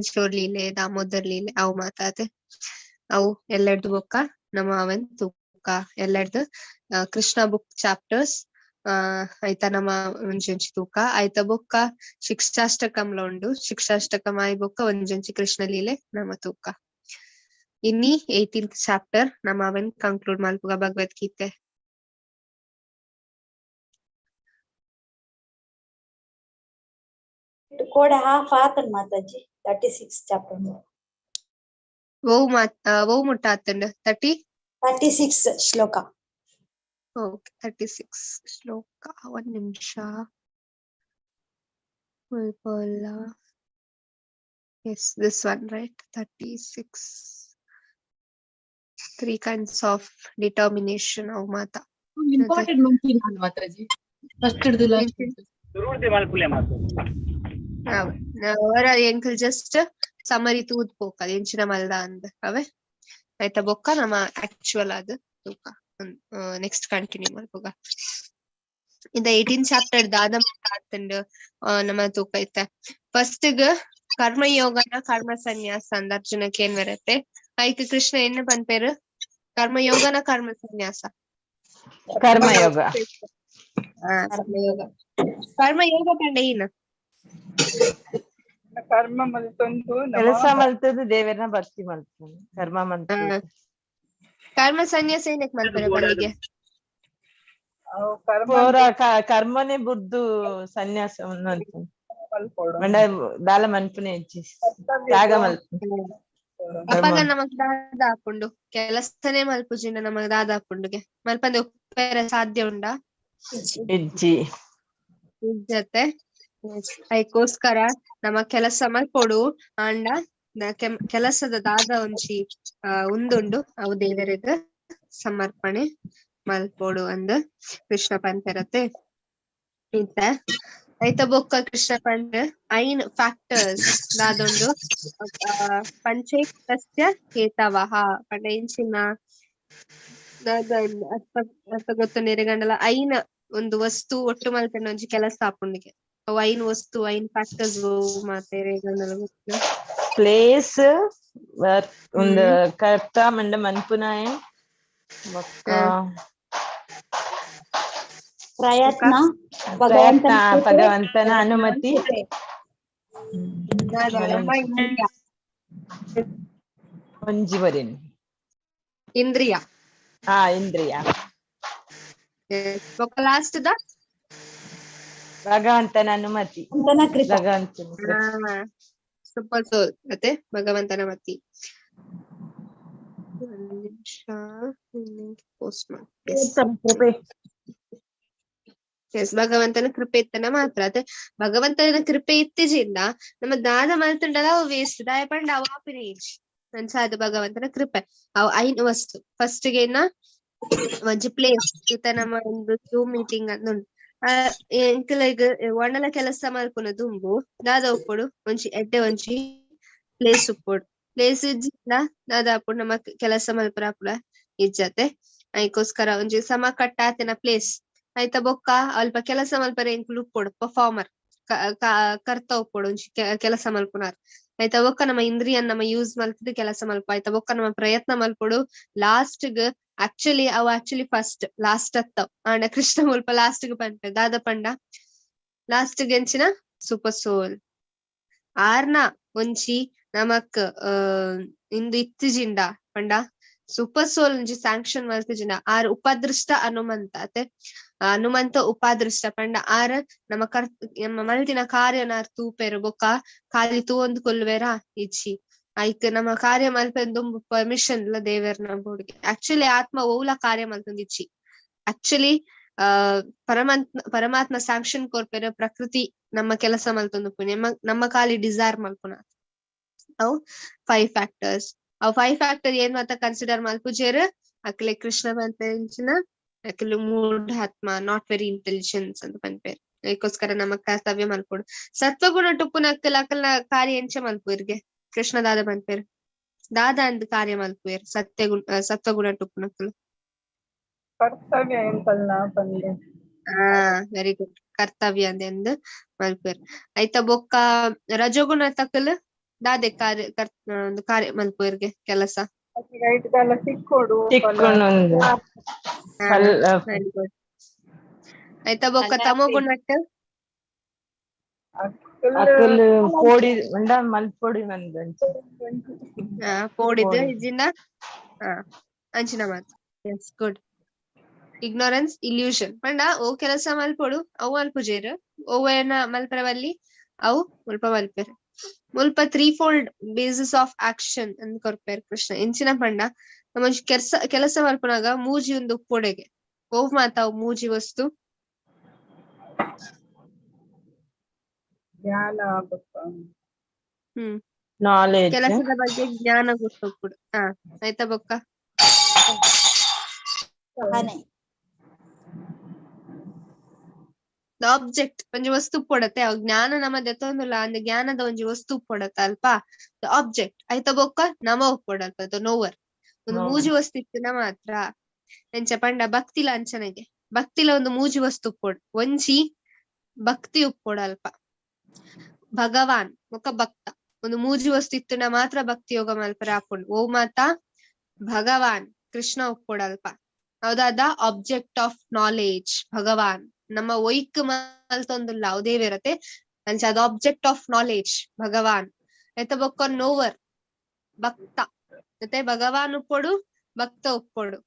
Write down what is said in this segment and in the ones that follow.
ಕಿಶೋರ್ ಲೀಲೆ, ದಾಮೋದರ್ ಲೀಲೆ ಅವು ಮಾತಾತೆ. ಅವು ಎಲ್ಲೆರ್ದು ಬೊಕ್ಕ ನಮ್ಮ ಅವನ್ ತೂಕ ಎಲ್ಲೆರ್ದು ಕೃಷ್ಣ ಬುಕ್ ಚಾಪ್ಟರ್ಸ್ ಆಯ್ತಾ ನಮ್ಮ ಒಂಜೊಂಜಿ ತೂಕ ಆಯ್ತ ಬೊಕ್ಕ ಶಿಕ್ಷಾಷ್ಟಕಂಲ ಉಂಡು. ಶಿಕ್ಷಾಷ್ಟಕಂ ಆಯಿ ಬೊಕ್ಕ ಒಂಜೊಂಜಿ ಕೃಷ್ಣ ಲೀಲೆ ನಮ್ಮ ತೂಕ. ಇನ್ನಿ 18th chapter ನಮ್ಮ ಅವನ್ ಕಂಕ್ಲೂಡ್ ಮಲ್ಪುಗ ಭಗವದ್ಗೀತೆ. ಕೋಡೆ ಹಾಫ್ ಆತನ್ ಮಾತಾಜಿ 36 ಚಾಪ್ಟರ್. ಓ ಮಾತ್ ಓ ಮುಟ್ಟ ಆತಂಡ್ 30 36 ಶ್ಲೋಕ. ಓಕೆ, 36 ಶ್ಲೋಕ. ಒಂದ್ ನಿಮಿಷ ಮುಲ್ಪಲ್ಲ. Yes, this one, right? 36. Three kinds of determination ಅವು ಮಾತ. ಇಂಪಾರ್ಟೆಂಟ್ ಮಂತಿನ ಮಾತಾಜಿ ಫಸ್ಟ್ ಹಿಡ್ದು ಲಾಸ್ಟ್. ಸುರುಡ್ದೆ ಮಲ್ಪುಲೆ ಮಾತಾಜಿ. ಅವರ ಎಂಕಲ್ ಜಸ್ಟ್ ಸಮರಿ ತೂದ್ ಪೋಕ ಎಂಚಿನ ಮಲ್ದ ಅಂದ್ ಅವೇ ಆಯ್ತಾ ಬೊಕ್ಕ ನಮ್ಮ ಆಕ್ಚುಯಲ್ ಆದ್ ತೂಕ ನೆಕ್ಸ್ಟ್ ಕಂಟಿನ್ಯೂ ಮಲ್ಪುಗ. ಇಂದ 18 ಚಾಪ್ಟರ್ ದಾದ ಆತಂಡ್ ನಮ್ಮ ತೂಕ ಐತೆ. ಫಸ್ಟ್ ಗ್ ಕರ್ಮ ಯೋಗನ ಕರ್ಮ ಸನ್ಯಾಸ ಅಂದ ಅರ್ಜುನಕ್ಕೆ ಏನ್ ಬರತ್ತೆ? ಐಕ್ ಕೃಷ್ಣ ಏನ್ ಪನ್ಪೇರು? ಕರ್ಮ ಯೋಗನ ಕರ್ಮ ಸನ್ಯಾಸ? ಕರ್ಮಯೋಗ. ಕರ್ಮಯೋಗ. ಕರ್ಮಯೋಗ ಪಂಡ ಏನ? ಕರ್ಮ ಮಲ್ತೊಂದು ಕೆಲಸ ಮಲ್ತದ್ದು ದೇವರನ್ನ ಭಕ್ತಿ ಮಲ್ತದ್ದು ಕರ್ಮ ಮಲ್ತದ್ದು. ಕರ್ಮ ಸನ್ಯಾಸ ಏನಕ್ಕೆ ಮಲ್ಪೆರೆ ಬಲ್ಲಿಗೆ? ಕರ್ಮ ಪೂರ ಕರ್ಮನೆ ಬುಡ್ದು ಸನ್ಯಾಸವನ್ನು ಅಂತ ಮಲ್ಪೊಡು. ಮಂಡ ದಾಲ ಮನ್ಪುನೆ ಇಜ್ಜಿ, ತ್ಯಾಗ ಮಲ್ಪು. ಅಪಗ ನಮಗ್ ದಾದ ಆಪುಂಡು? ಕೆಲಸನೇ ಮಲ್ಪುಜಿಂಡ ನಮಗ್ ದಾದ ಆಪುಂಡುಗೆ? ಮಲ್ಪಂದೆ ಉಪ್ಪೆರೆ ಸಾಧ್ಯ ಉಂಡಾ? ಇಜ್ಜಿ. ಇಜ್ಜತೆ. ಐಕೋಸ್ಕರ ನಮ್ಮ ಕೆಲಸ ಮಲ್ಪೊಡು ಆಂಡ ಕೆಲಸದ ದಾದ ಒಂಜಿ ಉಂದುಂಡು ಅವು ದೇವರಿಗೆ ಸಮರ್ಪಣೆ ಮಲ್ಪೊಡು ಅಂದ್ ಕೃಷ್ಣ ಪನ್ಪೆರತೆ. ಇತ್ತ ಐತ ಬೊಕ್ಕ ಕೃಷ್ಣ ಪಂಡ್ ಐನ್ ಫ್ಯಾಕ್ಟರ್ಸ್ ದಾದುಂಡು ಪಂಚೈಕಸ್ಯ ಹೇತವಃ ಪಂಡ ಇಂಚಿನ ದಾದ ಅರ್ಥ ಅರ್ಥ ಗೊತ್ತುಂಡು ಐನ್ ಒಂದು ವಸ್ತು ಒಟ್ಟು ಮಲ್ಪೆಂಡ ಒಂಜಿ ಕೆಲಸ ಆಪುಂಡಿಗೆ. ಅವು ಐನ್ ವಸ್ತು ಐನ್ ಫ್ಯಾಕ್ಟರ್ಸ್ ಮಾತೇರೆ ಗಂಡಲ ಗೊತ್ತು. ಪ್ಲೇಸ್ ಒಂದು ಕರ್ತ ಮಂಡ ಮನ್ಪುನಾಯ ಬೊಕ್ಕ ಪ್ರಯತ್ನ, ಪ್ರಯತ್ನ, ಭಗವಂತನ ಕೃಪೆ, ಭಗವಂತನ ಅನುಮತಿ. ದಾದ ನಮ್ಮ ಇಂದ್ರಿಯ. ಒಂಜಿ ಬರಿನ್ ಇಂದ್ರಿಯ. ಹಾ, ಇಂದ್ರಿಯ. ಬೊಕ್ಕ ಲಾಸ್ಟ್ the ಭಗವಂತನ ಅನುಮತಿ. ಭಗವಂತನ ಕೃಪೆ. ಭಗವಂತನ ಕೃಪೆ. ಸೂಪರ್ ಸೋಲ್ ಮತ್ತೆ ಭಗವಂತನ ಮತಿ. ಒಂದ್ ನಿಮಿಷ, ಪೋಸ್ಟ್ ಮಾಡಿ. ಕೃಪೆ. ಎಸ್, ಭಗವಂತನ ಕೃಪೆ ಇತ್ತನ ಮಾತ್ರ. ಅದೇ ಭಗವಂತನ ಕೃಪೆ ಇತ್ತೀಚಿಂದ ನಮ್ಮ ದಾದ ಮಲ್ತುಂಡಲ ಅವು ವೇಸ್ಟ್. ದಾಯ ಪಂಡ ಅವು ಆಪಿನ ಇಜ್ಜಿ. ಅಂಚಾದ್ ಭಗವಂತನ ಕೃಪೆ ಅವು ಐನ್ ವಸ್ತು. ಫಸ್ಟ್ ಗೆ ಒಂಜಿ ಪ್ಲೇಸ್. ಇತ್ತ ನಮ್ಮ ಒಂದು ಜೂಮ್ ಮೀಟಿಂಗ್ ಅಂತ ಉಂಟು. ಎಂಕಲೆಗ್ ಒಣಲ ಕೆಲಸ ಮಲ್ಪುನ ದುಂಬು ದಾದ ಉಪ್ಪೊಡು? ಒಂಜಿ ಎಡ್ಡೆ ಒಂಜಿ ಪ್ಲೇಸ್ ಉಪ್ಪೊಡು. ಪ್ಲೇಸ್ ಇಜ್ಜಿಂಡ ದಾದ ಆಪುಂಡು? ನಮ್ಮ ಕೆಲಸ ಮಲ್ಪುನ ಆಪುಡ ಇಜ್ಜತೆ. ಐಕೋಸ್ಕರ ಒಂಜಿ ಸಮ ಕಟ್ಟಾತಿನ ಪ್ಲೇಸ್ ಆಯ್ತಾ. ಬೊಕ್ಕ ಅಲ್ಪ ಕೆಲಸ ಮಲ್ಪರೆ ಎಂಕುಲು ಉಪ್ಪೊಡು, ಪರ್ಫಾರ್ಮರ್ ಕರ್ತ ಉಪ್ಪೊಡು ಒಂಜಿ ಕೆಲಸ ಮಲ್ಪುನಾರ್ ಆಯ್ತಾ. ಬೊಕ್ಕ ನಮ್ಮ ಇಂದ್ರಿಯನ್ ನಮ್ಮ ಯೂಸ್ ಮಲ್ತದ್ ಕೆಲಸ ಮಲ್ಪ ಆಯ್ತಾ. ಬೊಕ್ಕ ನಮ್ಮ ಪ್ರಯತ್ನ ಮಲ್ಪೊಡು. ಲಾಸ್ಟ್ ಗ್ ಆಕ್ಚುಲಿ ಅವು ಆಕ್ಚುಲಿ ಫಸ್ಟ್ ಲಾಸ್ಟ್ ಅತ್ತವ್ ಆಂಡ ಕೃಷ್ಣ ಮುಲ್ಪ ಲಾಸ್ಟ್ ಗ್ ಪನ್ಪೆ ದಾದ ಪಂಡ ಲಾಸ್ಟ್ ಗ್ ಎಂಚಿನ ಸೂಪರ್ ಸೋಲ್ ಆರ್ನ ಒಂಜಿ ನಮಕ್ ಇಂದು ಇತ್ತಿಜಿಂಡ ಪಂಡ ಸೂಪರ್ ಸೋಲ್ ಒಂಜಿ ಸ್ಯಾಂಕ್ಷನ್ ಮಲ್ತಿಜಿಂಡ ಆರ್ ಉಪದೃಷ್ಟ ಹನುಮಂತ ಅತೆ. ಹನುಮಂತ ಉಪಾದೃಷ್ಟ ಪಂಡ ಆರ್ ನಮ್ಮ ಕರ್ ನಮ್ಮ ಮಲ್ತಿನ ಕಾರ್ಯನ ಆರ್ ತೂಪೆರು ಬೊಕ್ಕ ಖಾಲಿ ತೂವೊಂದು ಕೊಲ್ಲುವೆರಾ ಇಜ್ಜಿ. ಐಕ್ ನಮ್ಮ ಕಾರ್ಯ ಮಲ್ಪೆಂದು ಪರ್ಮಿಷನ್ ಇಲ್ಲ ದೇವೆರ್ನ ಬೋರ್ಡ್ಗೆ. ಆಕ್ಚುಲಿ ಆತ್ಮ ಓವ್ಲ ಕಾರ್ಯ ಮಲ್ತೊಂದಿಜ್ಜಿ. ಆಕ್ಚುಲಿ ಪರಮಾತ್ಮ ಸ್ಯಾಂಕ್ಷನ್ ಕೊರ್ಪೆರ್, ಪ್ರಕೃತಿ ನಮ್ಮ ಕೆಲಸ ಮಲ್ತೊಂದು ನಮ್ಮ ನಮ್ಮ ಖಾಲಿ ಡಿಸೈರ್ ಮಲ್ಪುನ. ಅವು 5 ಫ್ಯಾಕ್ಟರ್ಸ್. ಅವು 5 ಫ್ಯಾಕ್ಟರ್ ಏನ್ ಮಾತ ಕನ್ಸಿಡರ್ ಮಲ್ಪುಜೆರ್ ಅಕ್ಲೆ ಕೃಷ್ಣ ಪನ್ಪೆಂಚಿನ ಅಕ್ಲೆ ಮೂಢ ಆತ್ಮ, not very intelligence ಅಂತ ಪನ್ಪೆರ್. ಅದಕ್ಕೋಸ್ಕರ ನಮ್ಮ ಕರ್ತವ್ಯ ಮಲ್ಪೊಡು. ಸತ್ವಗುಣ ಟುಪ್ಪುನ ಅಕ್ಕಲ ಅಕಲ್ನ ಕಾರ್ಯ ಎಂಚ ಮಲ್ಪುರ್ಗೆ ಕೃಷ್ಣ ದಾದ ಪನ್ಪೆರ್? ದಾದ ಅಂದ್ ಕಾರ್ಯ ಮಲ್ಪುವೆರ್ ಸತ್ಯಗುಣ ಸತ್ವಗುಣ ಟುಪ್ಪುನಕುಲು? ಕರ್ತವ್ಯ ಎಂಕಲ್ನ ಪಂದ್. Very good. ಕರ್ತವ್ಯ ಅಂದ್ ಮಲ್ಪುವೆರ್ ಆಯ್ತಾ. ಬೊಕ್ಕ ರಜೋಗುಣ ತಕಲ್ ದಾದೆ ಕಾರ್ಯ ಒಂದು ಕಾರ್ಯ ಮಲ್ಪುವೆರ್ಗೆ ಕೆಲಸ. ರೈಟ್ ದಾಲ ತಿಕ್ಕೊಡು. ತಿಕ್ಕೊಂಡು. Very good. ಆಯ್ತಾ ಬೊಕ್ಕ ತಮೋ ಗುಣಟ್? ಅಕುಲ್ ಪೋಡಿ ಪಂಡ ಮಲ್ಪೊಡಿ ಮಂದಂಚ. ಪೋಡಿದ್ ಇಜ್ಜಿಂಡ ಅಂಚಿನ ಮಾತ. S, good. ಇಗ್ನೋರೆನ್ಸ್, ಇಲ್ಯೂಷನ್ ಪಂಡ ಓ ಕೆಲಸ ಮಲ್ಪೊಡು ಅವು ಮಲ್ಪುಜೆರ್, ಓವೇನ ಮಲ್ಪರ ಬಲ್ಲಿ ಅವು ಮುಲ್ಪ ಮಲ್ಪೆರ್. ಮುಲ್ಪ three fold basis of action ಅಂದ್ ಕೊರ್ಪೆರ್ ಕೃಷ್ಣ. ಎಂಚಿನ ಪಂಡ ನಮ್ಮ ಕೆಲಸ ಕೆಲಸ ಮಲ್ಪುನಾಗ ಮೂಜಿ ಒಂದು ಉಪ್ಪೊಡೆಗೆ ಓವ್ ಮಾತ ಅವು ಮೂಜಿ ವಸ್ತು? ಜ್ಞಾನ ಬೊಕ್ಕ ನಾಲೆಜ್. ಕೆಲಸದ ಬಗ್ಗೆ ಜ್ಞಾನ ಗೊತ್ತುಪ್ಪುಡು. ಆಯ್ತಾ ಬೊಕ್ಕ ಆಬ್ಜೆಕ್ಟ್ ಒಂಜಿ ವಸ್ತು ಉಪ್ಪೊಡತ್ತೆ, ಅವು ಜ್ಞಾನ ನಮ್ಮ ದೆತ್ತೊಂದುಲ್ಲ ಅಂದ್ ಜ್ಞಾನದ ಒಂಜಿ ವಸ್ತು ಉಪ್ಪೊಡತ್ತ ಅಲ್ಪ the object. ಆಯ್ತಾ ಬೊಕ್ಕ ನಮ ಉಪ್ಪೊಡಲ್ಪ the knower. ಒಂದು ಮೂಜಿ ವಸ್ತು ಇತ್ತಿನ ಮಾತ್ರ. ಎಂಚ ಪಂಡ ಭಕ್ತಿಲ ಅಂಚನೆಗೆ ಭಕ್ತಿಲ ಒಂದು ಮೂಜಿ ವಸ್ತು ಉಪ್ಪೊಡು. ಒಂಜಿ ಭಕ್ತಿ ಉಪ್ಪೊಡು ಅಲ್ಪ, ಭಗವಾನ್ ಬೊಕ್ಕ ಭಕ್ತ. ಒಂದು ಮೂಜಿ ವಸ್ತು ಇತ್ತುಂಡ ಮಾತ್ರ ಭಕ್ತಿ ಯೋಗ ಮಲ್ಪರೆ ಆಪುಂಡು. ಓ ಮಾತ ಭಗವಾನ್ ಕೃಷ್ಣ ಉಪ್ಪೊಡಲ್ಪ. ಹೌದಾದ ಆಬ್ಜೆಕ್ಟ್ ಆಫ್ ನಾಲೆಜ್ ಭಗವಾನ್ ನಮ್ಮ ಒಯ್ಕ್ ಮಲ್ತೊಂದುಲ್ಲ ಅವು ದೇವಿರತೆ ಅಂಚ ಅದು ಆಬ್ಜೆಕ್ಟ್ ಆಫ್ ನಾಲೆಜ್ ಭಗವಾನ್. ಆಯ್ತಾ ಬೊಕ್ಕ ನೋವರ್ ಭಕ್ತ. ಮತ್ತೆ ಭಗವಾನ್ ಉಪ್ಪೊಡು, ಭಕ್ತ ಉಪ್ಪೊಡು.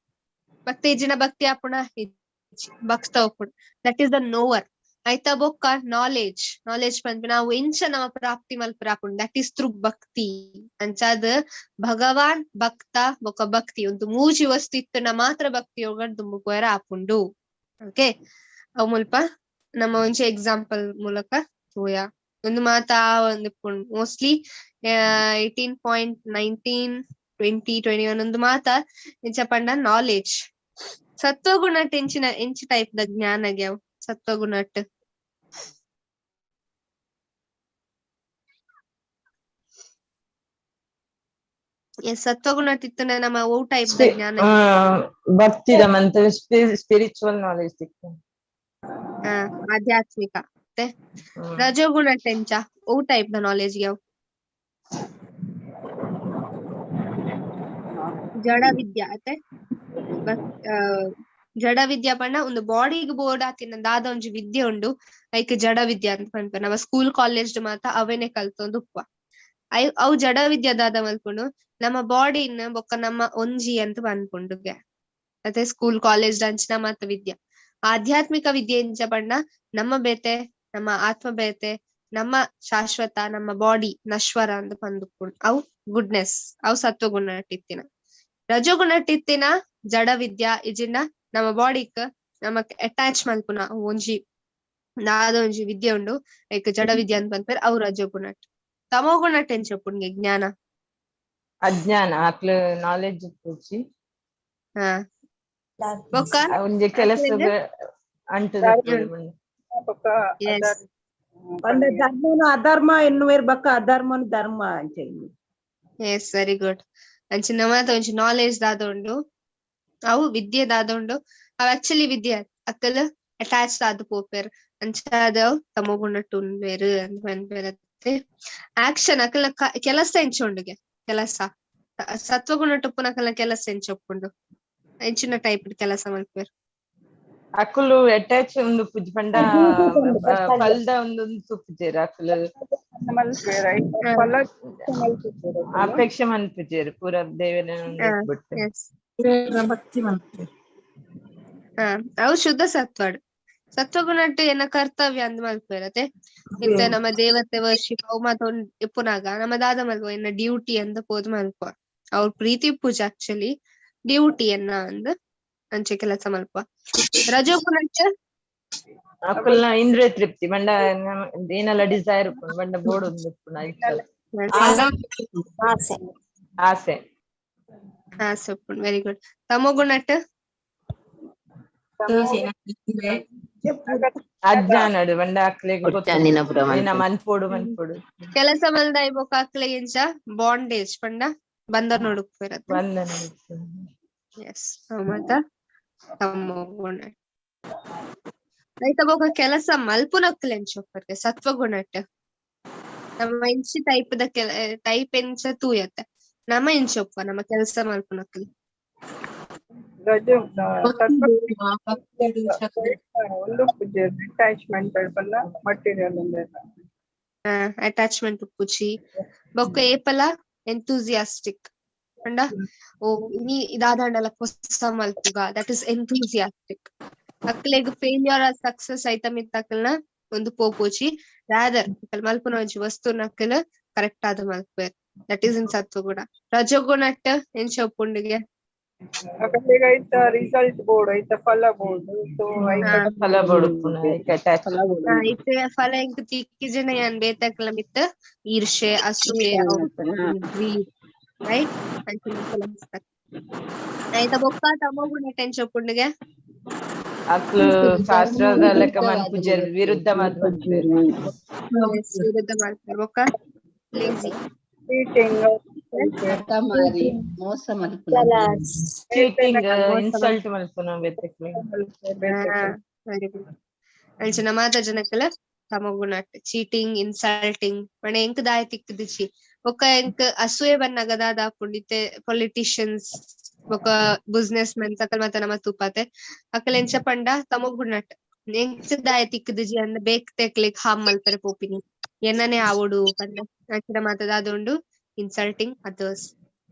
ಭಕ್ತ ಇಜ್ಜಿನ ಭಕ್ತಿ ಆಪುಣ ಭಕ್ತ ಉಪ್ಪೊಡು. That is the knower. ಆಯ್ತಾ ಬೊಕ್ಕ ನಾಲೆಜ್. ನಾಲೆಜ್ ಪನ್ಪಿ ನಾವು ಎಂಚ ನಮ್ಮ ಪ್ರಾಪ್ತಿ ಮಲ್ಪರ ಆಪುಂಡು, that is through ಭಕ್ತಿ. ಅಂಚಾದ್ ಭಗವಾನ್ ಭಕ್ತ ಬೊಕ್ಕ ಭಕ್ತಿ ಒಂದು ಮೂಜಿ ವಸ್ತು ಇತ್ತುಂಡ ಮಾತ್ರ ಭಕ್ತಿ ಯೋಗ ದುಂಬು ಆಪುಂಡು. ಓಕೆ, ಅವು ಮುಲ್ಪ ನಮ್ಮ ಒಂಜಿ ಎಕ್ಸಾಂಪಲ್ ಮೂಲಕ ತೂಯ. ಒಂದು ಮಾತಾ ಒಂದು ಮೋಸ್ಟ್ಲಿ 18.19 20 21 ಒಂದು ಮಾತ ಎಂಚ ಪಂಡ ನಾಲೆಜ್. ಸತ್ವಗುಣಟ್ ಎಂಚಿನ ಎಂಚ ಟೈಪ್ ದ ಜ್ಞಾನಗೆ ಅವು ಸತ್ವಗುಣಟ್? ಸತ್ವಗುಣಟ್ ಇತ್ತುಂಡ ನಮ್ಮ ಓ ಟೈಪ್ ದ ಜ್ಞಾನ? ಭಕ್ತಿದ ಮಂತ ಸ್ಪಿರಿಚುವಲ್ ನಾಲೆಜ್ ತಿಕ್ಕು. ಆಧ್ಯಾತ್ಮಿಕ. ಮತ್ತೆ ರಜೋಗುಣ ಎಂಚ ಓ ಟೈಪ್ ದ ನಾಲೆಜ್ ಅವು? ಜಡ ವಿದ್ಯಾ. ಅತ್ತೆ ಜಡ ವಿದ್ಯಾ ಪಂಡ ಒಂದು ಬಾಡಿಗ್ ಬೋರ್ಡ್ ಆತಿನ ದಾದ ಒಂಜಿ ವಿದ್ಯೆ ಉಂಡು ಐಕ್ ಜಡ ವಿದ್ಯೆ ಅಂತ ಪನ್ಪೆರ್. ನಮ್ಮ ಸ್ಕೂಲ್ ಕಾಲೇಜ್ ಮಾತ ಅವೇನೆ ಕಲ್ತೊಂದು ಉಪ್ಪುವ. ಅವು ಜಡ ವಿದ್ಯೆ ದಾದ ಮಲ್ಪುಂಡು ನಮ್ಮ ಬಾಡಿನ ಬೊಕ್ಕ ನಮ್ಮ ಒಂಜಿ ಅಂತ ಪನ್ಪುಂಡುಗೆ. ಅತ್ತೆ ಸ್ಕೂಲ್ ಕಾಲೇಜ್ ಅಂಚಿನ ಮಾತ ವಿದ್ಯೆ. ಆಧ್ಯಾತ್ಮಿಕ ವಿದ್ಯೆ ಎಂಚ ಪಂಡ ನಮ್ಮ ಬೇತೆ, ನಮ್ಮ ಆತ್ಮ ಬೇತೆ, ನಮ್ಮ ಶಾಶ್ವತ, ನಮ್ಮ ಬಾಡಿ ನಶ್ವರ ಅಂತ ಪಂದುಪ್ಪುಂಡು. ಅವು ಗುಡ್ನೆಸ್, ಅವು ಸತ್ವಗುಣ ಇತ್ತಿನ. ರಜೋಗುಣ ಇತ್ತಿನ ಜಡ ವಿದ್ಯಾ ಇಜಿನ ನಮ್ಮ ಬಾಡಿಕ್ ನಮಕ್ ಅಟ್ಯಾಚ್ ಮಲ್ಪುನ ಒಂಜಿ ದಾದ ಒಂಜಿ ವಿದ್ಯೆ ಉಂಡು ಐಕ್ ಜಡ ವಿದ್ಯೆ ಅಂತ ಪನ್ಪೆರ್. ಅವು ರಜೋಗುಣ. ತಮೋಗುಣ ಎಂಚ ಉಪ್ಪುಂಡು ಜ್ಞಾನ? ಅಜ್ಞಾನ, ಅಕ್ಲು ನಾಲೆಜ್ ಉಪ್ಪುಜಿ. ಬೊಕ್ಕ ಒಂಜಿ ಕೆಲಸದ ಅಂಟುದ. ಧರ್ಮನು ಅಧರ್ಮ ಎನ್ನುವೇರ್ ಬೊಕ್ಕ ಅಧರ್ಮನು ಧರ್ಮ ಅಂಚ. Yes, very good. ಅಂಚಿನ ಮಾತ ಒಂಜಿ ನಾಲೆಜ್ ದಾದ ಉಂಡು ಅವು ವಿದ್ಯೆ ದಾದ ಉಂಡು ಅವು ಆಕ್ಚುಲಿ ವಿದ್ಯೆ ಅಕ್ಕಲ್ ಅಟ್ಯಾಚ್ ಆದ್ ಪೋಪೆರ್. ಅಂಚಾದ ತಮೋಗುಣಟ್ ಉಂಡ್ವೆರ್ ಅಂತ ಪನ್ಪೆರತ್ತೆ. ಆಕ್ಷನ್ ಅಕಲ್ನ ಕೆಲಸ ಎಂಚ ಉಂಡುಗೆ ಕೆಲಸ? ಸತ್ವಗುಣ ಉಪ್ಪುನ ಅಕಲ್ನ ಕೆಲಸ ಎಂಚ ಉಪ್ಪುಂಡು? ಎಂಚಿನ ಟೈಪ್ ಕೆಲಸ ಮಲ್ಪೆರ್? ಅಕುಲು ಅಟ್ಯಾಚ್ ಒಂದು ಪುಜ್ ಪಂಡ ಫಲ್ದ ಒಂದು ತುಪ್ಪುಜೆರ್ ಅಕುಲು. ಅಪೇಕ್ಷೆ ಮನ್ಪುಜೆರ್ ಪೂರ ದೇವನ ಬಿಟ್ಟು. ಭಕ್ತಿ ಮಲ್ಪೆರ್. ಅವು ಶುದ್ಧ ಸತ್ವಡ್. ಸತ್ವಗುಣಟ್ ಎನ್ನ ಕರ್ತವ್ಯ ಅಂದ್ ಮಲ್ಪೆರತೆ. ಇತ್ತೆ ನಮ್ಮ ದೇವತೆ ವರ್ಷಿಪ್ ಅವು ಮಾತ ಇಪ್ಪುನಾಗ ನಮ್ಮ ದಾದ ಮಲ್ಪುವ ಎನ್ನ ಡ್ಯೂಟಿ ಅಂದ್ ಪೋದು ಮಲ್ಪುವ. ಅವ್ರ ಪ್ರೀತಿ ಪೂಜೆ ಆಕ್ಚುಲಿ ಡ್ಯೂಟಿ ಎನ್ನ ಅಂದ್ ಅಂಚೆ ಕೆಲಸ ಮಲ್ಪುವ. ರಜೋಗುಣಟ್ ಅಕುಲ್ನ ಇಂದ್ರಿಯ ತೃಪ್ತಿ ಬಂಡ ಏನೆಲ್ಲ ಡಿಸೈರ್ ಉಪ್ಪುಂಡು ಬಂಡ ಬೋರ್ಡ್ ಒಂದು ಉಪ್ಪುಂಡು ಆಸೆ. ಆಸೆ ಆಸೆ ಉಪ್ಪುಂಡು. Very good. ತಮೋಗುಣಟ್ ಅಜ್ಞಾನಡು ಬಂಡ ಅಕ್ಲೆಗ್ ಏನ ಮನ್ಪೊಡು ಮನ್ಪೊಡು ಕೆಲಸ ಮಲ್ದಾಯ್ ಬೊಕ್ಕ ಅಕ್ಲೆಗ್ ಎಂಚ ಬಾಂಡೇಜ್ ಪಂಡ ಬಂಧನ ಉಡುಪು. ಬಂಧನ. ಎಸ್, ಮಾತ ತಮೋಗುಣ. ಆಯ್ತಾ ಬೊಕ್ಕ ಕೆಲಸ ಮಲ್ಪುನಕ್ಲ್ ಎಂಚ ಉಪ್ಪುರ್ಗೆ ಸತ್ವಗುಣಟ್? ನಮ್ಮ ಇಂಚಿ ಟೈಪ್ ದ ಕೆಲ ಟೈಪ್ ಎಂಚ ತೂಯತ್ತೆ. ನಮ್ಮ ಇಂಚ ಒಪ್ಪ ನಮ್ಮ ಕೆಲಸ ಮಲ್ಪುನಕುಲು. ರಜೆ. ಭಕ್ತಿಡ್ ಶ್ರದ್ಧೆ. ಒಂದು ಪೂಜೆ ಅಟ್ಯಾಚ್ಮೆಂಟ್ ಪಂಡ ಮಟೀರಿಯಲ್ ಉಂದೆಲ್ಲ. ಅಟ್ಯಾಚ್ಮೆಂಟ್ ಉಪ್ಪುಜಿ. ಬೊಕ್ಕ ಏಪಲ ಎಂತೂಸಿಯಾಸ್ಟಿಕ್ ಪಂಡ, ಓ ಇನಿ ಇದಾದಾಂಡಲ ಪೊಸ ಮಲ್ಪುಗ, that is enthusiastic. ಅಕ್ಲೆಗ್ ಫೇಲ್ಯೂರ್ ಆರ್ ಸಕ್ಸಸ್ ಐತ ಮಿತ್ತ್ ಅಕಲ್ನ ಒಂದು ಪೋಪುಜಿ. ರಾದರ್ ಅಕಲ್ ಮಲ್ಪುನ ಒಂಜಿ ವಸ್ತುನ ಅಕಲ್ ಕರೆಕ್ಟ್ ಆದ್ ಮಲ್ಪುವೆರ್. That is in ಸತ್ವಗುಣ. ರಜೋಗುಣಟ್ ಎಂಚ ಉಪ್ಪುಂಡುಗೆ? ಅಕಲೆಗ್ ಐತ ರಿಸಲ್ಟ್ ಬೋಡು, ಐತ ಫಲ ಬೋಡು, ಸೊ ಐತ ಫಲ ಬೋಡುಪ್ಪುನ ಐಕ್ ಅಟ್ಯಾಚ್. ಇತ್ತೆ ಫಲ ಎಂಕ್ ತಿಕ್ಕಿಜನ ಯಾನ್ ಬೇತಕ್ಲ ಮಿತ್ತ್ ಈರ್ಷೆ, ಅಸೂಯೆ, ರೈಟ್? ಐತ ಬೊಕ್ಕ ತಮೋಗುಣ ಎಂಚ ಉಪ್ಪುಂಡುಗೆ? ಅಕ್ಲು ಶಾಸ್ತ್ರದ ಲೆಕ್ಕ ಮನ್ಪುಜೆರ್, ವಿರುದ್ಧ ಮಾತ್ ಮನ್ಪುವೆರ್. ವಿರುದ್ಧ ಮಾಡ್ತಾರೆ. ಬೊಕ್ಕ ಲೇಜಿ. ಚೀಟಿಂಗ್. ಹಠಮಾರಿ, ಮೋಸ ಮಲ್ಪುನ. ಚೀಟಿಂಗ್, ಇನ್ಸಲ್ಟ್ ಮಲ್ಪುನ ಬೇತೆಕ್ಲೆ. Very good. ಅಂಚನ ಮಾತ ಜನಕ್ಕಲ ತಮೋಗುಣ, ಚೀಟಿಂಗ್, ಇನ್ಸಲ್ಟಿಂಗ್. ಪಂಡ ಎಂಕ್ ದಾಯ ತಿಕ್ಕುದಿಚಿ. ಬೊಕ್ಕ ಎಂಕ್ ಅಸೂಯೆ ಬನ್ನಗ ದಾದ ಆಪುಂಡು? ಇತ್ತೆ ಪೊಲಿಟಿಷಿಯನ್ಸ್ ಬೊಕ್ಕ ಬಿಸ್ನೆಸ್ ಮೆನ್ಸ್ ಅಕಲ್ ಮಾತ ನಮ ತೂಪಾತೆ. ಅಕಲ್ ಎಂಚ ಪಂಡ ತಮೋಗುಣಟ್ ಎಂಕ್ ದಾಯ ತಿಕ್ಕುದಿಜಿ ಅಂದ್ ಬೇಕ್ ತೆಕ್ಲೆಗ್ ಹಾರ್ಮ್ ಮಲ್ಪೆರೆ ಪೋಪಿನಿ, ಎನ್ನನೆ ಆವೊಡು ಪಂಡ ಅಂಚಿನ ಮಾತ ದಾದ ಉಂಡು? ಇನ್ಸಲ್ಟಿಂಗ್ ಅದರ್ಸ್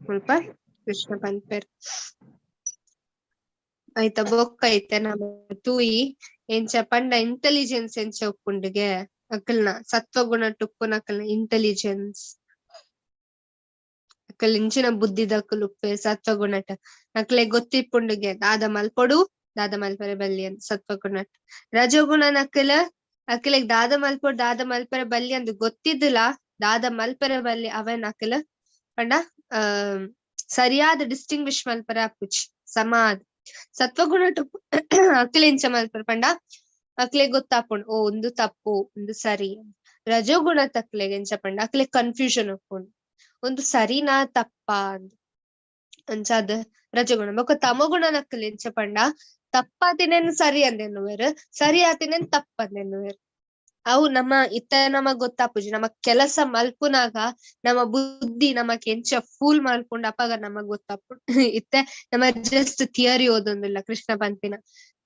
ಮುಲ್ಪ ಕೃಷ್ಣ ಪನ್ಪೆರ್. ಆಯ್ತ, ಬೊಕ್ಕ ಐತೆ ನಮ ತೂಯಿ ಎಂಚ ಪಂಡ ಇಂಟೆಲಿಜೆನ್ಸ್ ಎಂಚ ಉಪ್ಪುಂಡುಗೆ ಅಕಲ್ನ, ಸತ್ವಗುಣ ಉಪ್ಪುನ ಅಕಲ್ನ ಇಂಟೆಲಿಜೆನ್ಸ್. ಅಕಲ್ ಇಂಚಿನ ಬುದ್ಧಿದಕುಲು ಉಪ್ಪೆ ಸತ್ವಗುಣಟ. ಅಕ್ಲೆ ಗೊತ್ತಿಪ್ಪುಂಡುಗೆ ದಾದ ಮಲ್ಪೊಡು, ದಾದ ಮಲ್ಪರೆ ಬಲ್ಲಿ ಅಂತ ಸತ್ವಗುಣಟ್. ರಜೋಗುಣ ನಕಲ ಅಕ್ಲೆಗ್ ದಾದ ಮಲ್ಪೊಡು, ದಾದ ಮಲ್ಪರೆ ಬಲ್ಲಿ ಅಂದ್ ಗೊತ್ತಿದ್ದಿಲ್ಲ. ದಾದ ಮಲ್ಪರೆ ಬಲ್ಲಿ ಅವನ್ ಅಕಲ್ ಪಂಡ ಸರಿಯಾದ ಡಿಸ್ಟಿಂಗ್ವಿಶ್ ಮಲ್ಪರೆ ಆಪುಜಿ ಸಮಾದ್. ಸತ್ವಗುಣ ಅಕ್ಲೆ ಎಂಚ ಮಲ್ಪರೆ ಪಂಡ ಅಕ್ಲೆಗ್ ಗೊತ್ತಾಪುಂಡು, ಓ ಉಂದು ತಪ್ಪು, ಉಂದು ಸರಿ. ರಜೋಗುಣ ತಕ್ಲೆಗ್ ಎಂಚ ಪಂಡ ಅಕ್ಲೆಗ್ ಕನ್ಫ್ಯೂಷನ್ ಉಪ್ಪುಂಡು, ಒಂದು ಸರಿನಾ ತಪ್ಪಾ ಅಂದ್. ಅಂಚಾದ್ ರಜೋಗುಣ. ಬೊಕ್ಕ ತಮೋಗುಣ ನಕಲ್ ಎಂಚ ಪಂಡ ತಪ್ಪಾತಿನೇನ್ ಸರಿ ಅಂದೆನ್ನುವೆರ್, ಸರಿ ಆತಿನೇನ್ ತಪ್ಪಂದೆನ್ನುವೆರ್. ಅವು ನಮ್ಮ ಇತ್ತ ನಮಗ್ ಗೊತ್ತಾಪುಜಿ. ನಮ್ಮ ಕೆಲಸ ಮಲ್ಪುನಾಗ ನಮ್ಮ ಬುದ್ಧಿ ನಮಕ್ ಎಂಚ ಫೂಲ್ ಮಲ್ಪುಂಡು, ಅಪಗ ನಮಗ್ ಗೊತ್ತಾಪುಂಡು. ಇತ್ತೆ ನಮ್ಮ ಜಸ್ಟ್ ಥಿಯರಿ ಓದೊಂದಿಲ್ಲ ಕೃಷ್ಣ ಪನ್ಪಿನ.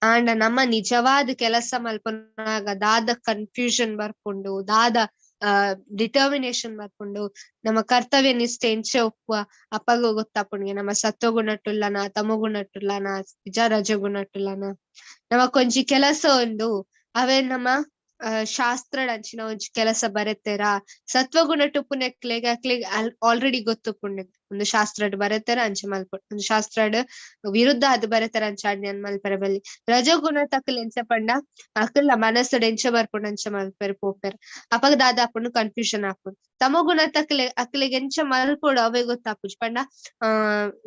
ಆಂಡ ನಮ್ಮ ನಿಜವಾದ ಕೆಲಸ ಮಲ್ಪುನಾಗ ದಾದ ಕನ್ಫ್ಯೂಷನ್ ಬರ್ಪುಂಡು, ದಾದ ಡಿಟರ್ಮಿನೇಷನ್ ಬರ್ಪುಂಡು, ನಮ್ಮ ಕರ್ತವ್ಯ ನಿಷ್ಠೆ ಎಂಚ ಉಪ್ಪುವ, ಅಪಗ ಗೊತ್ತಾಪುಂಡು ನಮ್ಮ ಸತ್ವಗುಣಟ್ಟುಲ್ಲನ, ತಮೋಗುಣಟ್ಟುಲ್ಲನ, ನಿಜ ರಜಗುಣಟ್ಟುಲ್ಲನ. ನಮಕೊಂಜಿ ಕೆಲಸ ಉಂಡು, ಅವೇ ನಮ್ಮ ಶಾಸ್ತ್ರ ಅಂಚಿನ ಒಂಜಿ ಕೆಲಸ ಬರೆತೆರಾ, ಸತ್ವಗುಣ ಟುಪ್ಪುನೆಕ್ಲೆಗ್ ಅಕ್ಲೆಗ್ ಆಲ್ರೆಡಿ ಗೊತ್ತುಪ್ಪುಂಡು. ಒಂದು ಶಾಸ್ತ್ರಡ್ ಬರೆತೆರ ಅಂಚ ಮಲ್ಪೊಡು, ಒಂದು ಶಾಸ್ತ್ರಡ್ ವಿರುದ್ಧ ಅದು ಬರೆತೆರ ಅಂಚ ಅಜ್ಞಾನ ಮಲ್ಪೆರೆ ಬಲ್ಲಿ. ರಜೋಗುಣ ತಕ್ಲ್ ಎಂಚ ಪಂಡ ಅಕಲ್ನ ಮನಸ್ಸುಡ್ ಎಂಚ ಬರ್ಪುಂಡು ಅಂಚ ಮಲ್ಪೆರೆ ಪೋಪೆರ್. ಅಪಗ ದಾದ ಆಪುಂಡು? ಕನ್ಫ್ಯೂಷನ್ ಆಪುಂಡು. ತಮೋಗುಣ ತಕ್ಲೆ ಅಕ್ಲೆಗ್ ಎಂಚ ಮಲ್ಪೊಡು ಅವೇ ಗೊತ್ತಾಪುಜಿ. ಪಂಡ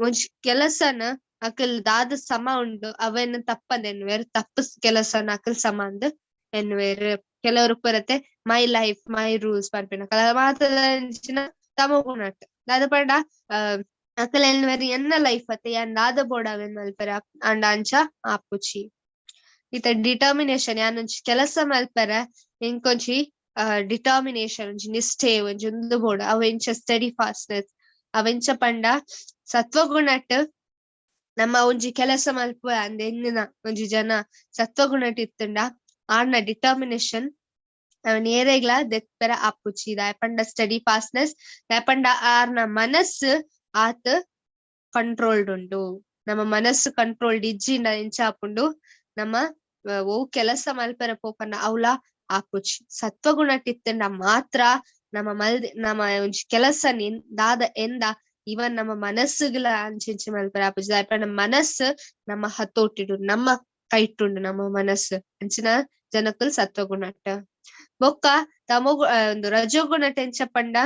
ಒಂಜಿ ಕೆಲಸನ ಅಕಲ್ ದಾದ ಸಮ ಉಂಡು ಅವೆನ್ ತಪ್ಪಂದ್ ಎನ್ನುವೆರ್, ತಪ್ಪು ಕೆಲಸನ ಅಕಲ್ ಸಮ ಅಂದ್ ಎನ್ನುವೆರ್. ಕೆಲವರು ಪರತೆ my life my rules ಪನ್ಪಿನ ಮಾತದಂಚಿನ ತಮೋಗುಣಟ್. ದಾದ ಪಂಡ ಅಕಲ್ ಎನ್ನುವೆರ್ ಎನ್ನ ಲೈಫ್ ಅತ್ತೆ, ಯಾನ್ ದಾದ ಬೋಡ ಅವೆನ್ ಮಲ್ಪೆರೆ. ಆಂಡ ಅಂಚ ಆಪುಜಿ. ಇತ್ತೆ ಡಿಟರ್ಮಿನೇಷನ್, ಯಾನ್ ಒಂಜಿ ಕೆಲಸ ಮಲ್ಪೆರೆ ಎಂಕೊಂಜಿ ಡಿಟರ್ಮಿನೇಷನ್, ಒಂಜಿ ನಿಷ್ಠೆ, ಒಂಜಿ ಉಂದು ಬೋಡು. ಅವು ಎಂಚ ಸ್ಟಡಿ ಫಾಸ್ಟ್ನೆಸ್ ಅವೆಂಚ ಪಂಡ ಸತ್ವಗುಣಟ್ ನಮ್ಮ ಒಂಜಿ ಕೆಲಸ ಮಲ್ಪುವ ಅಂದ್ ಎನ್ನಿನ ಒಂಜಿ ಜನ ಸತ್ವಗುಣಟ್ ಇತ್ತುಂಡ ಆರ್ನ ಡಿಟರ್ಮಿನೇಷನ್ ಅವನ್ ಏರೆಗ್ಲ ದೆಪ್ಪೆರ ಆಪುಜಿ. ದಾಯೆ ಪಂಡ ಸ್ಟಡಿ ಫಾಸ್ಟ್ನೆಸ್, ದಾಯೆ ಪಂಡ ಆರ್ನ ಮನಸ್ಸು ಆತ್ ಕಂಟ್ರೋಲ್ಡ್ ಉಂಡು. ನಮ್ಮ ಮನಸ್ಸು ಕಂಟ್ರೋಲ್ಡ್ ಇಜ್ಜಿಂಡ ಎಂಚ ಆಪುಂಡು? ನಮ್ಮ ಓ ಕೆಲಸ ಮಲ್ಪೆರೆ ಪೋಪನ ಅವ್ಲ ಆಪುಜಿ. ಸತ್ವಗುಣಟ್ ಇತ್ತುಂಡ ಮಾತ್ರ ನಮ್ಮ ಮಲ್ದಿ ನಮ್ಮ ಒಂಜಿ ಕೆಲಸ ದಾದ ಎಂದ ಇವನ್ ನಮ್ಮ ಮನಸ್ಸುಗಳ ಅಂಚಿಂಚಿ ಮಲ್ಪೆರೆ ಆಪುಜಿ. ದಾಯೆ ಪಂಡ ಮನಸ್ಸು ನಮ್ಮ ಹತೋಟಿಡು, ನಮ್ಮ ಕೈಟುಂಡು ನಮ್ಮ ಮನಸ್ಸು. ಅಂಚಿನ ಜನಕುಲ್ ಸತ್ವಗುಣಟ್. ಬೊಕ್ಕ ತಮೋಗು ಒಂದು ರಜೋಗುಣಟ್ ಎಂಚ ಪಂಡ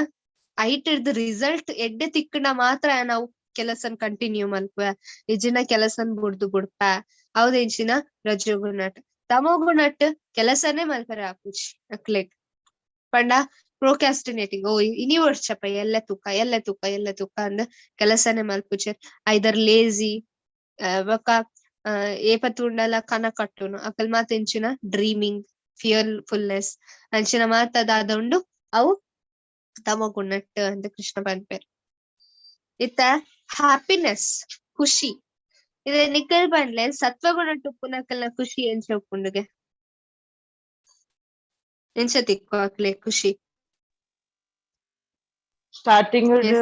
ಐಟ್ ರಿಸಲ್ಟ್ ಎಡ್ಡೆ ತಿಕ್ಕಂಡ ಮಾತ್ರ ನಾವು ಕೆಲಸನ್ ಕಂಟಿನ್ಯೂ ಮಲ್ಪುವೆ, ಇಜ್ಜಿನ ಕೆಲಸನ್ ಬುಡ್ದು ಬುಡ್ಪ. ಹೌದೆಂಚಿನ ರಜೋಗುಣಟ್. ತಮೋಗುಣಟ್ ಕೆಲಸನೇ ಮಲ್ಪೆರೆ ಆಪುಜಿ ಅಕ್ಲೆಗ್. ಪಂಡ ಪ್ರೊಕ್ರಾಸ್ಟಿನೇಟಿಂಗ್, ಓ ಇನಿ ಒಡ್ಚಪ್ಪ, ಎಲ್ಲೆ ತೂಕ, ಎಲ್ಲೆ ತೂಕ, ಎಲ್ಲೆ ತೂಕ ಅಂದ್ ಕೆಲಸನೇ ಮಲ್ಪುಜೆರ್. ಐದರ್ ಲೇಜಿ. ಬೊಕ್ಕ ಏಪ ತೂಂಡಲ ಕನ ಕಟ್ಟುನು ಅಕಲ್ ಮಾತ ಎಂಚಿನ ಡ್ರೀಮಿಂಗ್, ಫಿಯರ್ಫುಲ್ನೆಸ್ ಅಂಚಿನ ಮಾತ ದಾದ ಉಂಡು ಅವು. ತಮಗುಣಟ್ ಅಂದ್ ಕೃಷ್ಣ ಪನ್ಪೆರ್. ಇತ್ತ ಹ್ಯಾಪಿನೆಸ್, ಖುಷಿ ಇದೆ. ನಿಕಲ್ ಪನ್ಲೆ, ಸತ್ವಗುಣಟ್ ಉಪ್ಪುನಕಲ್ನ ಖುಷಿ ಎಂಚ ಉಪ್ಪುಂಡುಗೆ? ಎಂಚ ತಿಕ್ಕು ಅಕ್ಲೆ ಖುಷಿ? Starting Yes.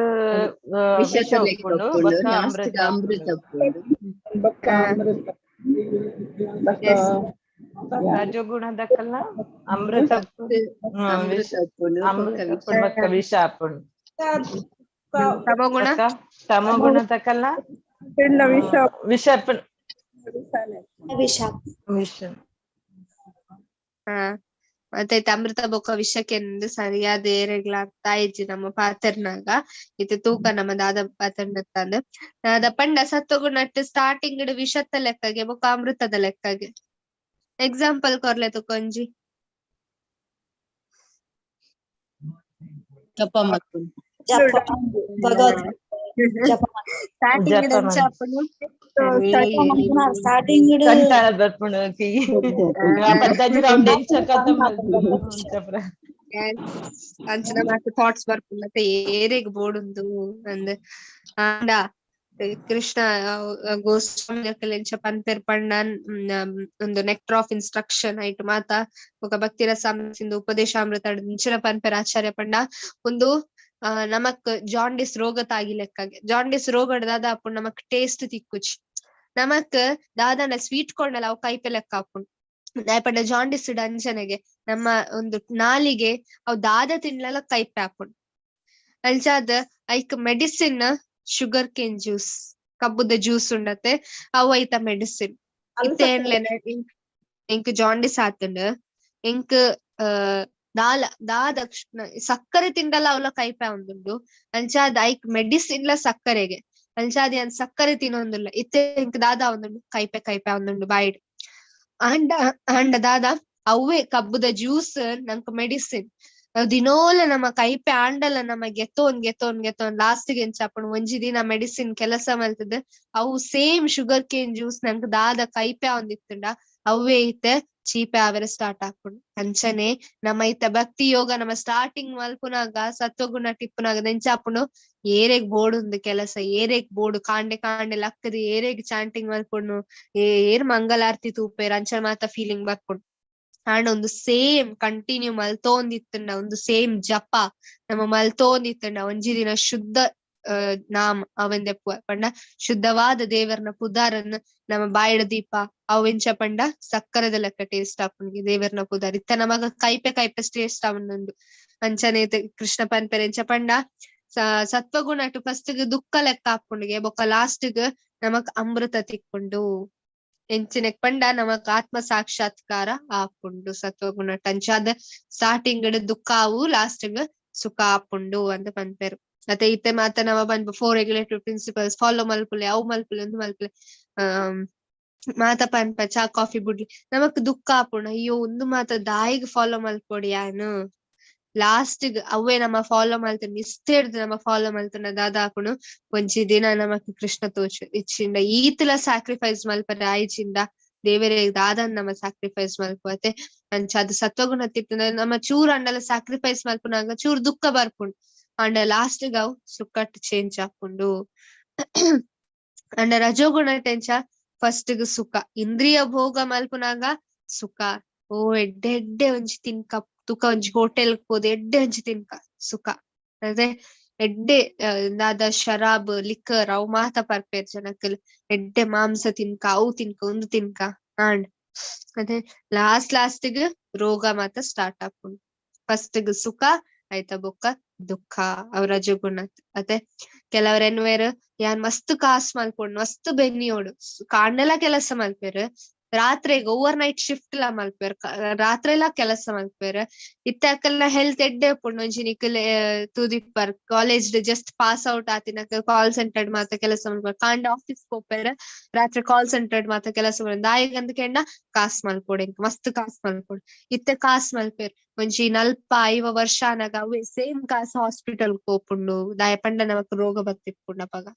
ವಿಷ ವಿಷದ ಲೆಕ್ಕ ಉಪ್ಪುಂಡು, ಉಪ್ಪುಂಡು, ಬೊಕ್ಕ ಲಾಸ್ಟ್ ಅಮೃತ ಅಮೃತ ಉಪ್ಪುಂಡು. ಉಪ್ಪುಂಡು. ಬೊಕ್ಕ ಅಮೃತ ಬೊಕ್ಕ. ರಜೋಗುಣದಕಲ್ನ ಅಮೃತ ಉಪ್ಪುಂಡು. ಅಮೃತ ವಿಷ ಉಪ್ಪುಂಡು, ಅಮೃತ ಬೊಕ್ಕ ವಿಷ. ಉಪ್ಪುಂಡು, ಬೊಕ್ಕ ವಿಷ ಉಪ್ಪುಂಡು. ತಮಗುಣ? ಬೊಕ್ಕ ತಮಗುಣದಕಲ್ನ ವಿಷ. ವಿಷ ಉಪ್ಪುಂಡು. ವಿಷ. ವಿಷ. ಹಾ, ಮತ್ತೆ ಅಮೃತ ಬೊಕ್ಕ ವಿಷಕ್ಕೆಂದು ಸರಿಯಾದ ಏರೆಗ್ಲ ಅರ್ಥ ಆಯ್ಜಿ ನಮ್ಮ ಪಾತೆರ್ನಾಗ. ಇತ್ತೆ ತೂಕ ನಮ್ಮ ದಾದ ಪಾತೆರ್ನತ್ತಂದ್. ದಾದ ಪಂಡ, ಸತ್ವಗುಣಟ್ ಸ್ಟಾರ್ಟಿಂಗ್ ವಿಷತ್ತ ಲೆಕ್ಕಗೆ, ಬೊಕ್ಕ ಅಮೃತದ ಲೆಕ್ಕಗೆ. ಎಕ್ಸಾಂಪಲ್ ಕೊರ್ಲೆ ತುಕೊಂಜಿ. ಜಪ ಮಲ್ಪುನು. ಜಪ, ಭಗವದ್ ಜಪ. ಸ್ಟಾರ್ಟಿಂಗ್ ಜಪ. ಎಂಚ ಆಪುಂಡು? ಸ್ಟಾರ್ಟಿಂಗ್ ಕಂಟಾಳ ಬರ್ಪುಂಡು. 15 ರೌಂಡ್ ಎಂಚ ಕಥೆ ಮಲ್ಪುನು. ಅಂಚಿನ ಮಾತ ಥಾಟ್ಸ್ ಬರ್ಪುಂಡು ಮತ್ತೆ, ಏರೆಗ್ ಬೋಡುಂದು ಅಂದ್. ಆಂಡ ಕೃಷ್ಣ ಗೋಸ್ವಾಮಿ ಅಕಲ್ ಎಂಚ ಪನ್ಪೆರ್ ಪಂಡ, ಒಂದು ನೆಕ್ಟರ್ ಆಫ್ ಇನ್ಸ್ಟ್ರಕ್ಷನ್ ಐಟ್ ಮಾತ, ಬೊಕ ಭಕ್ತಿ ರಸಾಮೃತ, ಉಪದೇಶಾಮೃತ ಇಂಚಿನ ಪನ್ಪೆರ್ ಆಚಾರ್ಯ ಪಂಡ, ಒಂದು ನಮಕ್ ಜಾಂಡಿಸ್ ರೋಗ ತಾಗಿ ಲೆಕ್ಕಾಗೆ. ಜಾಂಡಿಸ್ ರೋಗ ದಾದ ಆಪುಂಡು? ನಮಕ್ ಟೇಸ್ಟ್ ತಿಕ್ಕುಜಿ. ನಮಕ್ ದಾದಾಂಡ ಸ್ವೀಟ್ ಕೊರ್ಂಡಲ ಅವು ಕೈಪೆ ಲೆಕ್ಕ ಆಪುಂಡು. ದಾಯೆ ಪಂಡ ಜಾಂಡಿಸ್ ಅಂಚನೆಗೆ ನಮ್ಮ ಒಂದು ನಾಲಿಗೆ ಅವು ದಾದ ತಿನ್ಲಲ ಕೈಪೆ ಆಪುಂಡು. ಅಂಚಾದ್ ಐಕ್ ಮೆಡಿಸಿನ್ ಶುಗರ್ ಕೇನ್ ಜ್ಯೂಸ್, ಕಬ್ಬುದ ಜ್ಯೂಸ್ ಉಂಡತೆ, ಅವು ಐತ ಮೆಡಿಸಿನ್. ಇತ್ತೆ ಏನ್ಲೆನ ಎಂಕ್ ಜಾಂಡಿಸ್ ಆತುಂಡು, ಎಂಕ್ ದಾಲ ದಾದ ಸಕ್ಕರೆ ತಿಂಡಲ ಅವಲ ಕೈಪೆ ಆವೊಂದುಂಡು. ಅಂಚಾದ್ ಐಕ್ ಮೆಡಿಸಿನ್ ಲ ಸಕ್ಕರೆಗೆ. ಅಂಚಾದ್ ಯಾನ್ ಸಕ್ಕರೆ ತಿನ್ನೊಂದುಲ್ಲ. ಇತ್ತೆ ಎಂಕ್ ದಾದ ಆವೊಂದುಂಡು? ಕೈಪೆ ಕೈಪೆ ಆವೊಂದುಂಡು ಬಾಯಿಡ್. ಆಂಡ ಆಂಡ ದಾದ, ಅವ್ವೇ ಕಬ್ಬುದ ಜ್ಯೂಸ್ ನಂಕ್ ಮೆಡಿಸಿನ್. ದಿನೋಲ ನಮ್ಮ ಕೈಪೆ ಆಂಡಲ ನಮ್ಮ ಗೆತೋನ್ ಗೆತೋನ್ ಗೆತೋನ್ ಲಾಸ್ಟ್ ಗೆ ಎಂಚ ಆಪುಂಡು? ಒಂಜಿ ದಿನ ಮೆಡಿಸಿನ್ ಕೆಲಸ ಮಲ್ತದ್. ಅವು ಸೇಮ್ ಶುಗರ್ ಕೇನ್ ಜ್ಯೂಸ್ ನಂಕ್ ದಾದ ಕೈಪೆ ಆವೊಂದಿತ್ತುಂಡ ಅವ್ವೇ ಇತ್ತೆ ಚೀಪೆ ಆವೆರೆ ಸ್ಟಾರ್ಟ್ ಆಪುಂಡು. ಅಂಚನೆ ನಮ್ಮ ಇತ್ತೆ ಭಕ್ತಿ ಯೋಗ ನಮ್ಮ ಸ್ಟಾರ್ಟಿಂಗ್ ಮಲ್ಪುನಾಗ ಸತ್ವಗುಣ ಟಿಪ್ಪುನಾಗ ಎಂಚ ಆಪುಂಡು? ಏರೆಗ್ ಬೋಡುಂದು ಕೆಲಸ? ಏರೆಗ್ ಬೋಡು ಕಾಂಡೆ ಕಾಂಡೆ ಲಕ್ಕದ್ ಏರೆಗ್ ಚಾಂಟಿಂಗ್ ಮಲ್ಪುಂಡು? ಏರ್ ಮಂಗಲಾರ್ತಿ ತೂಪೆರ್? ಅಂಚ ಮಾತ ಫೀಲಿಂಗ್ ಬರ್ಪುಂಡು. ಆಂಡ ಒಂದು ಸೇಮ್ ಕಂಟಿನ್ಯೂ ಮಲ್ತೋಂದಿತ್ತುಂಡ, ಒಂದು ಸೇಮ್ ಜಪ ನಮ್ಮ ಮಲ್ತೋಂದಿತ್ತುಂಡ, ಒಂಜಿ ದಿನ ಶುದ್ಧ ನಾಮ ಅವೆನ್ ದೆಪ್ಪುವ ಪಂಡ ಶುದ್ಧವಾದ ದೇವರ್ನ ಪುದಾರನ್ ನಮ್ಮ ಬಾಯಿಡ ದೀಪ, ಅವು ಎಂಚ ಪಂಡ ಸಕ್ಕರೆದ ಲೆಕ್ಕ ಟೇಸ್ಟ್ ಆಪುಂಡು ದೇವರ್ನ ಪುದಾರ್. ಇತ್ತ ನಮಗ ಕೈಪೆ ಕೈಪೆ ಟೇಸ್ಟ್ ಆವೊಂದುಂಡು. ಅಂಚನೆ ಕೃಷ್ಣ ಪನ್ಪೆರ್, ಎಂಚ ಪಂಡ ಸತ್ವಗುಣಟ್ ಫಸ್ಟ್ ಗ್ ದುಃಖ ಲೆಕ್ಕ ಆಪುಂಡುಗೆ, ಬೊಕ್ಕ ಲಾಸ್ಟ್ ಗ್ ನಮಕ್ ಅಮೃತ ತಿಕ್ಕುಂಡು. ಎಂಚಿನೆಕ್ ಪಂಡ ನಮಕ್ ಆತ್ಮ ಸಾಕ್ಷಾತ್ಕಾರ ಆಪುಂಡು ಸತ್ವಗುಣಟ್. ಅಂಚಾದ್ ಸ್ಟಾರ್ಟಿಂಗ್ ದುಃಖ ಆವು, ಲಾಸ್ಟ್ ಗ್ ಸುಖ ಆಪುಂಡು ಅಂತ ಪನ್ಪೆರ್. ಅತೆ ಇತ್ತೆ ಮಾತ ನಮ ಪನ್ಪ, ಫೋರ್ ರೆಗ್ಯುಲೇಟರಿ ಪ್ರಿನ್ಸಿಪಲ್ಸ್ ಫಾಲೋ ಮಲ್ಪುಲೆ, ಅವು ಮಲ್ಪುಲೆ, ಉಂದು ಮಲ್ಪುಲೆ, ಮಾತ ಪನ್ಪ, ಚಾ ಕಾಫಿ ಬುಡ್ಲಿ. ನಮಕ್ ದುಃಖ ಆಪುಂಡು, ಅಯ್ಯೋ ಉಂದು ಮಾತ ದಾಯಿಗ್ ಫಾಲೋ ಮಲ್ಪೊಡು ಯಾನ್? ಲಾಸ್ಟ್ ಗ್ ಅವ್ವೇ ನಮ್ಮ ಫಾಲೋ ಮಲ್ತ್ ನಿಷ್ಠೆರ್ದ್ ನಮ್ಮ ಫಾಲೋ ಮಲ್ತುಂಡ ದಾದ ಆಪುಂಡು? ಒಂಜಿ ದಿನ ನಮಕ್ ಕೃಷ್ಣ ತೋಚು ಇಚ್ಚಿಂಡ ಈತ್ಲ ಸ್ಯಾಕ್ರಿಫೈಸ್ ಮಲ್ಪರೆ ಆಯ್ಚಿಂದ ದೇವರಿಗೆ ದಾದನ್ ನಮ್ಮ ಸ್ಯಾಕ್ರಿಫೈಸ್ ಮಲ್ಪುವತೆ? ಅಂಚಾದ್ ಸತ್ವಗುಣ ತಿತ್ತುಂಡ ನಮ್ಮ ಚೂರ್ ಅಂಡಲ ಸ್ಯಾಕ್ರಿಫೈಸ್ ಮಲ್ಪುನಾಗ ಚೂರ್ ದುಃಖ ಬರ್ಪುಂಡು. ಆಂಡ ಲಾಸ್ಟ್ ಗ್ ಅವು ಸುಖಟ್ ಚೇಂಜ್ ಆಪುಂಡು. ಅಂಡ ರಜೋಗುಣ ಎಂಚ? ಫಸ್ಟ್ ಗ್ ಸುಖ, ಇಂದ್ರಿಯ ಭೋಗ ಮಲ್ಪುನಾಗ ಸುಖ. ಓ ಎಡ್ಡೆ ಎಡ್ಡೆ ಒಂಜಿ ತಿನ್ಕ ತುಕ, ಒಂಜಿ ಹೋಟೆಲ್ ಪೋದು ಎಡ್ಡೆ ಒಂಜಿ ತಿನ್ಕ, ಸುಖ. ಅದೇ ಎಡ್ಡೆ ದಾದ ಶರಾಬ್, ಲಿಕ್ಕರ್ ಅವು ಮಾತ ಪರ್ಪೆರ್ ಜನಕ್ಕಲ್. ಎಡ್ಡೆ ಮಾಂಸ ತಿನ್ಕ, ಅವು ತಿನ್ಕ, ಉಂದು ತಿನ್ಕ. ಆಂಡ್ ಅದೇ ಲಾಸ್ಟ್ ಲಾಸ್ಟ್ ಗ್ ರೋಗ ಮಾತ ಸ್ಟಾರ್ಟ್ ಆಪುಂಡು. ಫಸ್ಟ್ ಗ್ ಸುಖ ಆಯ್ತಾ, ಬೊಕ್ಕ ದುಃಖ, ಅವ್ ರಜೋಗುಣ. ಅತೆ ಕೆಲವ್ರ ಎನ್ನುವೆರ್, ಯಾನ್ ಮಸ್ತ್ ಕಾಸ್ ಮಲ್ಪೊಡು, ಮಸ್ತ್ ಬೆನ್ನಿಯೋಡು. ಕಾಂಡೆಲ ಕೆಲಸ ಮಲ್ಪೆರ್, ರಾತ್ರೆಗ್ ಓವರ್ ನೈಟ್ ಶಿಫ್ಟ್ ಲಾ ಮಲ್ಪೆರ್, ರಾತ್ರೆ ಲಾ ಕೆಲಸ ಮಲ್ಪೆರ್. ಇತ್ತೆ ಅಕಲ್ನ ಹೆಲ್ತ್ ಎಡ್ಡೆ ಉಪ್ಪುಂಡು. ಒಂಜಿ ನಿಕುಲ್ ತೂದಿಪ್ಪರ್, ಕಾಲೇಜ್ ಜಸ್ಟ್ ಪಾಸ್ ಔಟ್ ಆತಿನಕ ಕಾಲ್ ಸೆಂಟರ್ ಮಾತ ಕೆಲಸ ಮಲ್ಪೆರ್. ಕಾಂಡೆ ಆಫೀಸ್ ಪೋಪೆರ್, ರಾತ್ರಿ ಕಾಲ್ ಸೆಂಟರ್ ಮಾತ ಕೆಲಸ ಮಲ್ಪೆರ್. ದಾಯೆಗ್ ಕೇಂಡ ಕಾಸ್ ಮಲ್ಪೊಡು, ಎಂಕ್ ಮಸ್ತ್ ಕಾಸ್ ಮಲ್ಪೊಡು. ಇತ್ತೆ ಕಾಸ್ ಮಲ್ಪೆರ್, ಒಂಜಿ 40-50 ವರ್ಷ ಆನಗ ಅವೇ ಸೇಮ್ ಕಾಸ್ ಹಾಸ್ಪಿಟಲ್ ಪೋಪುಂಡು. ದಾಯೆ ಪಂಡ ನಮಕ್ ರೋಗ ಬತ್ತಿಪ್ಪುಂಡು ಅಪಗ.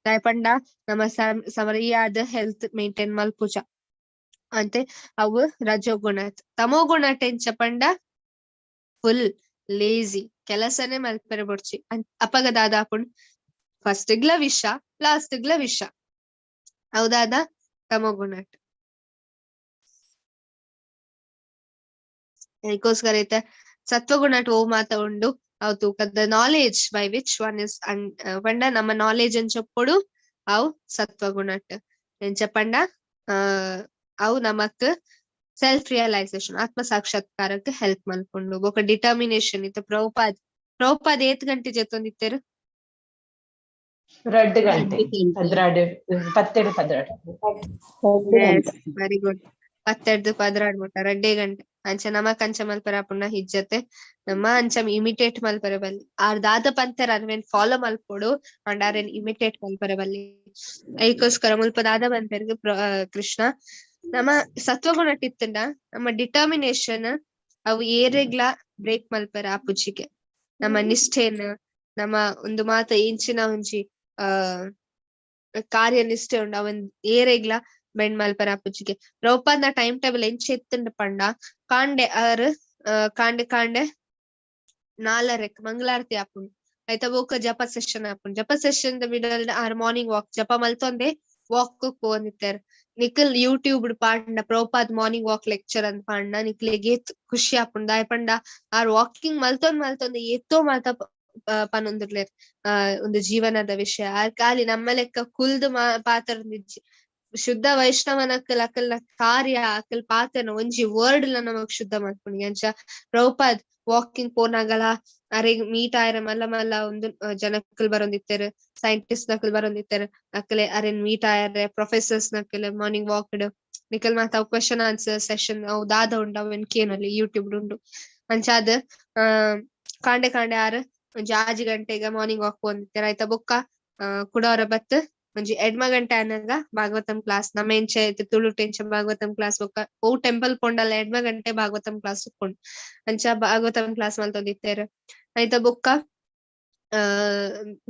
ದಾಯೆ ಪಂಡ ನಮ ಸರಿಯಾದ ಹೆಲ್ತ್ ಮೇಂಟೈನ್ ಮಲ್ಪುಜ ಅಂತೆ. ಅವು ರಜೋಗುಣ. ತಮೋಗುಣ ಎಂಚ ಪಂಡ ಫುಲ್ ಲೇಜಿ, ಕೆಲಸನೇ ಮಲ್ಪೆರೆ ಬೊಡ್ಚಿ. ಅಪಗ ದಾದ ಆಪುಂಡು? ಫಸ್ಟ್ ಗ್ಲ ವಿಷ, ಲಾಸ್ಟ್ ಗ್ಲ ವಿಷ. ಹೌದಾದ ತಮೋಗುಣಟ್. ಅದಕ್ಕೋಸ್ಕರ ಐತೆ ಸತ್ವಗುಣಟ್ ಓ ಮಾತ ಉಂಡು ಅವು ತೂಕ the knowledge by which one is ಪಂಡ ನಮ್ಮ ನಾಲೆಜ್ ಎಂಚೊಪ್ಪೊಡು ಅವು ಸತ್ವಗುಣಟ್. ಎಂಚ ಪಂಡ ಅವು ನಮಕ್ ಸೆಲ್ಫ್ ರಿಯಲೈಸೇಷನ್, ಆತ್ಮ ಸಾಕ್ಷಾತ್ಕಾರಕ್ಕೆ ಹೆಲ್ಪ್ ಮಲ್ಪುಂಡು. ಬೊಕ ಡಿಟರ್ಮಿನೇಷನ್. ಇತ್ತೆ ಪ್ರಭುಪಾದ್ ಪ್ರಭುಪಾದ್ ಏತ್ ಗಂಟೆ ಜೆತ್ತೊಂದಿತ್ತೆರ್? 2 ಗಂಟೆ, 12, 12 12. Very good. 12 12 ಮುಟ್ಟ 2 ಗಂಟೆ. ಅಂಚ ನಮಕ್ ಅಂಚ ಮಲ್ಪರ ಆಪುಂಡ ಹಿಜ್ಜತೆ ನಮ್ಮ ಅಂಚ ಇಮಿಟೇಟ್ ಮಲ್ಪರ ಬಲ್ಲಿ. ಆರ್ ದಾದ ಪಂತೆರ್ ಅರ್ವೆನ್ ಫಾಲೋ ಮಲ್ಪೊಡು, ಅಂಡ್ ಆರೆನ್ ಇಮಿಟೇಟ್ ಮಲ್ಪರ ಬಲ್ಲಿ. ಐಕೋಸ್ಕರ ಮುಲ್ಪ ದಾದ ಪಂತೆರ್ಗ್ ಕೃಷ್ಣ ನಮ್ಮ ಸತ್ವಗುಣ ಇತ್ತಂಡ ನಮ್ಮ ಡಿಟರ್ಮಿನೇಷನ್ ಅವು ಏರೆಗ್ಲಾ ಬ್ರೇಕ್ ಮಲ್ಪರ ಆಪುಜಿಗೆ. ನಮ್ಮ ನಿಷ್ಠೆನ್ ನಮ್ಮ ಒಂದು ಮಾತ ಇಂಚಿನ ಒಂಜಿ ಆ ಕಾರ್ಯನಿಷ್ಠೆ ಉಂಡು ಅವನ್ ಏರೆಗ್ಲಾ ಬೆಂಡ್ ಮಲ್ಪರ ಆಪುಜಿಗೆ. ಪ್ರಭುಪಾದ್ನ ಟೈಮ್ ಟೇಬಲ್ ಎಂಚ ಇತ್ತುಂಡು ಪಂಡ ಕಾಂಡೆ ಆರ್ ಕಾಂಡೆ ಕಾಂಡೆ 4:30 ಮಂಗಳಾರತಿ ಆಪುಂಡು. ಐತ ಬೊಕ ಜಪ ಸೆಷನ್ ಆಪುಂಡು. ಜಪ session the middle R morning walk ಜಪ ಮಲ್ತೊಂದೆ ವಾಕ್ ಪೋವೊಂದಿತ್ತೆರ್. ನಿಕಲ್ ಯೂಟ್ಯೂಬ್ ಪಾಂಡ ಪ್ರಭುಪಾದ್ ಮಾರ್ನಿಂಗ್ ವಾಕ್ ಲೆಕ್ಚರ್ ಅಂತ ಪಾಂಡ ನಿಕ್ಲೆಗ್ ಏತ್ ಖುಷಿ ಆಪುಂಡು. ದಾಯೆ ಪಂಡ ಆರ್ ವಾಕಿಂಗ್ ಮಲ್ತೊಂದ್ ಮಲ್ತೊಂದು ಏತೋ ಮಾತ ಪನೊಂದುಲ್ಲೆರ್ ಒಂದು ಜೀವನದ ವಿಷಯ. ಆರ್ ಖಾಲಿ ನಮ್ಮ ಲೆಕ್ಕ ಕುಲ್ದು ಪಾತೆರೊಂದಿಜ್ಜಿ. ಶುದ್ಧ ವೈಷ್ಣವನಕ್ಕಲ್ ಅಕಲ್ನ ಕಾರ್ಯ ಅಕಲ್ ಪಾತೆರ್ನ ಒಂಜಿ ವರ್ಡ್ ಲ ನಮಕ್ ಶುದ್ಧ ಮಲ್ಪುಂಡು. ಅಂಚ ಪ್ರಭುಪಾದ್ ವಾಕಿಂಗ್ ಪೋನಾಗಲ ಅರೆಗ್ ಮೀಟ್ ಆಯೆರೆ ಮಲ್ಲ ಮಲ್ಲ ಒಂದು ಜನಕ್ಕಲ್ ಬರೊಂದಿತ್ತೆರ್, scientist ನಕಲ್ ಬರೊಂದಿತ್ತೆರ್. ಅಕಲೆ Aron meet ಆಯೆರೆ professors ನಕಲ್ morning walk ನಿಕಲ್ ಮಾತ ಅವು ಕ್ವೆಶನ್ ಆನ್ಸರ್ ಸೆಷನ್ ಅವು ದಾದ ಉಂಡು ಅವೆನ್ ಕೇನೊಲಿ ಯೂಟ್ಯೂಬ್ ಉಂಡು. ಅಂಚಾದ್ ಕಾಂಡೆ ಕಾಂಡೆ ಆರ್ ಒಂಜಿ 6 ಗಂಟೆಗೆ ಮಾರ್ನಿಂಗ್ ವಾಕ್ ಪೋವೊಂದಿತ್ತೆರ್. ಆಯ್ತ ಬೊಕ್ಕ ಕುಡವರ ಬತ್ತ್ ಒಂಜಿ 8 ಗಂಟೆ ಆನಗ ಭಾಗವತಂ ಕ್ಲಾಸ್. ನಮ್ಮ ಎಂಚ ತುಳುಟ್ ಎಂಚ ಭಾಗವತಂ ಕ್ಲಾಸ್ ಬೊಕ್ಕ ಓ ಟೆಂಪಲ್ ಪೋಂಡಲ 8 ಗಂಟೆ ಭಾಗವತಂ ಕ್ಲಾಸ್ ಉಪ್ಪುಂಡು. ಅಂಚ ಭಾಗವತಂ ಕ್ಲಾಸ್ ಮಲ್ತೊಂದಿತ್ತೆರ್. ಆಯ್ತ ಬೊಕ್ಕ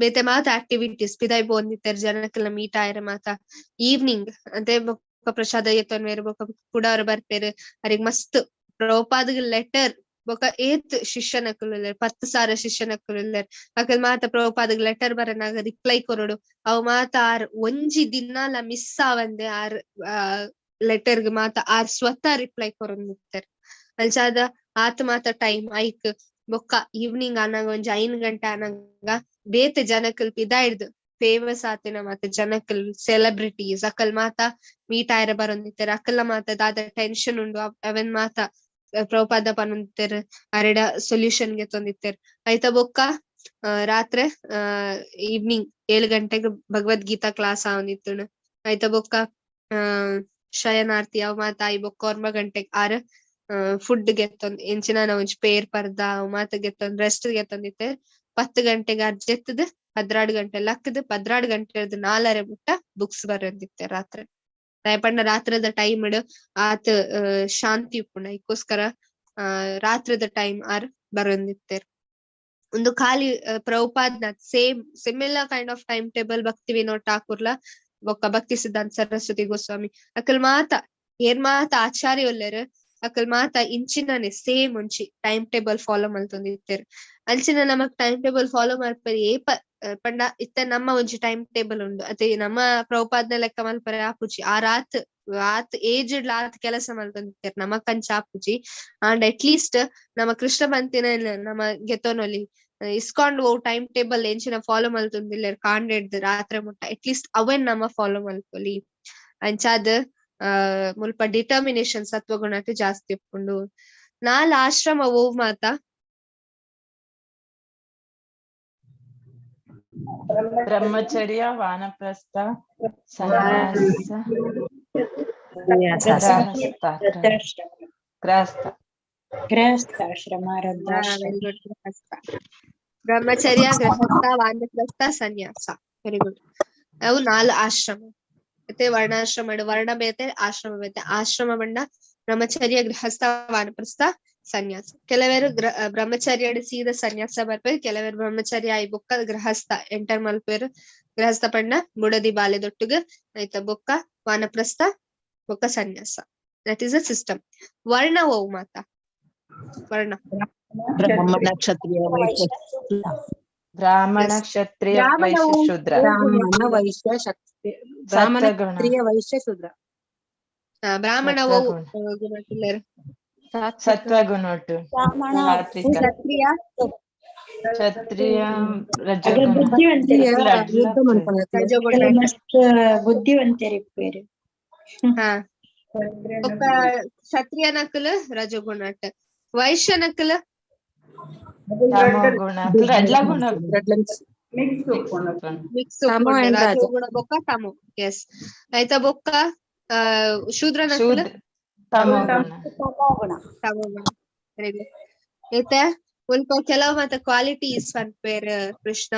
ಬೇತೆ ಮಾತ ಆಕ್ಟಿವಿಟೀಸ್ ಪಿದಾಯ್ ಪೋವೊಂದಿತ್ತೆರ್, ಜನಕ್ಲೆನ ಮೀಟ್ ಆಯೆರೆ ಮಾತ. ಈವ್ನಿಂಗ್ ಅದೇ ಬೊಕ್ಕ ಪ್ರಸಾದ ಎತ್ತೊನ್ವೆರ್, ಬೊಕ್ಕ ಕುಡವರ ಬರ್ಪೆರ್. ಅರೆಗ್ ಮಸ್ತ್ ಪ್ರಭುಪಾದಗ್ ಲೆಟರ್ ಬೊಕ್ಕ ಏತ್ ಶಿಷ್ಯನಕುಲು ಉಲ್ಲೆರ್, 10,000 ಶಿಷ್ಯನಕುಲು ಉಲ್ಲೆರ್. ಅಕಲ್ ಮಾತ ಪ್ರಭುಪಾದಗ್ ಲೆಟರ್ ಬರನಾಗ ರಿಪ್ಲೈ ಕೊರೊಡು. ಅವು ಮಾತ ಆರ್ ಒಂಜಿ ದಿನಾಲ ಮಿಸ್ ಆವಂದೆ ಆರ್ ಲೆಟರ್ಗ್ ಮಾತ ಆರ್ ಸ್ವತಃ ರಿಪ್ಲೈ ಕೊರೊಂದಿತ್ತೆರ್. ಅಂಚಾದ ಆತ್ ಮಾತ ಟೈಮ್ ಐಕ್ ಬೊಕ್ಕ ಈವ್ನಿಂಗ್ ಆನಾಗ ಒಂಜಿ 5 ಗಂಟೆ ಆನಾಗ ಬೇತೆ ಜನಕಲ್ ಪಿದಾಯ್ದು ಫೇಮಸ್ ಆತಿನ ಮಾತ ಜನಕಲ್ ಸೆಲೆಬ್ರಿಟೀಸ್ ಅಕಲ್ ಮಾತ ಮೀಟ್ ಆಯೆರೆ ಬರೊಂದಿತ್ತೆರ್. ಅಕಲ್ನ ಮಾತ ದಾದ ಟೆನ್ಷನ್ ಉಂಡು ಅವನ್ ಮಾತ ಪ್ರಭುಪಾದ ಪನೊಂದಿತ್ತೆರ್, ಅರೆಡ ಸೊಲ್ಯೂಷನ್ ಗೆತ್ತೊಂದಿತ್ತೆರ್. ಐತ ಬೊಕ್ಕ ರಾತ್ರೆ ಈವ್ನಿಂಗ್ 7 ಗಂಟೆಗ್ ಭಗವದ್ಗೀತಾ ಕ್ಲಾಸ್ ಆವೊಂದಿತ್ತುಂಡು. ಐತ ಬೊಕ್ಕ ಶಯನಾರ್ತಿ ಅವು ಮಾತ ಆಯಿ ಬೊಕ್ಕ 9 ಗಂಟೆಗ್ ಆರ್ ಫುಡ್ ಗೆತ್ತೊಂದ್ ಎಂಚಿನ ಒಂಜಿ ಪೇರ್ ಪರ್ದ ಅವು ಮಾತ ಗೆತ್ತೊಂದ್ ರೆಸ್ಟ್ ಗೆತ್ತೊಂದಿತ್ತೆರ್. 10 ಗಂಟೆಗ್ ಆರ್ ಜೆತ್ತದ್ 12 ಗಂಟೆ ಲಕ್ಕದ್ 12 ಗಂಟೆರ್ದ್ 4:30 ಮುಟ್ಟ ಬುಕ್ಸ್ ಬರೆಯೊಂದಿತ್ತೆರ್ ರಾತ್ರೆ. ದಾಯೆ ಪಂಡ ರಾತ್ರೆದ ಟೈಮ್ ಆತ್ ಶಾಂತಿ ಉಪ್ಪುಂಡು, ಐಕೋಸ್ಕರ ರಾತ್ರೆದ ಟೈಮ್ ಆರ್ ಬರೊಂದಿತ್ತೆರ್. ಒಂದು ಖಾಲಿ ಪ್ರಭುಪಾದ್ನ same similar kind of time table Bhakti Vinod ಠಾಕೂರ್ಲ ಬೊಕ್ಕ ಭಕ್ತಿ ಸಿದ್ಧಾಂತ ಸರಸ್ವತಿ ಗೋಸ್ವಾಮಿ ಅಕಲ್ ಮಾತ ಏರ್ ಮಾತ ಆಚಾರ್ಯ ಉಲ್ಲೆರ್ ಅಕಲ್ ಮಾತ ಇಂಚಿನನೆ ಸೇಮ್ ಒಂಜಿ ಟೈಮ್ ಟೇಬಲ್ ಫಾಲೋ ಮಲ್ತೊಂದಿತ್ತೆರ್. ಅಂಚಿನ ನಮಕ್ ಟೈಮ್ ಟೇಬಲ್ ಫಾಲೋ ಮಲ್ಪರೆ ಏಪ ಪಂಡ ಇತ್ತ ನಮ್ಮ ಒಂಜಿ ಟೈಮ್ ಟೇಬಲ್ ಉಂಡು, ಅತೆ ನಮ್ಮ ಪ್ರಭುಪಾದ್ನ ಲೆಕ್ಕ ಮಲ್ಪರೆ ಆಪುಜಿ. ಆ ರಾತ್ ಆತ್ ಏಜ್ ಆತ್ ಕೆಲಸ ಮಲ್ತೊಂದಿತ್ತೆರ್, ನಮಕ್ ಅಂಚ ಆಪುಜಿ. ಅಂಡ್ ಅಟ್ ಲೀಸ್ಟ್ ನಮ್ಮ ಕೃಷ್ಣ ಪಂತಿನ ನಮ್ಮ ಗೆತೊನೊಲಿ ಇಸ್ಕಾನ್ ಓ ಟೈಮ್ ಟೇಬಲ್ ಎಂಚಿನ ಫಾಲೋ ಮಲ್ತೊಂದಿಲ್ಲೆರ್ ಕಾಂಡೆಡ್ದ್ ರಾತ್ರೆ ಮುಟ್ಟ, ಅಟ್ ಲೀಸ್ಟ್ ಅವೆನ್ ನಮ್ಮ ಫಾಲೋ ಮಲ್ಪೊಲಿ. ಅಂಚಾದ್ ಮುಲ್ಪ ಡಿಟರ್ಮಿನೇಷನ್ ಸತ್ವಗುಣಟ್ ಜಾಸ್ತಿ ಉಪ್ಪುಂಡು. 4 ಆಶ್ರಮ ಓವ್ ಮಾತ? ಬ್ರಹ್ಮಚರ್ಯ, ವಾನಪ್ರಸ್ಥ, ಸನ್ಯಾಸ, ಗೃಹಸ್ಥ. ಗೃಹಸ್ಥಾಶ್ರಮ, ಬ್ರಹ್ಮಚರ್ಯ, ಗೃಹಸ್ಥ, ವಾನಪ್ರಸ್ಥ, ಸನ್ಯಾಸ. Very good. ಅವು 4 ಆಶ್ರಮ. ಮತ್ತೆ ವರ್ಣಾಶ್ರಮ, ವರ್ಣ ಬೇತೆ, ಆಶ್ರಮ ಬೇತೆ. ಆಶ್ರಮ ಬಂಡ ಬ್ರಹ್ಮಚರ್ಯ, ಗೃಹಸ್ಥ, ವಾನಪ್ರಸ್ಥ, ಸನ್ಯಾಸ. ಕೆಲವರು ಬ್ರಹ್ಮಚರ್ಯ ಸೀದಾ ಸನ್ಯಾಸ ಬರ್ಪೇರು, ಕೆಲವರು ಬ್ರಹ್ಮಚರ್ಯ ಆಯಿ ಬೊಕ್ಕ ಗೃಹಸ್ಥ ಎಂಟರ್ ಮಲ್ಪೇರು. ಗೃಹಸ್ಥ ಪಂಡ ಬುಡದಿ ಬಾಲೆದೊಟ್ಟುಗು ಆಯ್ತಾ, ಬೊಕ್ಕ ವಾನಪ್ರಸ್ಥ, ಬೊಕ್ಕ ಸನ್ಯಾಸ. That is a system. ವರ್ಣ ಓವು ಮಾತ? ವರ್ಣ ಬ್ರಾಹ್ಮಣ, ಕ್ಷತ್ರಿಯ, ವೈಶ್ಯ. ಬ್ರಾಹ್ಮಣ, Yes. ಕ್ಷತ್ರಿಯ, ಬ್ರಾಹ್ಮಣ ವೈಶ್ಯ, ಓ- ಶೂದ್ರ. ಬ್ರಾಹ್ಮಣ, ವೈಶ್ಯ, ಶಕ್ತಿ, ಬ್ರಾಹ್ಮಣ, ಸತ್ವಗುಣ. ಕ್ಷತ್ರಿಯ, ವೈಶ್ಯ, ಶೂದ್ರ. ಬ್ರಾಹ್ಮಣ ಓ ಸತ್ವಗುಣ. ಗುಣಟುಲ್ಲೆರ್? ಸತ್ವಗುಣೊಟ್ಟು. ಬ್ರಾಹ್ಮಣ. ಸಾತ್ವಿಕ. ಕ್ಷತ್ರಿಯ? ಕ್ಷತ್ರಿಯ ಅಗಲ್ ರಜೋಗುಣ. ಬುದ್ಧಿವಂತರು. ಯುದ್ಧ ಮನ್ಪುನಕ್ಲು. ರಜೋಗುಣ. ಅಗಲ್ ಮಸ್ತ್ ಬುದ್ಧಿವಂತರು ಇಪ್ಪೇರು. ಹಾ, ಬೊಕ್ಕ ಕ್ಷತ್ರಿಯನಕುಲು ರಜೋಗುಣಟ್, ವೈಶ್ಯನಕುಲು? ತಮೋಗುಣ. ರಡ್ಲ ಗುಣ. ಮಿಕ್ಸ್ ಉಪ್ಪುಂಡು. ಮಿಕ್ಸ್. ತಮೋ and ರಜ. ರಜೋಗುಣ ಬೊಕ್ಕ ತಮೋ, ಎಸ್. ಆಯ್ತಾ, ಬೊಕ್ಕ ಶೂದ್ರನಕುಲು? ಶೂದ್ರ ತಮೋಗುಣ. ತಮೋಗುಣ. ತಮೋಗುಣ. Very good. ಐತೆ ಮುಲ್ಪ ಕೆಲವು ಮಾತ ಕ್ವಾಲಿಟೀಸ್ ಪನ್ಪೇರ್ ಕೃಷ್ಣ.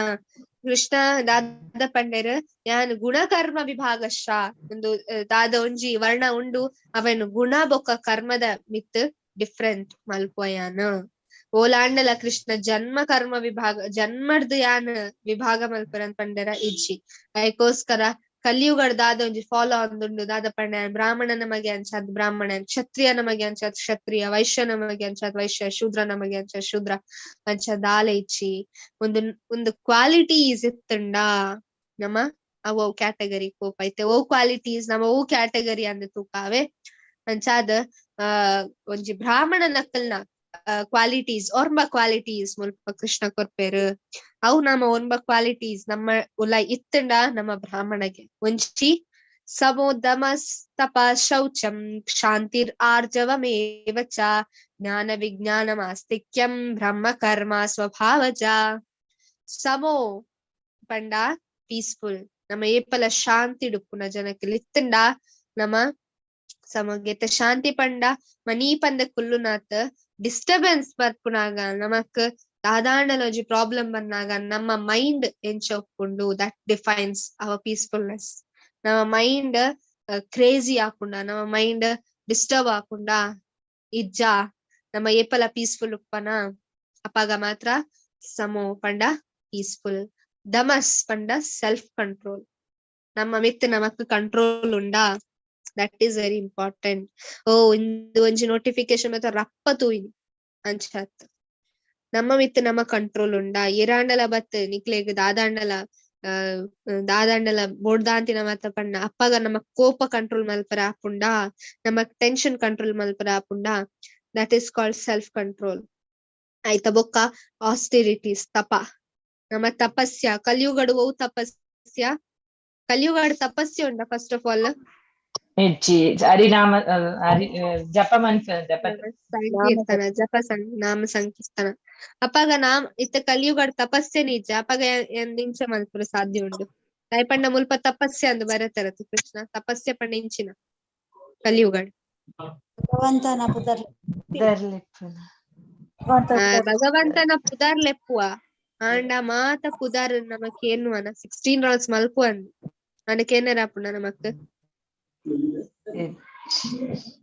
ಕೃಷ್ಣ ದಾದ ಪಂಡೆರ್? ಯಾನ್ ಗುಣಕರ್ಮ ವಿಭಾಗಶ. ಒಂದು ದಾದ ಒಂಜಿ ವರ್ಣ ಉಂಡು, ಅವೆನ್ ಗುಣ ಬೊಕ್ಕ ಕರ್ಮದ ಮಿತ್ ಡಿಫ್ರೆಂಟ್ ಮಲ್ಪುವ ಯಾನ್. ಓಲಾಂಡಲ ಕೃಷ್ಣ ಜನ್ಮ ಕರ್ಮ ವಿಭಾಗ, ಜನ್ಮರ್ದು ಯಾನ್ ವಿಭಾಗ ಮಲ್ಪುರ ಪಂಡೆರ? ಇಜ್ಜಿ. ಐಕೋಸ್ಕರ ಕಲಿಯುಗಡ್ ದಾದ ಒಂಜಿ ಫಾಲೋ ಆಂದುಂಡು. ದಾದ ಪಂಡ, ಬ್ರಾಹ್ಮಣನ ಮಗೆ ಅಂಚಾದ್ ಬ್ರಾಹ್ಮಣ, ಕ್ಷತ್ರಿಯನ ಮಗೆ ಅಂಚಾದ್ ಕ್ಷತ್ರಿಯ, ವೈಶ್ಯನ ಮಗೆ ಅಂಚಾದ್ ವೈಶ್ಯ, ಶೂದ್ರನ ಮಗೆ ಅಂಚಾದ್ ಶೂದ್ರ ಅಂಚ ದಾಲ ಇಚ್ಚಿ. ಒಂದು ಒಂದು ಕ್ವಾಲಿಟೀಸ್ ಇತ್ತುಂಡ ನಮ್ಮ ಅವು ಅವು ಕ್ಯಾಟಗರಿ ಕೋಪ ಐತೆ. ಓ ಕ್ವಾಲಿಟೀಸ್ ನಮ್ಮ ಓ ಕ್ಯಾಟಗರಿ ಅಂದ್ ತೂಕಾವೆ. ಅಂಚಾದ್ ಒಂಜಿ ಬ್ರಾಹ್ಮಣ ನಕಲ್ನ ಕ್ವಾಲಿಟೀಸ್, ಒರ್ಂಬ ಕ್ವಾಲಿಟೀಸ್ ಮುಲ್ಪ ಕೃಷ್ಣ ಕೊರ್ಪೇರು. ಅವು ನಮ್ಮ ಒರ್ಂಬ ಕ್ವಾಲಿಟೀಸ್ ನಮ್ಮ ಉಲ ಇತ್ತಂಡ ನಮ್ಮ ಬ್ರಾಹ್ಮಣಗೆ. ಒಂಜಿ ಸಮೋದಮಸ್ತಪ ಶೌಚಂ ಶಾಂತಿರ್ ಆರ್ಜವಮೇವ ಚ ಜ್ಞಾನ ವಿಜ್ಞಾನ ಆಸ್ತಿಕ್ಯಂ ಬ್ರಹ್ಮ ಕರ್ಮ ಸ್ವಭಾವಜ. ಸಮೋ ಪಂಡ ಪೀಸ್ಫುಲ್. ನಮ್ಮ ಏಪಲ ಶಾಂತಿ ಡುಪ್ಪುನ ಜನಕ್ಕೆ ಇತ್ತಂಡ ನಮ್ಮ ಸಮಗೆತ. ಶಾಂತಿ ಪಂಡ ಮನೀ ಪಂದ ಕುಲ್ಲುನಾತ್ ಡಿಸ್ಟರ್ಬೆನ್ಸ್ ಬರ್ಪುನಾಗ, ನಮಕ್ ದಾದಾಂಡಲ ಒಂಜಿ ಪ್ರಾಬ್ಲಮ್ ಬಂದಾಗ ನಮ್ಮ ಮೈಂಡ್ ಎಂಚ ಉಪ್ಪುಂಡು, that defines hour peacefulness. ನಮ್ಮ ಮೈಂಡ್ ಕ್ರೇಜಿ ಆಪುಂಡ, ನಮ್ಮ ಮೈಂಡ್ ಡಿಸ್ಟರ್ಬ್ ಆಪುಂಡ ಇಜ್ಜಾ, ನಮ್ಮ ಏಪಲ ಪೀಸ್ಫುಲ್ ಉಪ್ಪನ, ಅಪಾಗ ಮಾತ್ರ ಸಮೋ ಪಂಡ ಪೀಸ್ಫುಲ್. ದಮಸ್ ಪಂಡ ಸೆಲ್ಫ್ ಕಂಟ್ರೋಲ್. ನಮ್ಮ ಮಿತ್ ನಮಕ್ ಕಂಟ್ರೋಲ್ ಉಂಡಾ, that is very important. ಓ ಇಂದು ಒಂಜಿ ನೋಟಿಫಿಕೇಶನ್ ಮತ್ತೆ ರಪ್ಪ ತೂಯಿನಿ ಅಂಚಾತ್. ನಮ್ಮ ಮಿತ್ ನಮ್ಮ ಕಂಟ್ರೋಲ್ ಉಂಡಾ? ಏರಾಂಡಲ ಬತ್ ನಿಕ್ಲೆಗ್ ದಾದಾಂಡಲ ದಾದಾಂಡಲ ಬೋಡ್ದಾಂತಿನ ಮಾತ ಪಣ್ಣ, ಅಪ್ಪಗ ನಮ್ಮ ಕೋಪ ಕಂಟ್ರೋಲ್ ಮಲ್ಪರ ಆಪುಂಡಾ? ನಮ್ಮ ಟೆನ್ಷನ್ ಕಂಟ್ರೋಲ್ ಮಲ್ಪರ ಆಪುಂಡಾ? That is called self control. ಆಯ್ತಾ? ಬೊಕ್ಕ ಆಸ್ಟಿರಿಟೀಸ್, ತಪ. ನಮ್ಮ ತಪಸ್ಯ. ಕಲಿಯುಗಡು ಓ ತಪಸ್ಯ? ಕಲಿಯುಗಡು ತಪಸ್ಯ ಉಂಡ ಫಸ್ಟ್ ಆಫ್ ಆಲ್? ಇಜ್ಜಿ. ಹರಿನಾಮ, ಹರಿ ಜಪ ಮನ್ಸ ಜಪ. ಸಂಕೀರ್ತನ, ಜಪ, ನಾಮ ಸಂಕೀರ್ತನ. ಅಪಗ ನಾಮ್ ಇತ್ತ ಕಲಿಯುಗಡ್ ತಪಸ್ಸೆ ನಿಜ. ಅಪಗ ಇಂಚ ಮಲ್ಪುರ ಸಾಧ್ಯ ಉಂಡು? ಪಂಡ ಮುಲ್ಪ ತಪಸ್ಯ ಅಂದ್ ಬರತರತು ಕೃಷ್ಣ. ತಪಸ್ಯ ಪಂಡ ಇಂಚಿನ ಕಲಿಯುಗಡ್? ಭಗವಂತನ ಪುದರ್. ಪುದರ್ಲೆಪ್ಪುನ. ಭಗವಂತನ ಪುದರ್ ಲೆಪ್ಪುವ. ಆಂಡ ಮಾತ ಪುದರ್ ನಮಕ್ ಏನುವನ 16 ರೌಂಡ್ಸ್ ಮಲ್ಪುವ ಅಂದ್ ಆಂಡ ಕೇನರ ಆಪುಂಡ ನಮಕ್?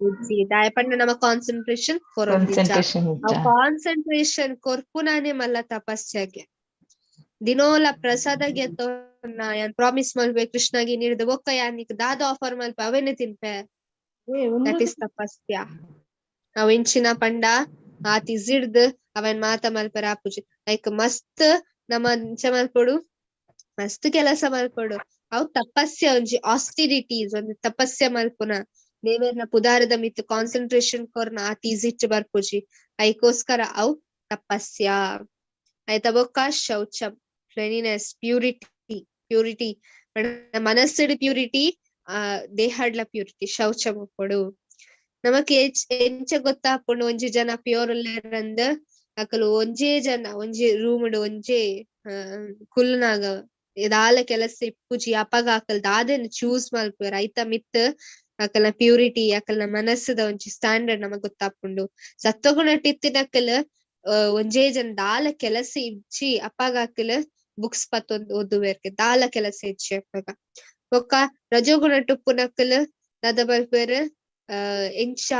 ಇಜ್ಜಿ. ದಾಯೆ ಪಂಡ ನಮ ಕಾನ್ಸಂಟ್ರೇಷನ್ ಕೊರೊಂದಿಜ್ಜ. ಕಾನ್ಸಂಟ್ರೇಷನ್ ಇಜ್ಜ. ಕಾನ್ಸಂಟ್ರೇಷನ್ ಕೊರ್ಪುನಾನೆ ಮಲ್ಲ ತಪಸ್ಯಾಗೆ. ದಿನೋಲ ಪ್ರಸಾದ ಗೆತ್ತೊನ್ನ ಯಾನ್ ಪ್ರಾಮಿಸ್ ಮಲ್ಪೆ ಕೃಷ್ಣಗೆ, ನೀರ್ದ ಬೊಕ್ಕ ಯಾನ್ ನಿಕ್ ದಾದ ಆಫರ್ ಮಲ್ಪ ಅವೇನೆ ತಿನ್ಪೆ, that is ತಪಸ್ಯ. ಅವ್ ಇಂಚಿನ ಪಂಡ ಆತಿ ಜಿಡ್ದ್ ಅವನ್ ಮಾತ ಮಲ್ಪೆರ ಆಪುಜಿ. ಲೈಕ್ ಮಸ್ತ್ ನಮ ಇಂಚ ಮಲ್ಪೊಡು, ಮಸ್ತ್ ಕೆಲಸ ಮಲ್ಪೊಡು. ಅವ್ ತಪಸ್ಯ ಒಂಜಿ ಆಸ್ಟಿರಿಟೀಸ್, ಒಂಜಿ ತಪಸ್ಯ ಮಲ್ಪುನ, ದೇವೆರ್ನ ಪುದಾರದ ಮಿತ್ ಕಾನ್ಸಂಟ್ರೇಷನ್ ಕೊರ್ನ ಆತಿ ಈಸಿಟ್ ಬರ್ಪುಜಿ. ಐಕೋಸ್ಕರ ಅವ್ ತಪಸ್ಯ. ಆಯ್ತಾ? ಬೊಕ್ಕ ಶೌಚಂ, ಕ್ಲೀನಿನೆಸ್, ಪ್ಯೂರಿಟಿ. ಪ್ಯೂರಿಟಿ ಮನಸ್ಸುಡ್ ಪ್ಯೂರಿಟಿ, ದೇಹಡ್ಲ ಪ್ಯೂರಿಟಿ, ಶೌಚ ಉಪ್ಪೊಡು. ನಮಕ್ ಎಂಚ ಗೊತ್ತಾಪುಂಡು ಒಂಜಿ ಜನ ಪ್ಯೂರ್ ಉಲ್ಲೆರಂದ್? ಅಕುಲು ಒಂಜೇ ಜನ ಒಂಜಿ ರೂಮ್ ಒಂಜೇ ಕುಲ್ಲುನಾಗ ದಾಲ ಕೆಲಸ ಇಪ್ಪುಜಿ, ಅಪಗ ಅಕಲ್ ದಾದೆನ್ ಚೂಸ್ ಮಲ್ಪುವೆರ್, ಐತ ಮಿತ್ ಅಕಲ್ನ ಪ್ಯೂರಿಟಿ, ಅಕಲ್ನ ಮನಸ್ಸುದ ಒಂಜಿ ಸ್ಟ್ಯಾಂಡರ್ಡ್ ನಮಗ್ ಗೊತ್ತಾಪುಂಡು. ಸತ್ವಗುಣಟ್ ಇತ್ತಿನಕಲ್ ಒಂಜೇ ಜನ ದಾಲ ಕೆಲಸ ಇಜ್ಜಿ, ಅಪಗ ಅಕಲ್ ಬುಕ್ಸ್ ಪತ್ತೊಂದು ಓದುವೆರ್ಗೆ, ದಾಲ ಕೆಲಸ ಇಜ್ಜಿ ಅಪಗ. ಬೊಕ್ಕ ರಜೋಗುಣಟ್ ಉಪ್ಪುನಕಲ್ ದಾದ ಮಲ್ಪುವೆರ್? ಎಂಚ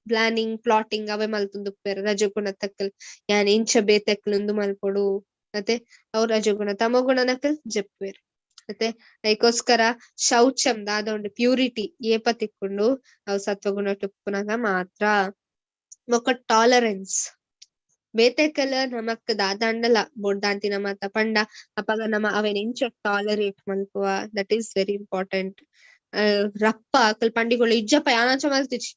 ಪ್ಲಾನಿಂಗ್, ಪ್ಲಾಟಿಂಗ್ ಅವೇ ಮಲ್ತೊಂದು ಉಪ್ಪುವೆರ್ ರಜೋಗುಣ ತಕ್ಕಲ್. ಯಾನ್ ಎಂಚ ಬೇತೆಕ್ಲ್ ಉಂದು ಮಲ್ಪೊಡು ಮತ್ತೆ ಅವ್ರ ರಜೋಗುಣ. ತಮೋಗುಣನಕಲ್ ಜಪ್ಪುವೆರ್ ಮತ್ತೆ. ಐಕೋಸ್ಕರ ಶೌಚಂ ದಾದ ಉಂಡು, ಪ್ಯೂರಿಟಿ ಏಪ ತಿಕ್ಕುಂಡು? ಅವು ಸತ್ವಗುಣ ಉಪ್ಪುನಾಗ ಮಾತ್ರ. ಬೊಕ್ಕ ಟಾಲರೆನ್ಸ್. ಬೇತೆಕಲ್ ನಮಕ್ ದಾದಾಂಡಲ ಬೋಡ್ದಾಂತಿನ ಮಾತ ಪಂಡ ಅಪಗ ನಮ ಅವೆನ್ ಎಂಚ ಟಾಲರೇಟ್ ಮಲ್ಪುವ, that is very important. ರಪ್ಪ ಅಕಲ್ ಪಂಡಿಗಳು ಇಜ್ಜಪ್ಪ ಯಾನ್ ಅಂಚ ಮಲ್ತಿಜಿ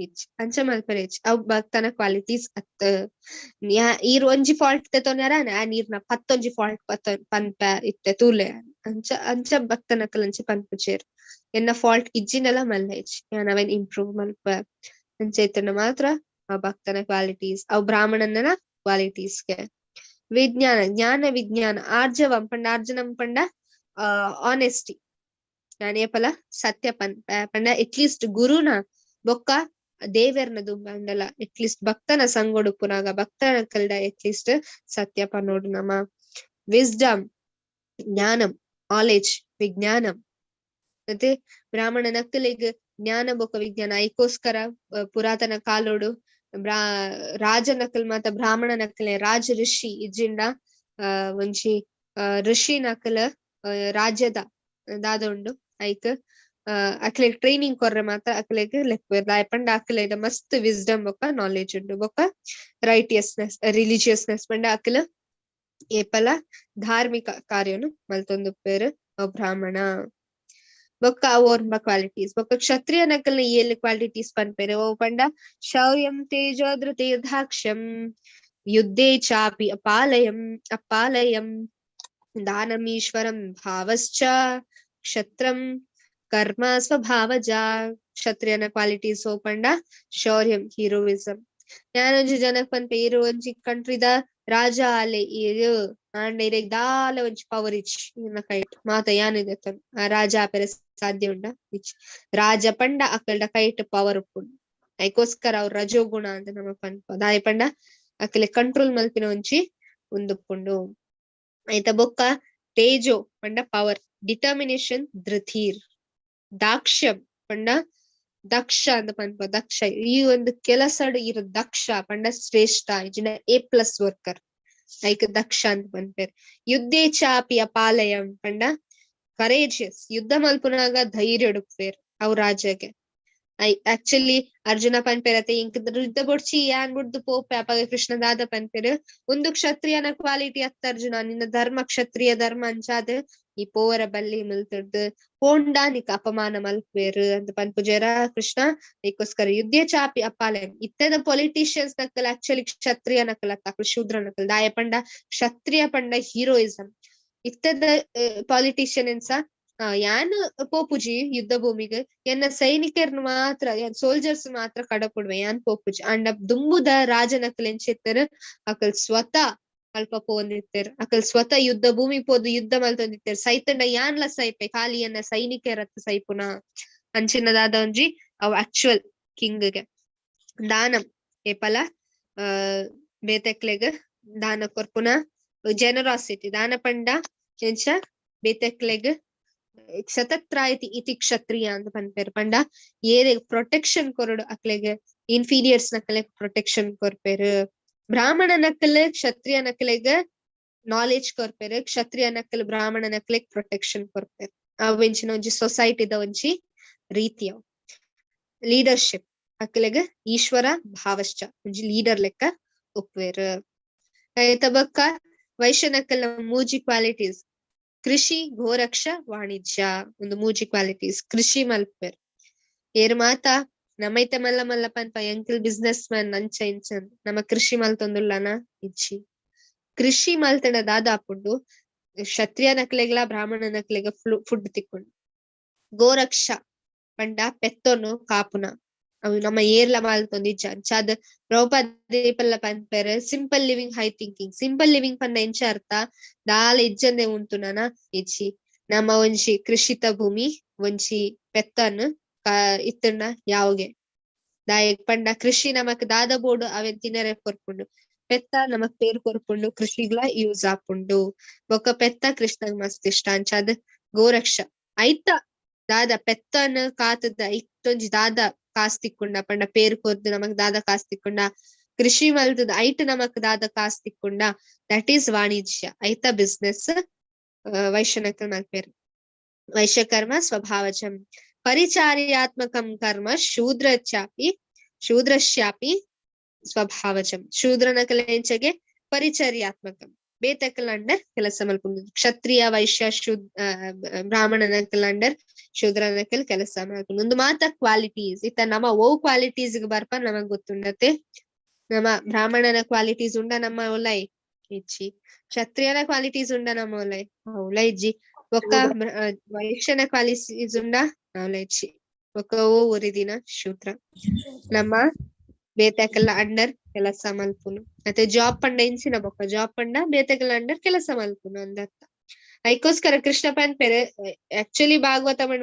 ಇಚ್ ಅಂಚ ಮಲ್ಪೆರೆ ಇಜ್ಜಿ. ಅವ್ ಭಕ್ತನ ಕ್ವಾಲಿಟೀಸ್ ಅತ್. ಈರ್ ಒಂಜಿ ಫಾಲ್ಟ್ ತೆತೊನ್ಯಾರ ಆ ನೀರ್ನ ಪತ್ತೊಂಜಿ ಫಾಲ್ಟ್ ಪತ್ತ ಪನ್ಪ ಇತ್ತೆ ತೂಲೆ ಅಂಚ ಅಂಚ ಭಕ್ತನಕಲ್ ಅಂಚ ಪನ್ಪುಜೆರ್. ಎನ್ನ ಫಾಲ್ಟ್ ಇಜ್ಜಿನಲ ಮಲ್ಲ ಇಜ್ಜಿ, ಯಾನ್ ಅವೆನ್ ಇಂಪ್ರೂವ್ ಮಲ್ಪ ಅಂಚ ಇತ್ತಂಡ ಮಾತ್ರ ಆ ಭಕ್ತನ ಕ್ವಾಲಿಟೀಸ್, ಅವ್ ಬ್ರಾಹ್ಮಣನ ಕ್ವಾಲಿಟೀಸ್ ಗೆ. ವಿಜ್ಞಾನ, ಜ್ಞಾನ ವಿಜ್ಞಾನ, ಆರ್ಜವಂ ಪಂಡ ಆರ್ಜನಂ ಪಂಡ ಆನೆಸ್ಟಿ, ನಾನೇಪಲ ಸತ್ಯ ಪನ್ಪ ಪಂಡ ಅಟ್ಲೀಸ್ಟ್ ಗುರುನ ಬೊಕ್ಕ ದೇವೆರ್ನ ದುಂಬಂಡಲ ಅಟ್ಲೀಸ್ಟ್ ಭಕ್ತನ ಸಂಗೊಡುಪ್ಪುನಾಗ ಭಕ್ತನ ಕಲ್ಡ ಅಟ್ಲೀಸ್ಟ್ ಸತ್ಯ ಪನ್ನೋಡು ನಮ. ವಿಸ್ಡಮ್, ಜ್ಞಾನಂ, ನಾಲೆಜ್, ವಿಜ್ಞಾನಂ. ಮತ್ತೆ ಬ್ರಾಹ್ಮಣ ನಕ್ಕಲಿಗ್ ಜ್ಞಾನ ಬೊಕ್ಕ ವಿಜ್ಞಾನ ಐಕೋಸ್ಕರ ಪುರಾತನ ಕಾಲೋಡು ರಾಜ ನಕಲ್ ಮಾತ ಬ್ರಾಹ್ಮಣ ನಕಲೆ ರಾಜ ಋಷಿ ಇಜ್ಜಿಂಡ ಒಂಜಿ ಋಷಿ ನಕಲ ರಾಜ್ಯದ ದಾದ ಉಂಡು ಐಕ್ ಅಕ್ಲೆಗ್ ಟ್ರೈನಿಂಗ್ ಕೊರ್ರೆ ಮಾತ್ರ ಅಕ್ಲೆಗ್ ಲೆಪ್ಪುವೆರ್. ದಾಯೆ ಪಂಡ ಅಕ್ಲೆಡ ಮಸ್ತ್ ವಿಸ್ಡಮ್ ಬೊಕ್ಕ ನಾಲೆಜ್ ಉಂಡು ಬೊಕ್ಕ ರೈಟಿಯಸ್ನೆಸ್, ರಿಲಿಜಿಯಸ್ನೆಸ್ ಪಂಡ ಅಕ್ಲ ಏಪಲ ಧಾರ್ಮಿಕ ಕಾರ್ಯನು ಮಲ್ತೊಂದುಪ್ಪೆರ್ ಬ್ರಾಹ್ಮಣ. ಬೊಕ್ಕ ಓರ್ಮ ಕ್ವಾಲಿಟೀಸ್. ಬೊಕ್ಕ ಕ್ಷತ್ರಿಯ ನಕಲ್ನ ಏಲ್ ಕ್ವಾಲಿಟೀಸ್ ಪನ್ಪೆರ್. ಓ ಪಂಡ ಶೌರ್ಯಂ ತೇಜೋ ಧೃತಿರ್ದಾಕ್ಷ್ಯಂ ಯುದ್ಧೇ ಚಾಪಿ ಅಪಾಲಯಂ ಅಪಾಲಯಂ ದಾನಮೀಶ್ವರಂ ಭಾವಶ್ಚ ಕ್ಷತ್ರಂ ಕರ್ಮ ಸ್ವಭಾವಜ. ಕ್ಷತ್ರಿಯನ ಕ್ವಾಲಿಟೀಸ್ ಓ ಪಂಡ ಶೌರ್ಯಂ, ಹೀರೋಯಿಸಂ. ಯಾನೊಂಜಿ ಜನಕ್ ಪನ್ಪೆ ಈರ್ ಒಂಜಿ ಕಂಟ್ರಿದ ರಾಜ ಆಲೆ ಈರ್ ಆಂಡ ಇರೆಗ್ ದಾಲ ಒಂಜಿ ಪವರ್ ಇಚ್ ಇರ್ನ ಕೈಟ್ ಮಾತ ಯಾನ್ ದೆತ್ತೊನ್ ಆ ರಾಜ ಆಪೆರೆ ಸಾಧ್ಯ ಉಂಡ ಇಚ್. ರಾಜ ಪಂಡ ಅಕಲ್ಡ ಕೈಟ್ ಪವರ್ ಉಪ್ಪುಂಡು, ಐಕೋಸ್ಕರ ಅವ್ರ ರಜೋಗುಣ ಅಂತ ನಮ ಪನ್ಪ. ದಾಯೆ ಪಂಡ ಅಕಲೆ ಕಂಟ್ರೋಲ್ ಮಲ್ಪಿನ ಒಂಜಿ ಉಂದುಪ್ಪುಂಡು. ಆಯ್ತ. ಬೊಕ್ಕ ತೇಜೋ ಪಂಡ ಪವರ್, ಡಿಟರ್ಮಿನೇಷನ್, ಧೃತೀರ್, ದಾಕ್ಷ್ಯಂ ಪಂಡ ದಕ್ಷ ಅಂತ ಪನ್ಪ. ದಕ್ಷ ಈ ಒಂದು ಕೆಲಸಡ್ ಇರ್ ದಕ್ಷ ಪಂಡ ಶ್ರೇಷ್ಠ ಇಜಿನ ಎ ಪ್ಲಸ್ ವರ್ಕರ್ ಐಕ್ ದಕ್ಷ ಅಂತ ಪನ್ಪೆರ್. ಯುದ್ಧೇ ಚಾಪಿ ಅಪಾಲಯಂ ಪಂಡ ಕರೇಜಿಯಸ್, ಯುದ್ಧ ಮಲ್ಪುನಾಗ ಧೈರ್ಯ ಉಡುಪೇರ್ ಅವ್ ರಾಜಗೆ. I actually Arjuna ಪನ್ಪೆರತೆ ಇಂಕ್ ಯುದ್ಧ ಬೊಡ್ಚಿ ಯಾನ್ ಬುಡ್ದು ಪೋಪೆ. ಅಪಗ ಕೃಷ್ಣ ದಾದ ಪನ್ಪೆರ್, ಒಂದು ಕ್ಷತ್ರಿಯನ ಕ್ವಾಲಿಟಿ ಅತ್ತ ಅರ್ಜುನ, ನಿನ್ನ ಧರ್ಮ ಕ್ಷತ್ರಿಯ ಧರ್ಮ ಅಂಚಾದ್ ಈ ಪೋವರ ಬಲ್ಲಿ ಮುಲ್ತುಡ್ದು ಪೋಂಡಾ ನಿಕ್ ಅಪಮಾನ ಮಲ್ಪುವೆರ್ ಅಂತ ಪನ್ಪುಜೆರ ಕೃಷ್ಣ. ಐಕೋಸ್ಕರ ಯುದ್ಧ ಚಾಪಿ ಅಪಾಲೆ. ಇತ್ತೆದ ಪೊಲಿಟಿಷಿಯನ್ಸ್ ನಕಲ್ ಆಕ್ಚುಲಿ ಕ್ಷತ್ರಿಯ ನಕಲ್ ಅತ್ತ, ಅಕುಲು ಶೂದ್ರ ನಕಲ್. ದಾಯ ಪಂಡ ಕ್ಷತ್ರಿಯ ಪಂಡ ಹೀರೋಯಿಸಂ. ಇತ್ತೆದ ಪಾಲಿಟಿಷಿಯನ್ ಎನ್ಸ ಯಾನ್ ಪೋಪುಜಿ ಯುದ್ಧ ಭೂಮಿಗ್, ಎನ್ನ ಸೈನಿಕರ್ನ ಮಾತ್ರ ಸೋಲ್ಜರ್ಸ್ ಮಾತ್ರ ಕಡಪುಡ್ವೆ ಯಾನ್ ಪೋಪುಜಿ. ಅಂಡ ದುಂಬುದ ರಾಜನಕಲ್ ಎಂಚಿತ್ತೆರ್ ಅಕಲ್ ಸ್ವತಃ ಅಲ್ಪ ಪೋವೊಂದಿತ್ತೆರ್, ಅಕಲ್ ಸ್ವತಃ ಯುದ್ಧ ಭೂಮಿ ಪೋದು ಯುದ್ಧ ಮಲ್ತೊಂದಿತ್ತೆರ್. ಸೈತಂಡ ಯಾನ್ಲ ಸೈಪೆ, ಖಾಲಿ ಎನ್ನ ಸೈನಿಕರತ್ತ ಸೈಪುನ ಅಂಚಿನದಾದ ಒಂಜಿ ಅವ್ ಆಕ್ಚುಯಲ್ ಕಿಂಗ್ಗೆ. ದಾನಂ ಏಪಲ ಬೇತೆಕ್ಲೆಗ್ ದಾನ ಕೊರ್ಪುನ, ಜನರಾಸಿಟಿ ದಾನ ಪಂಡ ಎಂಚ ಬೇತೆಕ್ಲೆಗ್ ಕ್ಷತತ್ರಾಯತಿ ಇತಿ ಕ್ಷತ್ರಿಯ ಅಂತ ಪನ್ಪೆರ್. ಪಂಡ ಏರೆ ಪ್ರೊಟೆಕ್ಷನ್ ಕೊರಡು ಅಕ್ಲೆಗ್, ಇನ್ಫೀರಿಯರ್ಸ್ ನಕಲೆಗ್ ಪ್ರೊಟೆಕ್ಷನ್ ಕೊರ್ಪೆರ್. ಬ್ರಾಹ್ಮಣ ನಕಲ್ ಕ್ಷತ್ರಿಯ ನಕಲೆಗ್ ನಾಲೆಜ್ ಕೊರ್ಪೆರ್, ಕ್ಷತ್ರಿಯ ನಕಲ್ ಬ್ರಾಹ್ಮಣ ನಕಲೆಗ್ ಪ್ರೊಟೆಕ್ಷನ್ ಕೊರ್ಪೆರ್. ಅವೆಂಚಿನ ಒಂಜಿ ಸೊಸೈಟಿದ ಒಂಜಿ ರೀತಿಯ ಲೀಡರ್ಶಿಪ್ ಅಕ್ಲೆಗ್ ಈಶ್ವರ ಭಾವಶ್ಚ ಒಂಜಿ ಲೀಡರ್ ಲೆಕ್ಕ ಒಪ್ಪುವೆರ್. ಬೊಕ್ಕ ವೈಶ್ಯನಕಲ್ನ ಮೂಜಿ ಕ್ವಾಲಿಟೀಸ್ ಕೃಷಿ, ಗೋರಕ್ಷ, ವಾಣಿಜ್ಯ. ಒಂದು ಮೂಜಿ ಕ್ವಾಲಿಟೀಸ್. ಕೃಷಿ ಮಲ್ಪೆರ್ ಏರ್ ಮಾತ ನಮೈತೆ ಮಲ್ಲ ಮಲ್ಲ ಪನ್ಪ ಎಂಕಲ್ ಬಿಸ್ನೆಸ್ ಮ್ಯಾನ್ ಅಂಚ ಇಂಚ, ನಮ ಕೃಷಿ ಮಲ್ತೊಂದುಲ್ಲನ ಇಜ್ಜಿ. ಕೃಷಿ ಮಲ್ತಂಡ ದಾದ ಆಪುಂಡು, ಕ್ಷತ್ರಿಯ ನಕ್ಲೆಗ್ಲ ಬ್ರಾಹ್ಮಣ ನಕ್ಲೆಗ ಫುಡ್ ತಿಕ್ಕೊಂಡು. ಗೋರಕ್ಷ ಪಂಡ ಪೆತ್ತೊನು ಕಾಪುನ, ಅವು ನಮ್ಮ ಏರ್ಲ ಮಲ್ತೊಂದಿಜ್ಜ ಅಂಚಾದ್ ಪ್ರಭುಪಾದ ಪನ್ಪೆರ್ simple living high thinking. Simple living ಪಂಡ ಎಂಚ ಅರ್ಥ, ದಾಲ ಇಜ್ಜಂದೆ ಉಂತುನನ ಇಜ್ಜಿ. ನಮ್ಮ ಒಂಜಿ ಕೃಷಿತ ಭೂಮಿ ಒಂಜಿ ಪೆತ್ತನ್ ಇತ್ತಂಡ ಯಾವ್ಗೆ ದಾಯೆಗ್ ಪಂಡ ಕೃಷಿ ನಮಕ್ ದಾದ ಬೋಡು ಅವೆನ್ ತಿನರೆ ಕೊರ್ಪುಂಡು, ಪೆತ್ತ ನಮಕ್ ಪೇರ್ ಕೊರ್ಪುಂಡು, ಕೃಷಿಗ್ಲ ಯೂಸ್ ಆಪುಂಡು. ಬೊಕ್ಕ ಪೆತ್ತ ಕೃಷ್ಣಗ್ ಮಸ್ತ್ ಇಷ್ಟ ಅಂಚಾದ್ ಗೋರಕ್ಷ. ಐತ ದಾದ ಪೆತ್ತನ್ ಕಾತದ ಐತೊಂಜಿ ದಾದ ಕಾಸ್ ತಿಕ್ಕೊಂಡ ಪಂಡ ಪೇರ್ ಕೊರ್ದು ನಮಕ್ ದಾದ ಕಾಸ್ ತಿಕ್ಕೊಂಡ, ಕೃಷಿ ಮಲ್ತದ ಐಟ್ ನಮಕ್ ದಾದ ಕಾಸ್ ತಿಕ್ಕೊಂಡ, that is ವಾಣಿಜ್ಯ. ಐತ ಬಿಸ್ನೆಸ್ ವೈಶ್ಯನಕಲ್ ಮಲ್ಪೆರ್. ವೈಶ್ಯಕರ್ಮ ಸ್ವಭಾವಜಂ ಪರಿಚಾರ್ಯಾತ್ಮಕಂ ಕರ್ಮ ಶೂದ್ರಶ್ಯಾಪಿ ಸ್ವಭಾವಜಂ. ಶೂದ್ರನಕಲ ಎಂಚಗೆ ಪರಿಚರ್ಯಾತ್ಮಕಂ, ಬೇತಕಲ ಅಂಡರ್ ಕೆಲಸ ಮಲ್ಪುಂಡು. ಕ್ಷತ್ರಿಯ ವೈಶ್ಯ ಬ್ರಾಹ್ಮಣನಕಲ ಅಂಡರ್ ಶೂದ್ರನಕಲ್ ಕೆಲಸ ಮಲ್ಪುಂಡು. ಒಂದು ಮಾತ ಕ್ವಾಲಿಟೀಸ್ ಇತ್ತ ನಮ್ಮ ಓ ಕ್ವಾಲಿಟೀಸ್ ಬರ್ಪ ನಮಗ್ ಗೊತ್ತುಂಡತೆ. ನಮ್ಮ ಬ್ರಾಹ್ಮಣನ ಕ್ವಾಲಿಟೀಸ್ ಉಂಡ ನಮ್ಮ ಒಲೈ ಇಜ್ಜಿ, ಕ್ಷತ್ರಿಯನ ಕ್ವಾಲಿಟೀಸ್ ಉಂಡ ನಮ್ಮ ಒಲೈ ಅವಲ ಇಜ್ಜಿ, ಒಕ್ಕ ವೈಶ್ಯನ ಕ್ವಾಲಿಟೀಸ್ ಉಂಡ ಅವಲ ಇಜ್ಜಿ, ಒಕ್ಕ ಓ ಒರಿದಿನ ಶೂದ್ರ. ನಮ್ಮ ಬೇತಕಲ್ಲ ಅಂಡರ್ ಕೆಲಸ ಮಲ್ಪುನು. ಮತ್ತೆ ಜಾಬ್ ಪಂಡ ಇಂಚಿನ ಬೊಕ್ಕ ಜಾಬ್ ಪಂಡ ಬೇತಕಲ್ಲ ಅಂಡರ್ ಕೆಲಸ ಮಲ್ಪುನು ಅಂದರ್ಥ. ಐಕೋಸ್ಕರ ಕೃಷ್ಣ ಪನ್ಪೆರೆ ಆಕ್ಚುಲಿ ಭಾಗವತ ಪಂಡ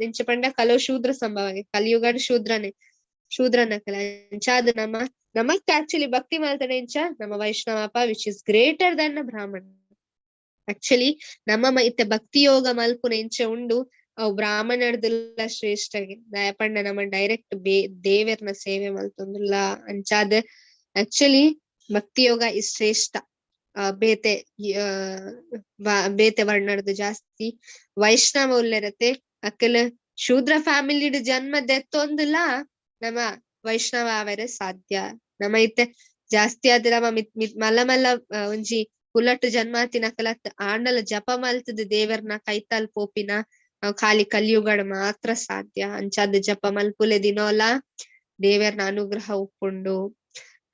ಇಂಚ ಪಂಡ ಕಲೋ ಶೂದ್ರ ಸಂಭವ, ಕಲಿಯುಗಡ್ ಶೂದ್ರನೇ ಶೂದ್ರನಕಲ. ಅಂಚಾದ ನಮ್ಮ ನಮಕ್ ಆಕ್ಚುಲಿ ಭಕ್ತಿ ಮಾಡ್ತಾನೆ ಇಂಚ ನಮ್ಮ ವೈಷ್ಣವಪ್ಪ which is greater than Brahmana. Actually ನಮ್ಮ ಇತ್ತೆ ಭಕ್ತಿ ಯೋಗ ಮಲ್ಪುನ ಇಂಚ ಉಂಡು ಅವು ಬ್ರಾಹ್ಮಣರ್ದೆಲ್ಲ ಶ್ರೇಷ್ಠಗೆ. ದಯಪಂಡ ನಮ್ಮ ಡೈರೆಕ್ಟ್ ದೇವೆರ್ನ ಸೇವೆ ಮಲ್ತೊಂದುಲ್ಲ. ಅಂಚಾದ ಆಕ್ಚುಲಿ ಭಕ್ತಿ ಯೋಗ is ಶ್ರೇಷ್ಠ. ಬೇತೆ ಬೇತೆ ವರ್ಣರ್ದು ಜಾಸ್ತಿ ವೈಷ್ಣವ ಉಲ್ಲೆರತೆ. ಅಕ್ಕಲ ಶೂದ್ರ ಫ್ಯಾಮಿಲಿ ಜನ್ಮ ದೆತ್ತೊಂದುಲ್ಲ ನಮ್ಮ ವೈಷ್ಣವ ಆವರೆ ಸಾಧ್ಯ. ನಮ್ಮ ಇತ್ತೆ ಜಾಸ್ತಿ ಆದ ನಮ್ಮ ಮಿತ್ ಮಲ್ಲ ಮಲ್ಲ ಒಂಜಿ ಕುಲಟ್ಟು ಜನ್ಮಾತಿನ ಕಲತ್ ಆಂಡಲ ಜಪ ಮಲ್ತದ ದೇವರ್ನ ಕೈತಾಲ್ ಪೋಪಿನ ಖಾಲಿ ಕಲಿಯುಗಡ ಮಾತ್ರ ಸಾಧ್ಯ. ಅಂಚಾದ ಜಪ ಮಲ್ಪುಲೆ ದಿನೋಲ ದೇವರ್ನ ಅನುಗ್ರಹ ಉಪ್ಪುಂಡು.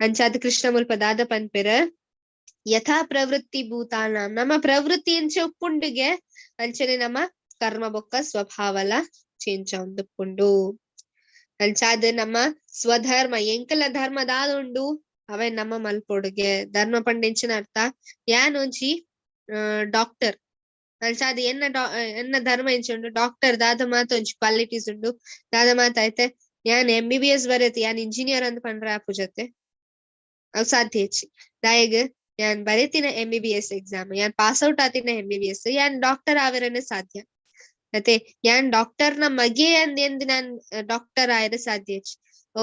ಅಂಚಾದ ಕೃಷ್ಣ ಮುಲ್ಪ ದಾದ ಪನ್ಪೆರ ಯಥಾ ಪ್ರವೃತ್ತಿ ಭೂತಾನ, ನಮ್ಮ ಪ್ರವೃತ್ತಿ ಅಂಚೆ ಉಪ್ಪುಂಡಿಗೆ ಅಂಚನೆ ನಮ್ಮ ಕರ್ಮ ಬೊಕ್ಕ ಸ್ವಭಾವಲ ಚೇಂಜ್ ಉಪ್ಪುಂಡು. ಅಂಚಾದ ನಮ್ಮ ಸ್ವಧರ್ಮ ಎಂಕಲ ಧರ್ಮ ದಾದುಂಡು ಅವೇ ನಮ್ಮ ಮಲ್ಪೊಡುಗೆ. ಧರ್ಮ ಪಂಡೆಂಚಿನ ಅರ್ಥ ಯಾನ್ ಒಂಜಿ ಡಾಕ್ಟರ್ ಅಂಚಾದ ಎನ್ನ ಎನ್ನ ಧರ್ಮ ಎಂಚ ಉಂಡು ಡಾಕ್ಟರ್ ದಾದ ಮಾತ ಒಂಜಿ ಕ್ವಾಲಿಟೀಸ್ ಉಂಡು ದಾದ ಮಾತ ಐತೆ. ಯಾನ್ MBBS ಬರೆತಿ ಯಾನ್ ಇಂಜಿನಿಯರ್ ಅಂತ ಪಂಡ್ರೆ ಆಪು ಜೊತೆ ಅವ್ ಸಾಧ್ಯ ಹೆಚ್ಚಿ. ದಾಯಗ್ ಯಾನ್ ಬರೆತಿನ MBBS exam, ಯಾನ್ ಪಾಸ್ ಔಟ್ ಆತಿನ MBBS, ಯಾನ್ ಡಾಕ್ಟರ್ ಆವರನೆ ಸಾಧ್ಯ. ಮತ್ತೆ ಯಾನ್ ಡಾಕ್ಟರ್ ನ ಮಗೆ ಅಂದ್ ಎಂದ್ ನಾನ್ ಡಾಕ್ಟರ್ ಆಯರೆ ಸಾಧ್ಯ ಹೆಚ್ಚಿ. ಓ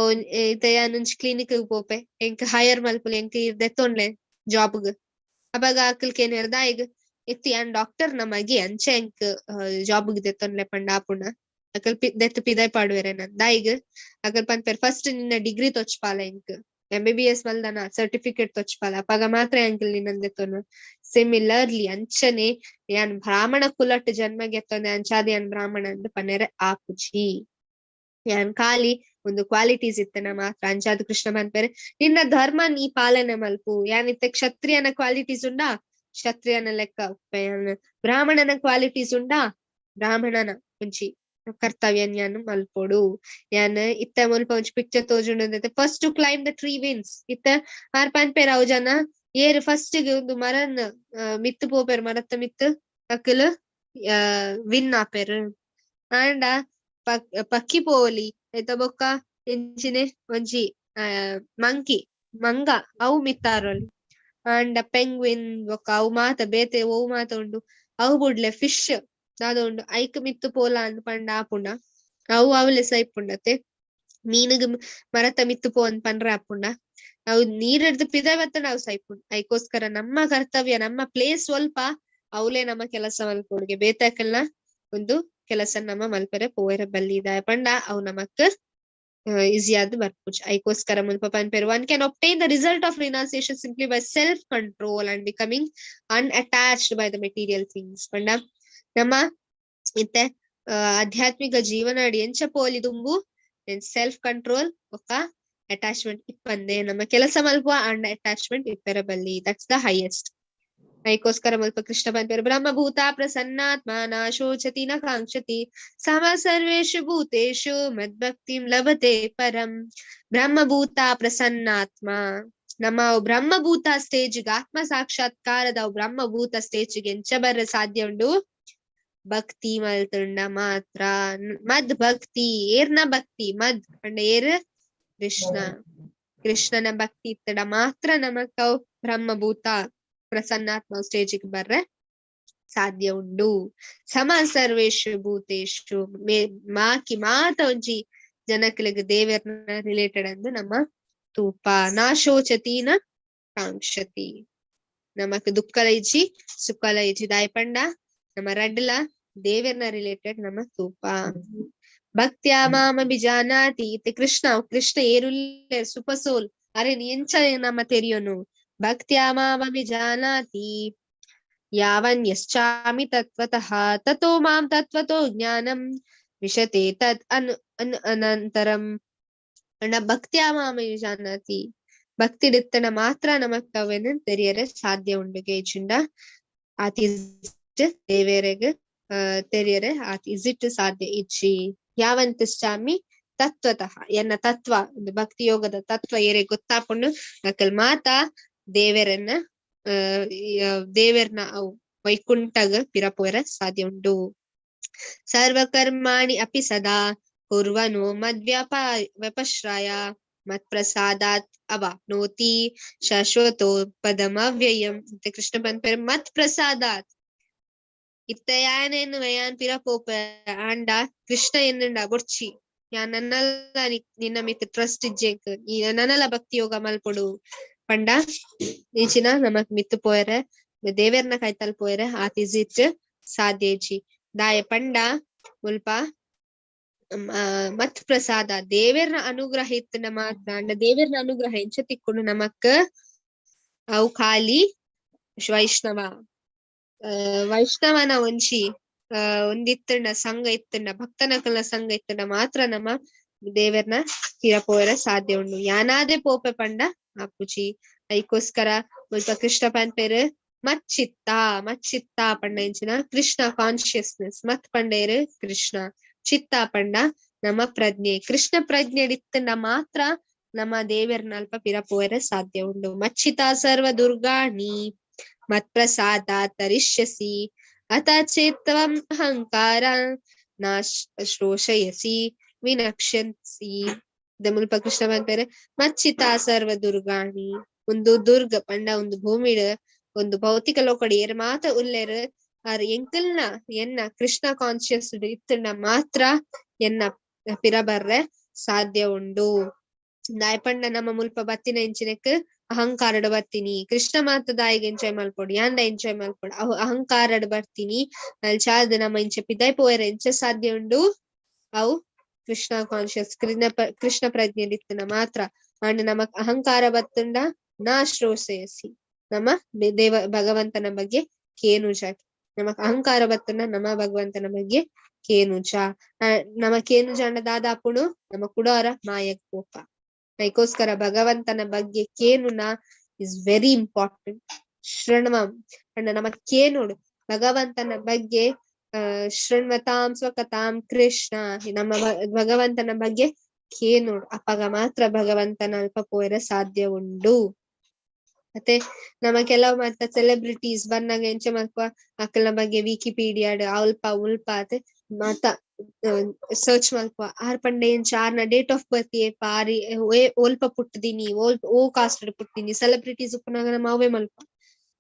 ಇತ್ತೆ ಯಾನ್ ಒಂಜಿ ಕ್ಲಿನಿಕ್ ಪೋಪೆ ಎಂಕ್ ಹೈಯರ್ ಮಲ್ಪುಲೆ ಎಂಕ್ ದೆತ್ತೊಂಡ್ಲೆ ಜಾಬ್ಗ್ ಅಪಗ ಅಕಲ್ ಕೇನೆರ್ ದಾಯಗ್ ಇತ್ತೆ ಯಾನ್ ಡಾಕ್ಟರ್ ನ ಮಗೆ ಅಂಚೆ ಎಂಕ್ ಜಾಬ್ಗ್ ದೆತ್ತೊಂಡ್ಲೆ ಪಂಡ ಆಪುಂಡ ಅಕಲ್ ದೆತ್ತು ಪಿದಾಯ್ ಪಾಡುವೆರೆ ನನ್. ದಾಯಿಗ್ ಅಕಲ್ ಪನ್ಪೆರ್ ಫಸ್ಟ್ ನಿನ್ನ ಡಿಗ್ರಿ ತೊಚ್ಪಾಲ ಎಂಕ್ MBBS ಮಲ್ದನ ಸರ್ಟಿಫಿಕೇಟ್ ತೊಚ್ಪಾಲ ಅಪಗ ಮಾತ್ರ ಎಂಕಲ್ ನಿನ್ನನ್ ದೆತ್ತೊನು. ಸಿಮಿಲರ್ಲಿ ಅಂಚನೆ ಯಾನ್ ಬ್ರಾಹ್ಮಣ ಕುಲಟ್ ಜನ್ಮ ಗೆತ್ತೊಂದೆ ಅಂಚಾದ ಯಾನ್ ಬ್ರಾಹ್ಮಣ ಅಂದ್ ಪನೆರೆ ಆಪುಜಿ. ಯಾನ್ ಖಾಲಿ ಒಂದು ಕ್ವಾಲಿಟೀಸ್ ಇತ್ತನ ಮಾತ್ರ. ಅಂಚಾದ ಕೃಷ್ಣ ಪನ್ಪೆರೆ ನಿನ್ನ ಧರ್ಮ ನೀ ಪಾಲನೆ ಮಲ್ಪು. ಯಾನ್ ಇತ್ತೆ ಕ್ಷತ್ರಿಯನ ಕ್ವಾಲಿಟೀಸ್ ಉಂಡಾ ಕ್ಷತ್ರಿಯನ ಲೆಕ್ಕ ಉಪ್ಪೆ, ಯಾನ್ ಬ್ರಾಹ್ಮಣನ ಕ್ವಾಲಿಟೀಸ್ ಉಂಡಾ ಬ್ರಾಹ್ಮಣನ ಒಂಜಿ ಕರ್ತವ್ಯ ಯಾನ್ ಮಲ್ಪೊಡು. ಯಾನ್ ಇತ್ತೆ ಮುಲ್ಪ ಒಂಜಿ ಪಿಕ್ಚರ್ ತೋಜುಂಡು first to climb the tree wins. ಇತ್ತೆ ಆರ್ ಪನ್ಪೆರ್ ಅವು ಜನ ಏರ್ ಫಸ್ಟ್ ಗೆ ಒಂದು ಮರನ್ ಮಿತ್ತು ಪೋಪೆರ್ ಮರತ್ತ ಮಿತ್ತು ಅಕಲ್ ವಿನ್ ಆಪೆರ್. ಆಂಡ ಪಕ್ಕಿ ಪೋಲಿ ಐತ ಬೊಕ್ಕ ಎಂಚಿನೆ ಒಂಜಿ ಮಂಕಿ ಮಂಗ ಅವು ಮಿತ್ತಾರೊಲಿ. ಆಂಡ ಪೆಂಗ್ವಿನ್ ಬೊಕ್ಕ ಅವು ಮಾತ ಬೇತೆ ಒವು ಮಾತ ಉಂಡು ಅವು ಬುಡ್ಲೆ ಫಿಶ್ ದಾದ ಉಂಡು ಐಕ್ ಮಿತ್ತು ಪೋಲ ಅಂದ್ ಪಂಡ ಆಪುಂಡ ಅವು ಅವಲೆ ಸೈಪುಂಡತೆ. ಮೀನುಗ್ ಮರತ ಮಿತ್ತು ಪೋ ಅಂದ್ ಪಂಡ್ರೆ ಆಪುಂಡ ಅವು ನೀರಿಡ್ದು ಪಿದ ಬತ್ತಂಡ ಅವು ಸೈಪುಂಡು. ಐಕೋಸ್ಕರ ನಮ್ಮ ಕರ್ತವ್ಯ ನಮ್ಮ ಪ್ಲೇಸ್ ಸ್ವಲ್ಪ ಅವಲೇ ನಮ್ಮ ಕೆಲಸ ಮಲ್ಪೊಡುಗೆ ಬೇತಾಕಲ್ನ ಒಂದು ಕೆಲಸ ನಮ್ಮ ಮಲ್ಪೆರೆ ಪೋಯೆರೆ ಬಲ್ಲಿ ದಾಯ ಪಂಡ ಅವು ನಮಕ್ ಈಸಿ ಆದ್ ಬರ್ಪುಜಿ. ಐಕೋಸ್ಕರ ಮುಲ್ಪ ಪನ್ಪೆರ್ one can obtain the result of renunciation simply by self control and becoming unattached by the material things. ಪಂಡ ನಮ್ಮ ಇತ್ತೆ ಆಧ್ಯಾತ್ಮಿಕ ಜೀವನ ಅಡಿ ಎಂಚ ಪೋಲಿ ದುಂಬು ಸೆಲ್ಫ್ ಕಂಟ್ರೋಲ್ ಬೊಕ್ಕ ಅಟ್ಯಾಚ್ಮೆಂಟ್ ಇಪ್ಪಂದೆ ನಮ್ಮ ಕೆಲಸ ಮಲ್ಪುವ ಅಂಡ್ ಅಟ್ಯಾಚ್ಮೆಂಟ್ ಇಪ್ಪೆರೆ ಬಲ್ಲಿ. That's the highest. ಐಕೋಸ್ಕರ ಮಲ್ಪ ಕೃಷ್ಣ ಪನ್ಪೆರ್ ಬ್ರಹ್ಮಭೂತ ಪ್ರಸನ್ನಾತ್ಮ ನ ಶೋಚತಿ ನ ಕಾಂಕ್ಷತಿ ಸಮ ಸರ್ವೇಷು ಭೂತೇಷು ಮದ್ಭಕ್ತಿಂ ಲಭತೆ ಪರಂ. ಬ್ರಹ್ಮಭೂತ ಪ್ರಸನ್ನಾತ್ಮ ನಮ್ಮ ಬ್ರಹ್ಮಭೂತ ಸ್ಟೇಜ್ ಆತ್ಮ ಸಾಕ್ಷಾತ್ಕಾರದ ಬ್ರಹ್ಮಭೂತ ಸ್ಟೇಜ್ ಎಂಚ ಬರ್ರೆ ಸಾಧ್ಯ ಉಂಡು ಭಕ್ತಿ ಮಲ್ತುಂಡ ಮಾತ್ರ. ಮದ್ ಭಕ್ತಿ ಏರ್ನ ಭಕ್ತಿ ಮದ್ ಪಂಡ ಏರ್ ಕೃಷ್ಣ ಕೃಷ್ಣನ ಭಕ್ತಿ ಇತ್ತಡ ಮಾತ್ರ ನಮಕ್ ಅವು ಬ್ರಹ್ಮಭೂತ ಪ್ರಸನ್ನಾತ್ಮ ಸ್ಟೇಜಿಗೆ ಬರ್ರೆ ಸಾಧ್ಯ ಉಂಡು. ಸಮ ಸರ್ವೇಷು ಭೂತೇಶು ಮಾಕಿ ಮಾತ ಒಂಜಿ ಜನಕ್ಲೆಗ್ ದೇವೆರ್ನ ರಿಲೇಟೆಡ್ ಅಂದ್ ನಮ್ಮ ತೂಪ. ನಾ ಶೋಚತಿ ನ ಕಾಂಕ್ಷತಿ ನಮಕ್ ದುಃಖಲ ಇಜ್ಜಿ ಸುಖಲ ಇಜ್ಜಿ ದಾಯ ಪಂಡ ನಮ್ಮ ರಡ್ಲ ದೇವೆರ್ನ ರಿಲೇಟೆಡ್ ನಮ್ಮ ತೂಪ. ಭಕ್ತ್ಯಾ ಮಾಮ ಬಿಜಾನಾತಿ ಇತ್ತೆ ಕೃಷ್ಣ ಕೃಷ್ಣ ಏರುಲ್ಲೆ ಸೂಪರ್ ಸೋಲ್ ಅರೆನ್ ಎಂಚ ನಮ್ಮ ತೆರಿಯೋನು? ಭಕ್ತ್ಯಾ ಮಾಮಭಿಜಾನಾತಿ ಯಾವನ್ಯಶ್ಚಾಮಿ ತತ್ವತಃ ತತೋ ಮಾಂ ತತ್ವತೋ ಜ್ಞಾನಂ ವಿಶತೆ ತದ್ ಅನು ಅನು ಅನಂತರಂ. ಅಣ್ಣ ಭಕ್ತ್ಯಾ ಮಾಮಭಿಜಾನಾತಿ, ಭಕ್ತಿಡಿತ್ತನ ಮಾತ್ರ ನಮಕ್ ಅವೆನ್ ತೆರಿಯರೆ ಸಾಧ್ಯ ಉಂಡು. ಗೇಜಿಂಡ ಆತಿ ದೇವೆರೆಗ್ ತೆರಿಯರೆ ಆತಿ ಇಸಿಟ್ ಸಾಧ್ಯ ಇಜ್ಜಿ. ಯಾವಂತಿಶ್ಚಾಮಿ ತತ್ವತಃ, ಎನ್ನ ತತ್ವ ಒಂದು ಭಕ್ತಿ ಯೋಗದ ತತ್ವ ಏರೆ ಗೊತ್ತಾಪುಂಡು ಅಕಲ್ ಮಾತಾ ದೇವೆರನ್ನ ದೇವೆರ್ನ ಅವು ವೈಕುಂಠಗ್ ಪಿರಪೋಯರ ಸಾಧ್ಯ ಉಂಡು. ಸರ್ವಕರ್ಮಾಣಿ ಅಪಿ ಸದಾ ಕುರ್ವನೋ ಮದ್ವ್ಯಾಪ ವ್ಯಪಶ್ರಯ ಮತ್ಪ್ರಸಾದಾತ್ ಅವಾಪ್ನೋತಿ ಶಾಶ್ವತೋ ಪದಮವ್ಯಯಂ. ಮತ್ತೆ ಕೃಷ್ಣ ಪನ್ಪೆರ್ ಮತ್ ಪ್ರಸಾದಾತ್ ಇತ್ತ ಯಾನೇನು ಯಾನ್ ಪಿರಪೋಪ ಆಂಡ ಕೃಷ್ಣ ಎನ್ನುಂಡ ಬೊಡ್ಚಿ, ಯಾನ್ ನನ್ನಲ ನಿನ್ನ ಮಿತ್ ಟ್ರಸ್ಟ್ ಇಜ್ಜೆಂಕ್, ಈ ನನ್ನಲ ಭಕ್ತಿ ಯೋಗ ಮಲ್ಪೊಡು ಪಂಡ ಇಂಚಿನ ನಮಕ್ ಮಿತ್ ಪೋಯರೆ ದೇವೆರ್ನ ಕೈತಲ್ ಪೋಯರೆ ಆತ್ ಇಜಿಟ್ ಸಾಧ್ಯ ಇಜ್ಜಿ. ದಾಯ ಪಂಡ ಮುಲ್ಪ ಮತ್ ಪ್ರಸಾದ ದೇವೆರ್ನ ಅನುಗ್ರಹ ಇತ್ತನ ಮಾತ್ರ ಅಂಡ ದೇವೆರ್ನ ಅನುಗ್ರಹ ಎಂಚ ತಿಕ್ಕೊಂಡು ನಮಕ್ ಅವು ಖಾಲಿ ವೈಷ್ಣವ ವೈಷ್ಣವನ ಒಂಜಿ ಒಂದಿತ್ತಂಡ ಸಂಘ ಇತ್ತಂಡ ಭಕ್ತನಕಲ್ನ ಸಂಘ ಇತ್ತಂಡ ಮಾತ್ರ ನಮ್ಮ ದೇವೆರ್ನ ಪಿರ ಪೋಯರ ಸಾಧ್ಯ ಉಂಡು. ಯಾನಾದೆ ಪೋಪೆ ಪಂಡ ಆಪುಜಿ. ಐಕೋಸ್ಕರ ಮುಲ್ಪ ಕೃಷ್ಣ ಪನ್ಪೆರ್ ಮಚ್ಚಿತ್ತ ಮಚ್ಚಿತ್ತ ಪಂಡ ಎಂಚಿನ ಕೃಷ್ಣ ಕಾನ್ಶಿಯಸ್ನೆಸ್, ಮತ್ ಪಂಡೇರು ಕೃಷ್ಣ, ಚಿತ್ತ ಪಂಡ ನಮ್ಮ ಪ್ರಜ್ಞೆ, ಕೃಷ್ಣ ಪ್ರಜ್ಞೆ ಇತ್ತಂಡ ಮಾತ್ರ ನಮ್ಮ ದೇವೆರ್ನ ಅಲ್ಪ ಪಿರ ಪೋಯರ ಸಾಧ್ಯ ಉಂಡು. ಮಚ್ಚಿತ ಸರ್ವ ದುರ್ಗಾಣಿ ಮತ್ಪ್ರಸಾದ ತರಿಷ್ಯಸಿ ಅಥ ಚೇತ್ವಂ ಅಹಂಕಾರ ನಾಶ್ ಶ್ರೋಷಯಸಿ ವಿನಕ್ಷಸಿ. ಮುಲ್ಪ ಕೃಷ್ಣ ಪನ್ಪೆರ್ ಮಚ್ಚಿತ ಸರ್ವ ದುರ್ಗಾಣಿ, ಒಂದು ದುರ್ಗ ಪಂಡ ಒಂದು ಭೂಮಿಡ್ ಒಂದು ಭೌತಿಕ ಲೋಕಡ್ ಏರ್ ಮಾತ ಉಲ್ಲೆರ್ ಆರ್ ಎಂಕಲ್ನ ಎನ್ನ ಕೃಷ್ಣ ಕಾನ್ಶಿಯಸ್ ಇತ್ತಂಡ ಮಾತ್ರ ಎನ್ನ ಪಿರ ಬರ್ರೆ ಸಾಧ್ಯ ಉಂಡು. ದಾಯ ಪಂಡ ನಮ್ಮ ಮುಲ್ಪ ಬತ್ತಿನ ಇಂಚಿನಕ್ ಅಹಂಕಾರಡ್ ಬರ್ತೀನಿ, ಕೃಷ್ಣ ಮಾತ ದಾಯಿಗೆ ಎಂಜಾಯ್ ಮಲ್ಪೊಡು, ಯಾಂಡ ಎಂಜಾಯ್ ಮಲ್ಪೊಡು, ಅವು ಅಹಂಕಾರಡ್ ಬರ್ತೀನಿ ಅಲ್ಚಾದ್ ನಮ್ಮ ಇಂಚ ಪಿದಾಯ್ ಪೋಯರೆ ಎಂಚ ಸಾಧ್ಯ ಉಂಡು? ಅವು ಕೃಷ್ಣ ಕಾನ್ಶಿಯಸ್ ಕೃಷ್ಣ ಕೃಷ್ಣ ಪ್ರಜ್ಞೆ ಇತ್ತನ ಮಾತ್ರ. ಅಂಡ್ ನಮಕ್ ಅಹಂಕಾರ ಬತ್ತುಂಡ ನಾ ಶ್ರೋಸಯಸಿ ನಮ್ಮ ದೇವ ಭಗವಂತನ ಬಗ್ಗೆ ಕೇನುಜ, ನಮಕ್ ಅಹಂಕಾರ ಬತ್ತುಂಡ ನಮ್ಮ ಭಗವಂತನ ಬಗ್ಗೆ ಕೇನುಜ, ನಮ್ಮ ಕೇನುಜ ಅಂಡ ದಾದಾಪುಣು ನಮ್ಮ ಕುಡೋರ ಮಾಯಕ್ ಕೋಪ. ಅದಕ್ಕೋಸ್ಕರ ಭಗವಂತನ ಬಗ್ಗೆ ಕೇನುನ is very important. ಶೃಣ್ವ ಅಂಡ ನಮ್ಮ ಕೇನುಡು ಭಗವಂತನ ಬಗ್ಗೆ ಶೃಣ್ವತಾಂ ಸ್ವಕತಾಂ ಕೃಷ್ಣ, ನಮ್ಮ ಭಗವಂತನ ಬಗ್ಗೆ ಕೇನುಡು ಅಪಗ ಮಾತ್ರ ಭಗವಂತನ ಅಲ್ಪ ಪೋಯರ ಸಾಧ್ಯ ಉಂಡು. ಮತ್ತೆ ನಮ್ಮ ಕೆಲವು ಮಾತ ಸೆಲೆಬ್ರಿಟೀಸ್ ಬನ್ನಾಗ ಎಂಚ ಮಲ್ಪುವ ಅಕಲ್ನ ಬಗ್ಗೆ ವಿಕಿಪೀಡಿಯಾಡ್ ಅಲ್ಪ ಉಲ್ಪ ಅತ್ ಮಾತ ಸರ್ಚ್ ಮಲ್ಪುವ, ಆರ್ ಪಂಡ ಎಂಚ ಆರ್ನ date of birth ಏಪ R ಒಲ್ಪ ಪುಟ್ಟದಿನಿ oh cost ಪುಟ್ಟಿನಿ celebrities ಉಪ್ಪುನಾಗ ನಮ್ಮ ಅವೇ ಮಲ್ಪುವ.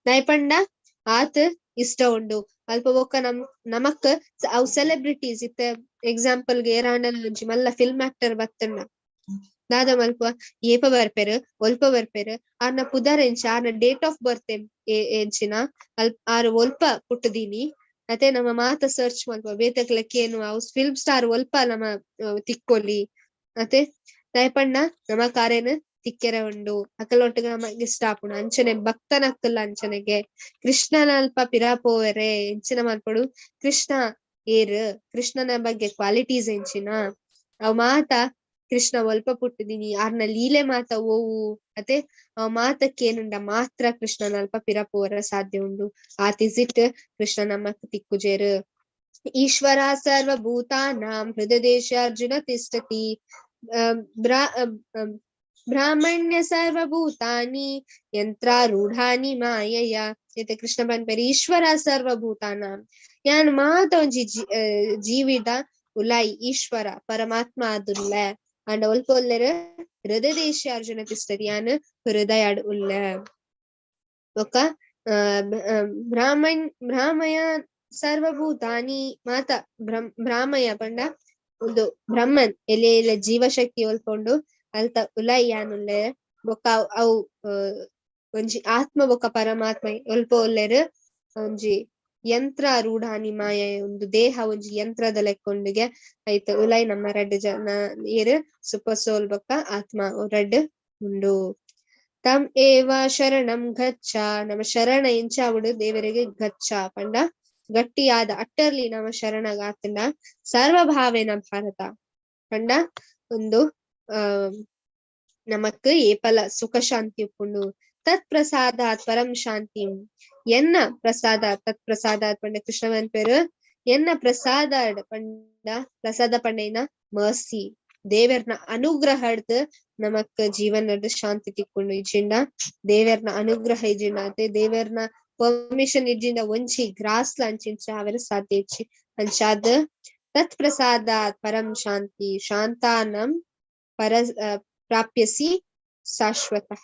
ದಾಯೆ ಪಂಡ ಆತ್ ಇಷ್ಟ ಉಂಡು ಅಲ್ಪ ಬೊಕ್ಕ ನಮ್ ನಮಕ್ ಅವು ಸೆಲೆಬ್ರಿಟೀಸ್ ಇತ್ತ ಎಕ್ಸಾಂಪಲ್ ಗೆ ಏರಾಂಡಲ ಒಂಜಿ ಮಲ್ಲ ಫಿಲ್ಮ್ ಆಕ್ಟರ್ ಬತ್ತಂಡ ದಾದ ಮಲ್ಪುವ ಏಪ ಬರ್ಪೆರ್ ಒಲ್ಪ ಬರ್ಪೆರ್ ಆರ್ನ ಪುದರ್ ಎಂಚ ಆರ್ನ ಡೇಟ್ ಆಫ್ ಬರ್ತ್ ಎಂಚಿನ ಅಲ್ಪ ಆರ್ ಒಲ್ಪ ಪುಟ್ಟದಿನಿ ಅತೆ ನಮ್ಮ ಮಾತ ಸರ್ಚ್ ಮಲ್ಪುವ ಬೇತಕ್ಲ ಕೇನು ಅವು ಫಿಲ್ಮ್ ಸ್ಟಾರ್ ಒಲ್ಪ ನಮ್ಮ ತಿಕ್ಕೊಲಿ ಅತೆ ದಾಯೆ ಪಂಡ ನಮ ಕಾರೇನ್ ತಿಕ್ಕೆರೆ ಉಂಡು ಅಕಲೊಟ್ಟಿಗೆ ನಮಗೆ ಇಷ್ಟ ಆಪುಂಡು. ಅಂಚನೆ ಭಕ್ತನಕ್ಕಲ್ಲ ಅಂಚನೆಗೆ ಕೃಷ್ಣನ ಅಲ್ಪ ಪಿರ ಪೋವೆರೆ ಎಂಚಿನ ಮಲ್ಪೊಡು ಕೃಷ್ಣ ಏರ್ ಕೃಷ್ಣನ ಬಗ್ಗೆ ಕ್ವಾಲಿಟೀಸ್ ಎಂಚಿನ ಅವ್ ಮಾತ ಕೃಷ್ಣ ಒಲ್ಪ ಪುಟ್ಟಿದೀನಿ ಆರ್ನ ಲೀಲೆ ಮಾತ ಓವು ಅತೆ ಅವ್ ಮಾತಕ್ಕೇನುಂಡ ಮಾತ್ರ ಕೃಷ್ಣನ ಅಲ್ಪ ಪಿರ ಪೋವರ ಸಾಧ್ಯ ಉಂಡು. ಆತಿಸಿಟ್ ಕೃಷ್ಣ ನಮಕ್ ತಿಕ್ಕುಜೇರು. ಈಶ್ವರ ಸರ್ವಭೂತಾನಾಂ ಹೃದಯ ಅರ್ಜುನ ತಿಷ್ಠತಿ ಬ್ರಾಹ್ಮಣ್ಯ ಸರ್ವಭೂತಾನಿ ಯಂತ್ರಾರೂಢಾನಿ ಮಾಯಯ. ಏತೆ ಕೃಷ್ಣ ಪನ್ಪೆರ್ ಈಶ್ವರ ಸರ್ವಭೂತಾನಾಂ ಯಾನ್ ಮಾತ ಒಂಜಿ ಜೀವಿದ ಉಲಾಯಿ ಈಶ್ವರ ಪರಮಾತ್ಮ ಆದುಲ್ಲ ಅಂಡ ಒಲ್ಪ ಒಲ್ಲೆರ್ ಹೃದಯ ದೇಶ ಅರ್ಜುನ ತಿಷ್ಟತಿ ಯಾನ್ ಹೃದಯ ಉಲ್ಲ. ಬೊಕ್ಕ ಬ್ರಾಹ್ಮಯ ಸರ್ವಭೂತಾನಿ ಮಾತ ಬ್ರಾಹ್ಮಯ ಪಂಡ ಒಂದು ಬ್ರಹ್ಮನ್ ಎಲೆ ಎಲೆ ಜೀವಶಕ್ತಿ ಒಲ್ಪೊಂಡು ಅಲ್ತ ಉಲಾಯಿ ಯಾನುಲ್ಲೆ ಬೊಕ್ಕ ಅವು ಒಂಜಿ ಆತ್ಮ ಬೊಕ್ಕ ಪರಮಾತ್ಮ ಒಲ್ಪ ಒಲ್ಲೆರ್ ಒಂಜಿ ಯಂತ್ರ ರೂಢಾನಿ ಮಾಯ ಒಂದು ದೇಹ ಒಂಜಿ ಯಂತ್ರದ ಲೆಕ್ಕೊಂಡುಗೆ ಐತ ಉಲಾಯಿ ನಮ್ಮ ರಡ್ಡ್ ಜನ ಏರ್ ಸೂಪರ್ ಸೋಲ್ ಬೊಕ್ಕ ಆತ್ಮ ರಡ್ಡ್ ಉಂಡು. ತಂ ಏವ ಶರಣಂ ಗಚ್ಚ. ನಮ್ಮ ಶರಣ ಎಂಚಾವುಡು ದೇವರಿಗೆ ಗಚ್ಚ ಪಂಡ ಗಟ್ಟಿಯಾದ ಅಟ್ಟರ್ಲಿ ನಮ್ಮ ಶರಣಗಾತಂಡ ಸರ್ವಭಾವೇನ ಭಾರತ ಪಂಡ ಒಂದು ನಮಕ್ ಏಪಲ ಸುಖ ಶಾಂತಿ ಉಪ್ಪುಂಡು. ತತ್ ಪ್ರಸಾದಾತ್ ಪರಂ ಶಾಂತಿ. ಎನ್ನ ಪ್ರಸಾದ ತತ್ ಪ್ರಸಾದಾತ್ ಪಂಡ ಕೃಷ್ಣವನ್ ಪೇರು ಎನ್ನ ಪ್ರಸಾದ ಪಂಡ ಪ್ರಸಾದ ಪಂಡೇನ ಮರ್ಸಿ ದೇವರ್ನ ಅನುಗ್ರಹಡ್ದು ನಮಕ್ ಜೀವನದ ಶಾಂತಿ ತಿಕ್ಕೊಂಡು ಇಜ್ಜಿಂಡ ದೇವರ್ನ ಅನುಗ್ರಹ ಇಜ್ಜಿಂಡ ಅತೆ ದೇವರ್ನ ಪರ್ಮಿಷನ್ ಇಜ್ಜಿಂಡ ಒಂಜಿ ಗ್ರಾಸ್ ಅಂಚಿಂಚ ಅವೆಲ್ಲ ಸಾಧ್ಯ ಇಚ್ಚಿ ಅಂಚಾದ ತತ್ ಪ್ರಸಾದಾತ್ ಪರಂ ಶಾಂತಿ ಶಾಂತಾನಂ ಪರ ಪ್ರಾಪ್ಯಸಿ ಶಾಶ್ವತಃ.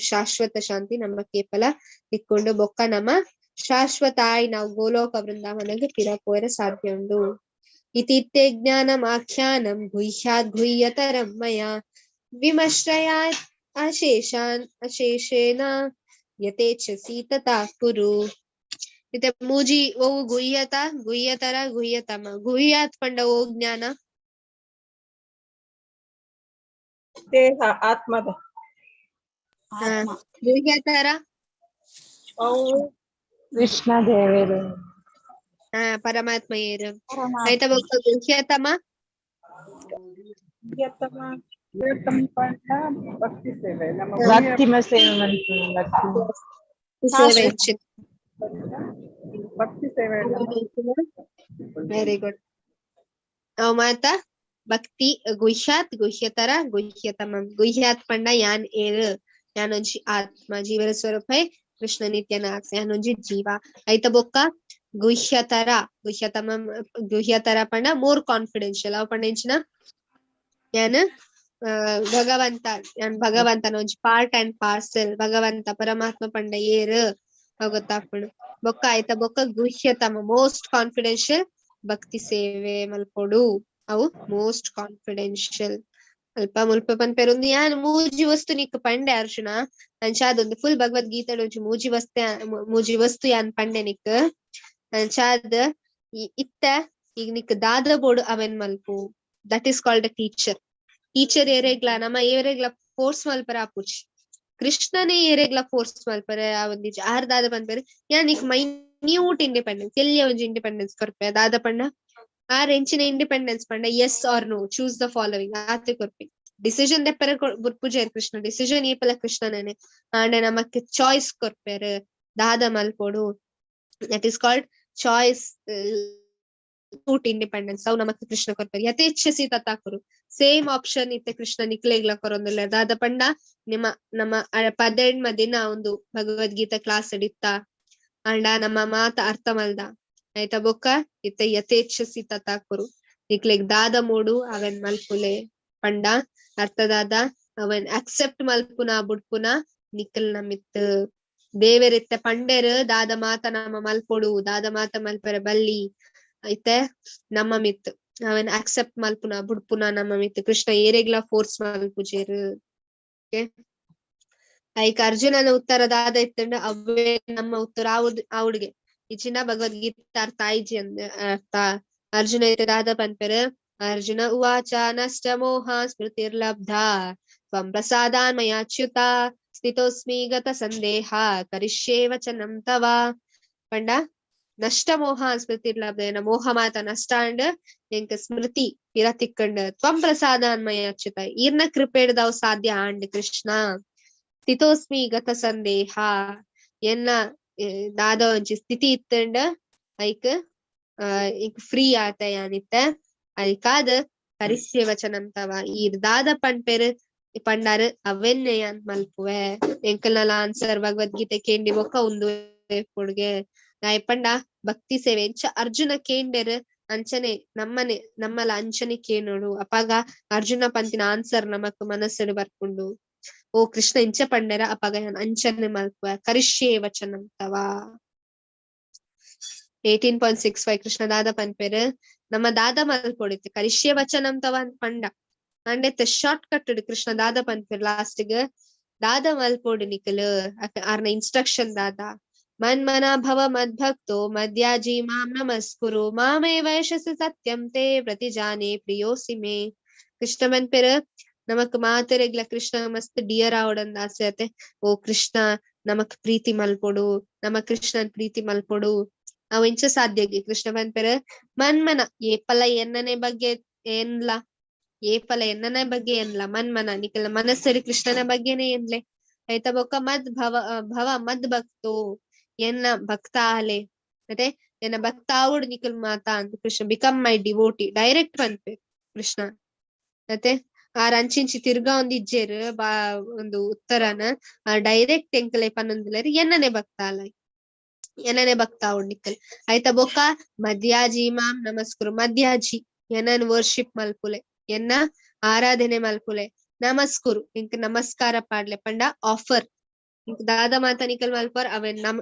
ಶಾಶ್ವತ ಶಾಂತಿ ನಮ್ಮ ಕೇಪಲ ತಿಕ್ಕೊಂಡು ಬೊಕ್ಕ ನಮ್ಮ ಶಾಶ್ವತ ಆಯ್ ನಾವು ಗೋಲೋಕ ವೃಂದಾವನಗೆ ಪಿರ ಸಾಧ್ಯ ಉಂಡು. ಇತಿ ಜ್ಞಾನಂ ಆಖ್ಯಾನಂ ಗುಹ್ಯಾತ್ ಗುಹ್ಯತರಂ ಮಯಾ ವಿಮಶ್ರಯಾತ್ ಅಶೇಷಾನ್ ಅಶೇಷೇನ ಯಥೇಚ್ಛಸಿ ತಥಾ ಕುರು. ಇತ್ತೆ ಮೂಜಿ ಓವು ಗುಹ್ಯತ ಗುಹ್ಯತರ ಗುಹ್ಯತಮ ಗುಹ್ಯಾತ್ ಪಂಡ ಓ ಜ್ಞಾನ ದೇಹ ಆತ್ಮದ ಆತ್ಮ. ಗುಹ್ಯತರ ಅವು ಕೃಷ್ಣ ದೇವರು ಪರಮಾತ್ಮ ಏರು ಪರಮಾತ್ಮ. ಆಯ್ತಾ ಬೊಕ್ಕ ಗುಹ್ಯತಮ ಗುಹ್ಯತಮ ಪಂಡ ಭಕ್ತಿ ಸೇವೆ ನಮ್ಮ ಭಕ್ತಿ ಸೇವೆ ಮನ್ಪುನ ಭಕ್ತಿ ಸೇವೆ ಹೆಚ್ಚು. ಭಕ್ತಿ ಸೇವೆ ವೆರಿ ಗುಡ್. ಅವು ಮಾತ ಭಕ್ತಿ ಗುಹ್ಯಾತ್ ಗುಹ್ಯತರ ಗುಹ್ಯತಮ ಗುಹ್ಯಾತ್ ಪಂಡ ಯಾನ್ ಏರು ಯಾನೊಂಜಿ ಆತ್ಮ ಜೀವನ ಸ್ವರೂಪ ಕೃಷ್ಣ ನಿತ್ಯನಾಥ ಯಾನೊಂಜಿ ಜೀವ ಐತ ಬೊಕ್ಕ ಗುಹ್ಯತರ ಗುಹ್ಯತಮ ಗುಹ್ಯತರ ಪಂಡ ಮೋರ್ ಕಾನ್ಫಿಡೆನ್ಷಿಯಲ್ ಅವು ಪಂಡ ಎಂಚಿನ ಯಾನ್ ಭಗವಂತ ಯಾನ್ ಭಗವಂತನ ಒಂಜಿ ಪಾರ್ಟ್ ಅಂಡ್ ಪಾರ್ಸೆಲ್ ಭಗವಂತ ಪರಮಾತ್ಮ ಪಂಡ ಏರು ಅವು ಗೊತ್ತಾಪುಂಡು. ಬೊಕ್ಕ ಆಯ್ತ ಬೊಕ್ಕ ಗುಹ್ಯತಮ ಮೋಸ್ಟ್ ಕಾನ್ಫಿಡೆನ್ಷಿಯಲ್ ಭಕ್ತಿ ಸೇವೆ ಮಲ್ಪೊಡು ಅವು ಮೋಸ್ಟ್ ಕಾನ್ಫಿಡೆನ್ಷಿಯಲ್. ಅಲ್ಪ ಮುಲ್ಪ ಪನ್ಪೆರೊಂದು ಯಾನ್ ಮೂಜಿ ವಸ್ತು ನಿಕ್ ಪಂಡೆ ಅರ್ಜುನ ಅಂಚಾದೊಂದು ಫುಲ್ ಭಗವದ್ಗೀತೆ ಒಂಜಿ ಮೂಜಿ ವಸ್ತು ಮೂಜಿ ವಸ್ತು ಯಾನ್ ಪಂಡೆ ನಿಕ್ ಅಂಚಾದ್ ಇತ್ತ ಈಗ ನಿಕ್ ದಾದ ಬೋಡು ಅವೆನ್ ಮಲ್ಪು. That is called a teacher. Teacher ಏರೆಗ್ಲಾ ನಮ್ಮ ಏರೆಗ್ಲಾ ಫೋರ್ಸ್ ಮಲ್ಪರ ಆಪುಜಿ. ಕೃಷ್ಣನೇ ಏರೆಗ್ಲಾ ಫೋರ್ಸ್ ಮಲ್ಪರೆ ಆ ಒಂದಿಜಿ ಆರ್ ದಾದ ಪನ್ಪೆರ್ ಯಾನ್ ನಿಕ್ ಮೈನ್ಯೂಟ್ ಇಂಡಿಪೆಂಡೆನ್ಸ್ ಎಲ್ಲಿಯ ಒಂಜಿ ಇಂಡಿಪೆಂಡೆನ್ಸ್ ಕೊರ್ಪೆ ದಾದ ಪಂಡ ಆರ್ ಎಂಚಿನ ಇಂಡಿಪೆಂಡೆನ್ಸ್ ಪಂಡ yes or no choose the following ಆತೆ ಕೊರ್ಪಿ ಡಿಸಿಷನ್ ದೆಪ್ಪರೆ ಬುರ್ಪುಜೇರ್ ಕೃಷ್ಣ ಡಿಸಿಷನ್ ಏಪಲ ಕೃಷ್ಣನೇ ಆಂಡ ನಮಕ್ ಚಾಯ್ಸ್ ಕೊರ್ಪೆರ್ ದಾದ ಮಲ್ಪೊಡು. That is called choice root independence ಅವು ನಮಕ್ ಕೃಷ್ಣ ಕೊರ್ಪೆರ್ ಯಥೇಚ್ಛಸಿ ತಥಾ ಕುರು. ಸೇಮ್ ಆಪ್ಷನ್ ಇತ್ತೆ ಕೃಷ್ಣ ನಿಕ್ಲೆಗ್ಲ ಕೊರೊಂದುಲ್ಲ ದಾದ ಪಂಡ ನಿಮ್ಮ ನಮ್ಮ ಪದೆಣ್ಮ ದಿನ ಒಂದು ಭಗವದ್ಗೀತಾ ಕ್ಲಾಸ್ ಇತ್ತ ಆಂಡ ನಮ್ಮ ಮಾತ ಅರ್ಥ ಮಲ್ದ ಆಯ್ತಾ ಬೊಕ್ಕ ಇತ್ತೆ ಯಥೇಚ್ಛಸಿ ತಥಾ ಕುರು ನಿಕ್ಲೆಗ್ ದಾದ ಮೂಡು ಅವೆನ್ ಮಲ್ಪುಲೆ ಪಂಡ ಅರ್ಥದಾದ ಅವನ್ ಅಕ್ಸೆಪ್ಟ್ ಮಲ್ಪುನ ಬುಡ್ಪುನ ನಿಕ್ಕಲ್ ನಮಿತ್ ದೇವೆರಿತ್ತೆ ಪಂಡೆರ್ ದಾದ ಮಾತ ನಮ್ಮ ಮಲ್ಪೊಡು ದಾದ ಮಾತ ಮಲ್ಪೆರೆ ಬಲ್ಲಿ ಐತೆ ನಮ್ಮ ಮಿತ್ ಅವನ್ ಅಕ್ಸೆಪ್ಟ್ ಮಲ್ಪುನ ಬುಡ್ಪುನ ನಮ್ಮ ಮಿತ್ ಕೃಷ್ಣ ಏರೆಗ್ಲಾ ಫೋರ್ಸ್ ಮಲ್ಪುಜೇರು. ಓಕೆ ಐಕ್ ಅರ್ಜುನನ ಉತ್ತರ ದಾದ ಇತ್ತಂಡ ಅವೇ ನಮ್ಮ ಉತ್ತರ ಆವುಡ್ಗೆ ಇಚಿನ ಭಗವದ್ಗೀತಾ ಅರ್ಥ ಆಯ್ಜಿ ಅಂದ ಅರ್ಥ ಅರ್ಜುನ ಇತ್ತೆ ದಾದ ಪನ್ಪೆರ್ ಅರ್ಜುನ ಉವಾಚ ನಷ್ಟ ಮೋಹ ಸ್ಮೃತಿರ್ಲಬ್ಧ ತ್ವಂ ಪ್ರಸಾದಾನ್ ಮಯಾಚ್ಯುತ ಸ್ಥಿತೋಸ್ಮಿ ಗತ ಸಂದೇಹ ಕರಿಷ್ಯೆ ವಚನಂ ತವ. ಪಂಡ ನಷ್ಟ ಮೋಹ ಸ್ಮೃತಿರ್ಲಬ್ಧ ಏನ ಮೋಹ ಮಾತ ನಷ್ಟ ಅಂಡ್ ಎಂಕ ಸ್ಮೃತಿ ಪಿರ ತಿಕ್ಕಂಡ್ ತ್ವಂ ಪ್ರಸಾದಾನ್ ಮಯಾಚ್ಯುತ ಈರ್ನ ಕೃಪೆಡ್ದವು ಸಾಧ್ಯ ಆಂಡ್ ಕೃಷ್ಣ ಸ್ಥಿತೋಸ್ಮಿ ಗತ ಸಂದೇಹ ಎನ್ನ ದಾದ ಒಂಜಿ ಸ್ಥಿತಿ ಇತ್ತಂಡ ಐಕ್ ಇಂಕ್ ಫ್ರೀ ಆತ ಯಾನಿತ್ತ ಐಕಾದ ಕರಿಷ್ಯೆ ವಚನಂ ತವ ಈರ್ ದಾದ ಪನ್ಪೆರ್ ಪಂಡಾರು ಅವೆನ್ನೆ ಯಾನ್ ಮಲ್ಪುವೆ ಎಂಕಲ್ನಲ ಆನ್ಸರ್ ಭಗವದ್ಗೀತೆ ಕೇಂಡಿ ಬೊಕ್ಕ ಉಂದು ಕೊಡುಗೆ ದಾಯೆ ಪಂಡ ಭಕ್ತಿ ಸೇವೆ ಎಂಚ ಅರ್ಜುನ ಕೇಂಡೆರ್ ಅಂಚನೆ ನಮ್ಮನೆ ನಮ್ಮಲ ಅಂಚನೆ ಕೇನೋಡು ಅಪಾಗ ಅರ್ಜುನ ಪಂತಿನ ಆನ್ಸರ್ ನಮಕ್ ಮನಸ್ಸುಡು ಬರ್ಪುಂಡು. ಓ ಕೃಷ್ಣ ಇಂಚ ಪಂಡೆರ ಅಪಾಗ ಯಾನ್ ಅಂಚನೆ ಮಲ್ಪುವೆ ಕರಿಷ್ಯೆ ವಚನಂ ತವ. 18.65 ಕೃಷ್ಣ ದಾದ ಪನ್ಪೆರ್ ನಮ್ಮ ದಾದ ಮಲ್ಪೊಡಿತ್ತು ಕರಿಷ್ಯೆ ವಚನಂ ತವ ಅಂತ ಪಂಡ ಅಂಡೆತ್ತ ಶಾರ್ಟ್ ಕಟ್ ಕೃಷ್ಣ ದಾದ ಪನ್ಪೆರ್ ಲಾಸ್ಟ್ ಗ್ ದಾದ ಮಲ್ಪೊಡು ನಿಕಲ್ ಆರ್ನ ಇನ್ಸ್ಟ್ರಕ್ಷನ್ ದಾದ ಮನ್ಮನಾ ಭವ ಮದ್ಭಕ್ತೋ ಮದ್ಯಾಜಿ ಮಾಂ ನಮಸ್ಕುರು ಮಾಮೇ ವೈಶಸಿ ಸತ್ಯಂ ತೇ ಪ್ರತಿಜಾನೆ ಪ್ರಿಯೋಸಿ ಮೇ. ಕೃಷ್ಣ ಪನ್ಪೆರ್ ನಮಕ್ ಮಾತೆರೆಗ್ಲ ಕೃಷ್ಣ ಮಸ್ತ್ ಡಿಯರ್ ಆವೊಡಂದ್ ಆಸೆ ಅತೆ. ಓ ಕೃಷ್ಣ ನಮಕ್ ಪ್ರೀತಿ ಮಲ್ಪೊಡು, ನಮ ಕೃಷ್ಣನ್ ಪ್ರೀತಿ ಮಲ್ಪೊಡು. ಅವು ಎಂಚ ಸಾಧ್ಯಗೆ? ಕೃಷ್ಣ ಪನ್ಪೆರ್ ಮನ್ಮನ ಏಪಲ ಎನ್ನನೆ ಬಗ್ಗೆ ಏನ್ಲ, ಏಪಲ ಎನ್ನನೆ ಬಗ್ಗೆ ಏನ್ಲ ಮನ್ಮನ ನಿಕಲ ಮನಸ್ಸರಿ ಕೃಷ್ಣನ ಬಗ್ಗೆನೇ ಏನ್ಲೆ ಆಯ್ತಾ. ಬೊಕ್ಕ ಮದ್ ಭವ ಭವ ಮದ್ ಭಕ್ತೋ ಎನ್ನ ಭಕ್ತ ಆಲೆ ಮತ್ತೆ ಎನ್ನ ಭಕ್ತ ಆವುಡು ನಿಕಲ್ ಮಾತಾ ಅಂತ Krishna become my devotee direct ಪನ್ಪೆರ್ ಕೃಷ್ಣ. ಮತ್ತೆ ಆರ್ ಅಂಚಿಂಚಿ ತಿರ್ಗಾ ಒಂದ್ ಇಜ್ಜೆರ್ ಬಾ ಒಂದು ಉತ್ತರನ ಡೈರೆಕ್ಟ್ ಎಂಕಲೆ ಪನ್ನೊಂದುಲ್ಲೆರ್ ಎನ್ನನೆ ಭಕ್ತ ಆಲ ಎನ್ನನೆ ಭಕ್ತ ಆವುಡು ನಿಕಲ್ ಆಯ್ತಾ. ಬೊಕ್ಕ ಮದ್ಯಾಜಿ ಮಾಂ ನಮಸ್ಕುರು ಮದ್ಯಾಜಿ ಎನ್ನನ್ ವರ್ಷಿಪ್ ಮಲ್ಪುಲೆ ಎನ್ನ ಆರಾಧನೆ ಮಲ್ಪುಲೆ ನಮಸ್ಕುರು ಇಂಕ್ ನಮಸ್ಕಾರ ಪಾಡ್ಲೆ ಪಂಡ ಆಫರ್ ಇಂಕ್ ದಾದ ಮಾತ ನಿಕಲ್ ಮಲ್ಪರ್ ಅವೆನ್ ನಮ್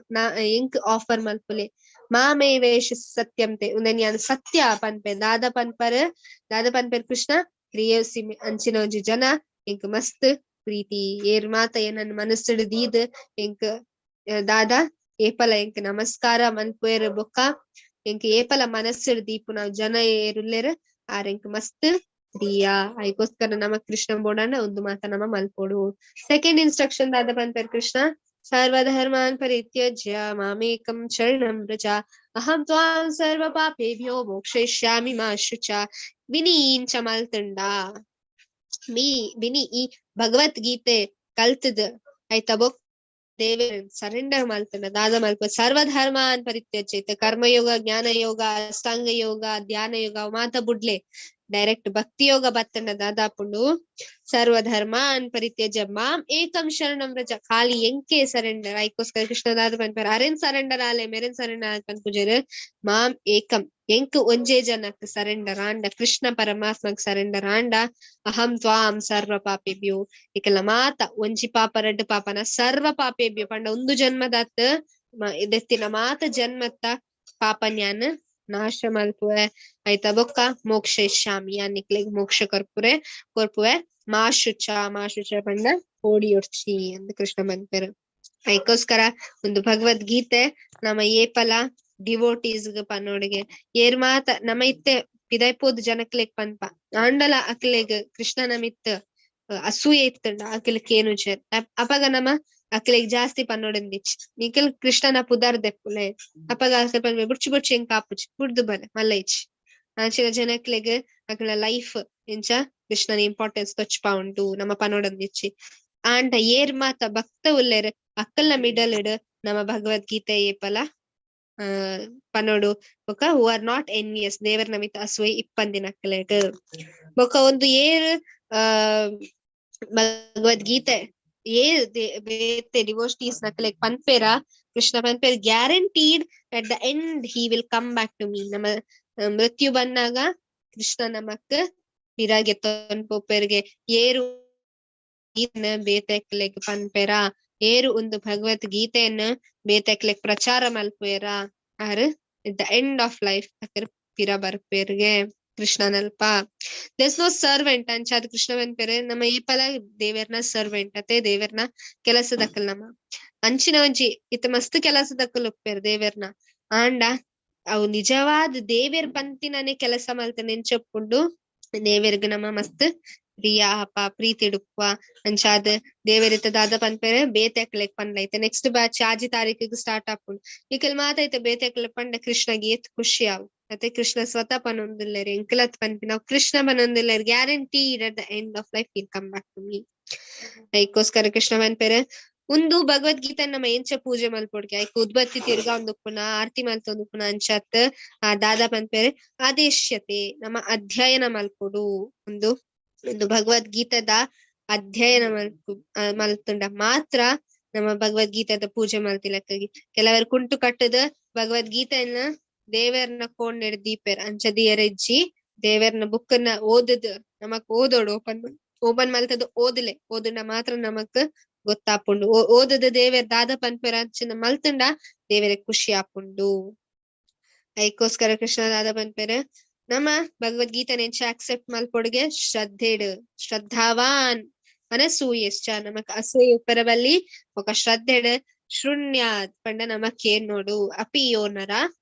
ಇಂಕ್ ಆಫರ್ ಮಲ್ಪುಲೆ. ಮಾಮೇ ವೇಷ ಸತ್ಯಂತೆ ಉಂದೆನ್ ಯಾನ್ ಸತ್ಯ ಪನ್ಪೆ ದಾದ ಪನ್ಪರ್ ದಾದ ಪನ್ಪೆರ್ ಕೃಷ್ಣ ಕ್ರಿಯಸಿ ಅಂಚಿನ ಒಂಜಿ ಜನ ಇಂಕ್ ಮಸ್ತ್ ಪ್ರೀತಿ ಏರ್ ಮಾತ ಏನನ್ ಮನಸ್ಸುಡು ದೀದ್ ಇಂಕ್ ದಾದ ಏಪಲ ಇಂಕ್ ನಮಸ್ಕಾರ ಮನ್ಪುವೆರ್ ಬೊಕ್ಕ ಇಂಕ್ ಏಪಲ ಮನಸ್ಸುಡು ದೀಪುನ ಜನ ಏರುಲ್ಲೆರ್ ಆರ್ ಇಂಕ್ ಮಸ್ತ್ ಪ್ರಿಯ. ಐಕೋಸ್ಕರ ನಮ ಕೃಷ್ಣ ಬೋಡಾಂಡ ಒಂದು ಮಾತ ನಮ ಮಲ್ಪೊಡು. ಸೆಕೆಂಡ್ ಇನ್ಸ್ಟ್ರಕ್ಷನ್ ದಾದ ಪನ್ಪೆರ್ ಕೃಷ್ಣ ಸರ್ವಧರ್ಮಾನ್ ಪರಿತ್ಯಜ್ಯ ಮಾಮೇಕಂ ಶರಣಂ ವ್ರಜ ಅಹಂ ತ್ವಾಂ ಸರ್ವ ಪಾಪೇಭ್ಯೋ ಮೋಕ್ಷಯಿಷ್ಯಾಮಿ ಮಾ ಶುಚ. ವಿನಿ ಇಂಚ ಮಲ್ತುಂಡ ಮೀ ವಿನಿ ಈ ಭಗವದ್ಗೀತೆ ಕಲ್ತದ್ ಆಯ್ತಾ ಬೊಕ್ ದೇವೆರ್ ಸರೆಂಡರ್ ಮಲ್ತುಂಡ ದಾದ ಮಲ್ಪ ಸರ್ವಧರ್ಮಾನ್ ಪರಿತ್ಯಜ್ಯ ಕರ್ಮಯೋಗ ಜ್ಞಾನ ಯೋಗ ಅಷ್ಟಾಂಗ ಯೋಗ ಧ್ಯಾನ ಯೋಗ ಮಾತ ಬುಡ್ಲೆ ಡೈರೆಕ್ಟ್ ಭಕ್ತಿ ಯೋಗ ಬತ್ತಂಡ ದಾದಾಪುಂಡು ಸರ್ವಧರ್ಮಾನ್ ಪರಿತ್ಯಜ್ಯ ಮಾಂ ಏಕಂ ಶರಣಂ ವ್ರಜ ಖಾಲಿ ಎಂಕೆ ಸರೆಂಡರ್ ಐಕೋಸ್ಕರ ಕೃಷ್ಣ ದಾದ ಪನ್ಪೆರ್ ಅರೆನ್ ಸರೆಂಡರ್ ಆಲೆ ಮೆರೆನ್ ಸರೆಂಡರ್ ಆಲೆ ಪನ್ಪುಜೆರ್ ಮಾಂ ಏಕಂ ಎಂಕ್ ಒಂಜೇ ಜನಕ್ ಸರೆಂಡರ್ ಆಂಡ ಕೃಷ್ಣ ಪರಮಾತ್ಮಗ್ ಸರೆಂಡರ್ ಆಂಡ ಅಹಂ ತ್ವಾಂ ಸರ್ವ ಪಾಪೇಭ್ಯೋ ಇಕಲ ಮಾತ ಒಂಜಿ ಪಾಪ ರಡ್ಡ್ ಪಾಪನ ಸರ್ವ ಪಾಪೇಭ್ಯೋ ಪಂಡ ಒಂದು ಜನ್ಮದಾತ್ ದೆತ್ತಿನ ಮಾತ ಜನ್ಮತ್ತ ಪಾಪ ಜ್ಞಾನ ನಾಶ ಮಲ್ಪುವೆ ಆಯ್ತಾ. ಬೊಕ್ಕ ಮೋಕ್ಷಯಿಷ್ಯಾಮಿ ಯಾನ್ ನಿಕ್ಲೆಗ್ ಮೋಕ್ಷ ಕೊರ್ಪುರೆ ಕೊರ್ಪುವೆ ಮಾ ಶುಚ ಮಾ ಶುಚ ಪಂಡ ಓಡಿಯೊಡ್ಚಿ ಅಂದ್ ಕೃಷ್ಣ ಪನ್ಪೆರ್. ಐಕೋಸ್ಕರ ಒಂದು ಭಗವದ್ಗೀತೆ ನಮ ಏಪಲ ಡಿವೋಟೀಸ್ ಪನ್ನೋಡಿಗೆ ಏರ್ ಮಾತ ನಮ ಇತ್ತೆ ಪಿದಾಯ್ಪೋದು ಜನಕ್ಲೆಗ್ ಪನ್ಪ ಆಂಡಲ ಅಕ್ಲೆಗ್ ಕೃಷ್ಣ ನಮಿತ್ ಅಸೂಯೆ ಇತ್ತುಂಡ ಅಕ್ಲೆಗ್ ಕೇನುಜೆರ್ ಅಪಗ ನಮ ಅಕ್ಲೆಗ್ ಜಾಸ್ತಿ ಪನ್ನೋಡಂದಿಚ್ ನಿಕಲ್ ಕೃಷ್ಣನ ಪುದರ್ ದೆಪ್ಪುಲೆ ಅಪಗ ಅಕಲ್ ಪನ್ಪೆ ಬುಡ್ಚಿ ಬುಡ್ಚಿ ಎಂಕ್ ಆಪುಜಿ ಬುಡ್ದು ಬಲೆ ಮಲ್ಲೈಚಿ ಅಂಚಿನ ಜನಕ್ಲೆಗ್ ಅಕ್ಲೆನ ಲೈಫ್ ಇಂಚ ಕೃಷ್ಣನ ಇಂಪಾರ್ಟೆನ್ಸ್ ತೊಚ್ಪಾ ಉಂಡು ನಮ್ಮ ಪನೋಡಂದಿಚ್ಚಿ. ಆಂಡ ಏರ್ ಮಾತ ಭಕ್ತ ಉಲ್ಲೆರ್ ಅಕ್ಕಲ್ನ ಮಿಡಲ್ ಇಡ್ ನಮ್ಮ ಭಗವದ್ಗೀತೆ ಏಪಲ ಪನೋಡು ಬೊಕ್ಕ who are not envious ದೇವರ ನಮಿತ ಅಸೂಯೆ ಇಪ್ಪಂದಿನ ಅಕ್ಲೆಗ್ ಬೊಕ್ಕ ಒಂದು ಏರ್ ಭಗವದ್ಗೀತೆ ಏರ್ ಬೇತೆ ಡಿವೋಟೀಸ್ ನಕ್ಲೆಗ್ ಪನ್ಪೆರ ಕೃಷ್ಣ ಪನ್ಪೆರ್ guaranteed at the end he will come back to me. ನಮ್ಮ ಮೃತ್ಯು ಬನ್ನಾಗ ಕೃಷ್ಣ ನಮಕ್ ಪಿರಾಗೆ ಪೋಪೆರ್ಗೆ ಏರು ಬೇತೆಕ್ಲೆಗ್ ಪನ್ಪೆರ ಏರು ಒಂದು ಭಗವದ್ಗೀತೆಯನ್ನ ಬೇತೆಕ್ಲೆಗ್ ಪ್ರಚಾರ ಮಲ್ಪುವೆರ are at the end of life occur ಪಿರ ಬರ್ಪೆರ್ಗೆ ಕೃಷ್ಣನಲ್ಪ. ದೇರ್ಸ್ ನೋ ಸರ್ವೆಂಟ್ ಅಂಚಾದ್ ಕೃಷ್ಣ ಪನ್ಪೆರ್ ನಮ್ಮ ಏಪಲ ದೇವೆರ್ನ ಸರ್ವೆಂಟ್ ಅತೆ ದೇವೆರ್ನ ಕೆಲಸದಕಲ್ ನಮ ಅಂಚಿನ ಒಂಜಿ ಇತ್ತ ಮಸ್ತ್ ಕೆಲಸದಕಲ್ ಉಪ್ಪೆರ್ ದೇವೆರ್ನ ಆಂಡ ಅವು ನಿಜವಾದ ದೇವೆರ್ ಪಂತಿನನೆ ಕೆಲಸ ಮಲ್ತ ನೆಂಚೊಪ್ಪುಂಡು ದೇವೆರ್ಗ್ ನಮ್ಮ ಮಸ್ತ್ ಪ್ರಿಯ ಅಪ ಪ್ರೀತಿ ಇಡುಪ್ಪ ಅಂಚಾದ್ ದೇವೆರಿತ ದಾದ ಪನ್ಪೆರೆ ಬೇತೆ ಅಕ್ಲೆಗ್ ಪನ್ಲೈತೆ ನೆಕ್ಸ್ಟ್ ಬ್ಯಾಚ್ 6 ತಾರೀಕಿಗೆ ಸ್ಟಾರ್ಟ್ ಆಪುಂಡು ನಿಕಲ್ ಮಾತೈತೆ ಬೇತೆ ಅಕ್ಲೆ ಪಂಡ ಕೃಷ್ಣಗ್ ಏತ್ ಖುಷಿ ಆವು ಅತೆ ಕೃಷ್ಣ ಸ್ವತಃ ಪನೊಂದುಲ್ಲೆರ್ ಎಂಕಲತ್ ಪನ್ಪಿನ Krishna ಪನೊಂದುಲ್ಲೆರ್ guaranteed at the end of life will come back to me. ಐಕೋಸ್ಕರ Krishna ಪನ್ಪೆರೆ ಉಂದು ಭಗವದ್ಗೀತೆ ನಮ್ಮ ಎಂಚ ಪೂಜೆ ಮಲ್ಪೊಡ್ಗೆ ಐಕ್ ಉದ್ಬತ್ತಿ ತಿರ್ಗಾ ಒಂದುಪ್ಪುನ ಆರತಿ ಮಲ್ತೊಂದುಪ್ಪುನ ಅಂಚತ್ ಆ ದಾದಾ ಪನ್ಪೆರೆ ಆದೇಶ್ಯತೆ ನಮ್ಮ ಅಧ್ಯಯನ ಮಲ್ಪೊಡು ಒಂದು ಒಂದು ಭಗವದ್ಗೀತೆದ ಅಧ್ಯಯನ ಮಲ್ತುಂಡ ಮಾತ್ರ ನಮ್ಮ ಭಗವದ್ಗೀತೆದ ಪೂಜೆ ಮಲ್ತಿಲಕ್ಕಾಗಿ. ಕೆಲವರು ಕುಂಟು ಕಟ್ಟದ ಭಗವದ್ಗೀತೆಯನ್ನ ದೇವರ್ನ ಕೋಣೆಡ್ ದೀಪೆರ್ ಅಂಚ ದಿಯರೆಜ್ಜಿ ದೇವರ್ನ ಬುಕ್ಕನ್ನ ಓದದ್ ನಮಕ್ ಓದೋಡು ಓಪನ್ ಓಪನ್ ಮಲ್ತದ ಓದಲೆ ಓದುಂಡ ಮಾತ್ರ ನಮಕ್ ಗೊತ್ತಾಪುಂಡು ಓದದ ದೇವೆರ್ ದಾದ ಪನ್ಪೆರ್ ಅಂಚಿನ ಮಲ್ತುಂಡ ದೇವರ ಖುಷಿ ಆಪುಂಡು. ಐಕೋಸ್ಕರ ಕೃಷ್ಣ ದಾದ ಪನ್ಪೆರ್ ನಮ್ಮ ಭಗವದ್ಗೀತೆ ನೆಂಚ ಅಕ್ಸೆಪ್ಟ್ ಮಲ್ಪೊಡುಗೆ ಶ್ರದ್ಧೆಡ್ ಶ್ರದ್ಧಾವಾನ್ ಅನಸೂಯಶ್ಚ ನಮಕ್ ಅಸೂಯೆ ಉಪ್ಪರಬಲ್ಲಿ ಬೊಕ ಶ್ರದ್ಧೆಡ್ ಶೃಣ್ಯಾತ್ ಪಂಡ ನಮಕ್ ಏನ್ ನೋಡು ಅಪಿಯೋ ನರ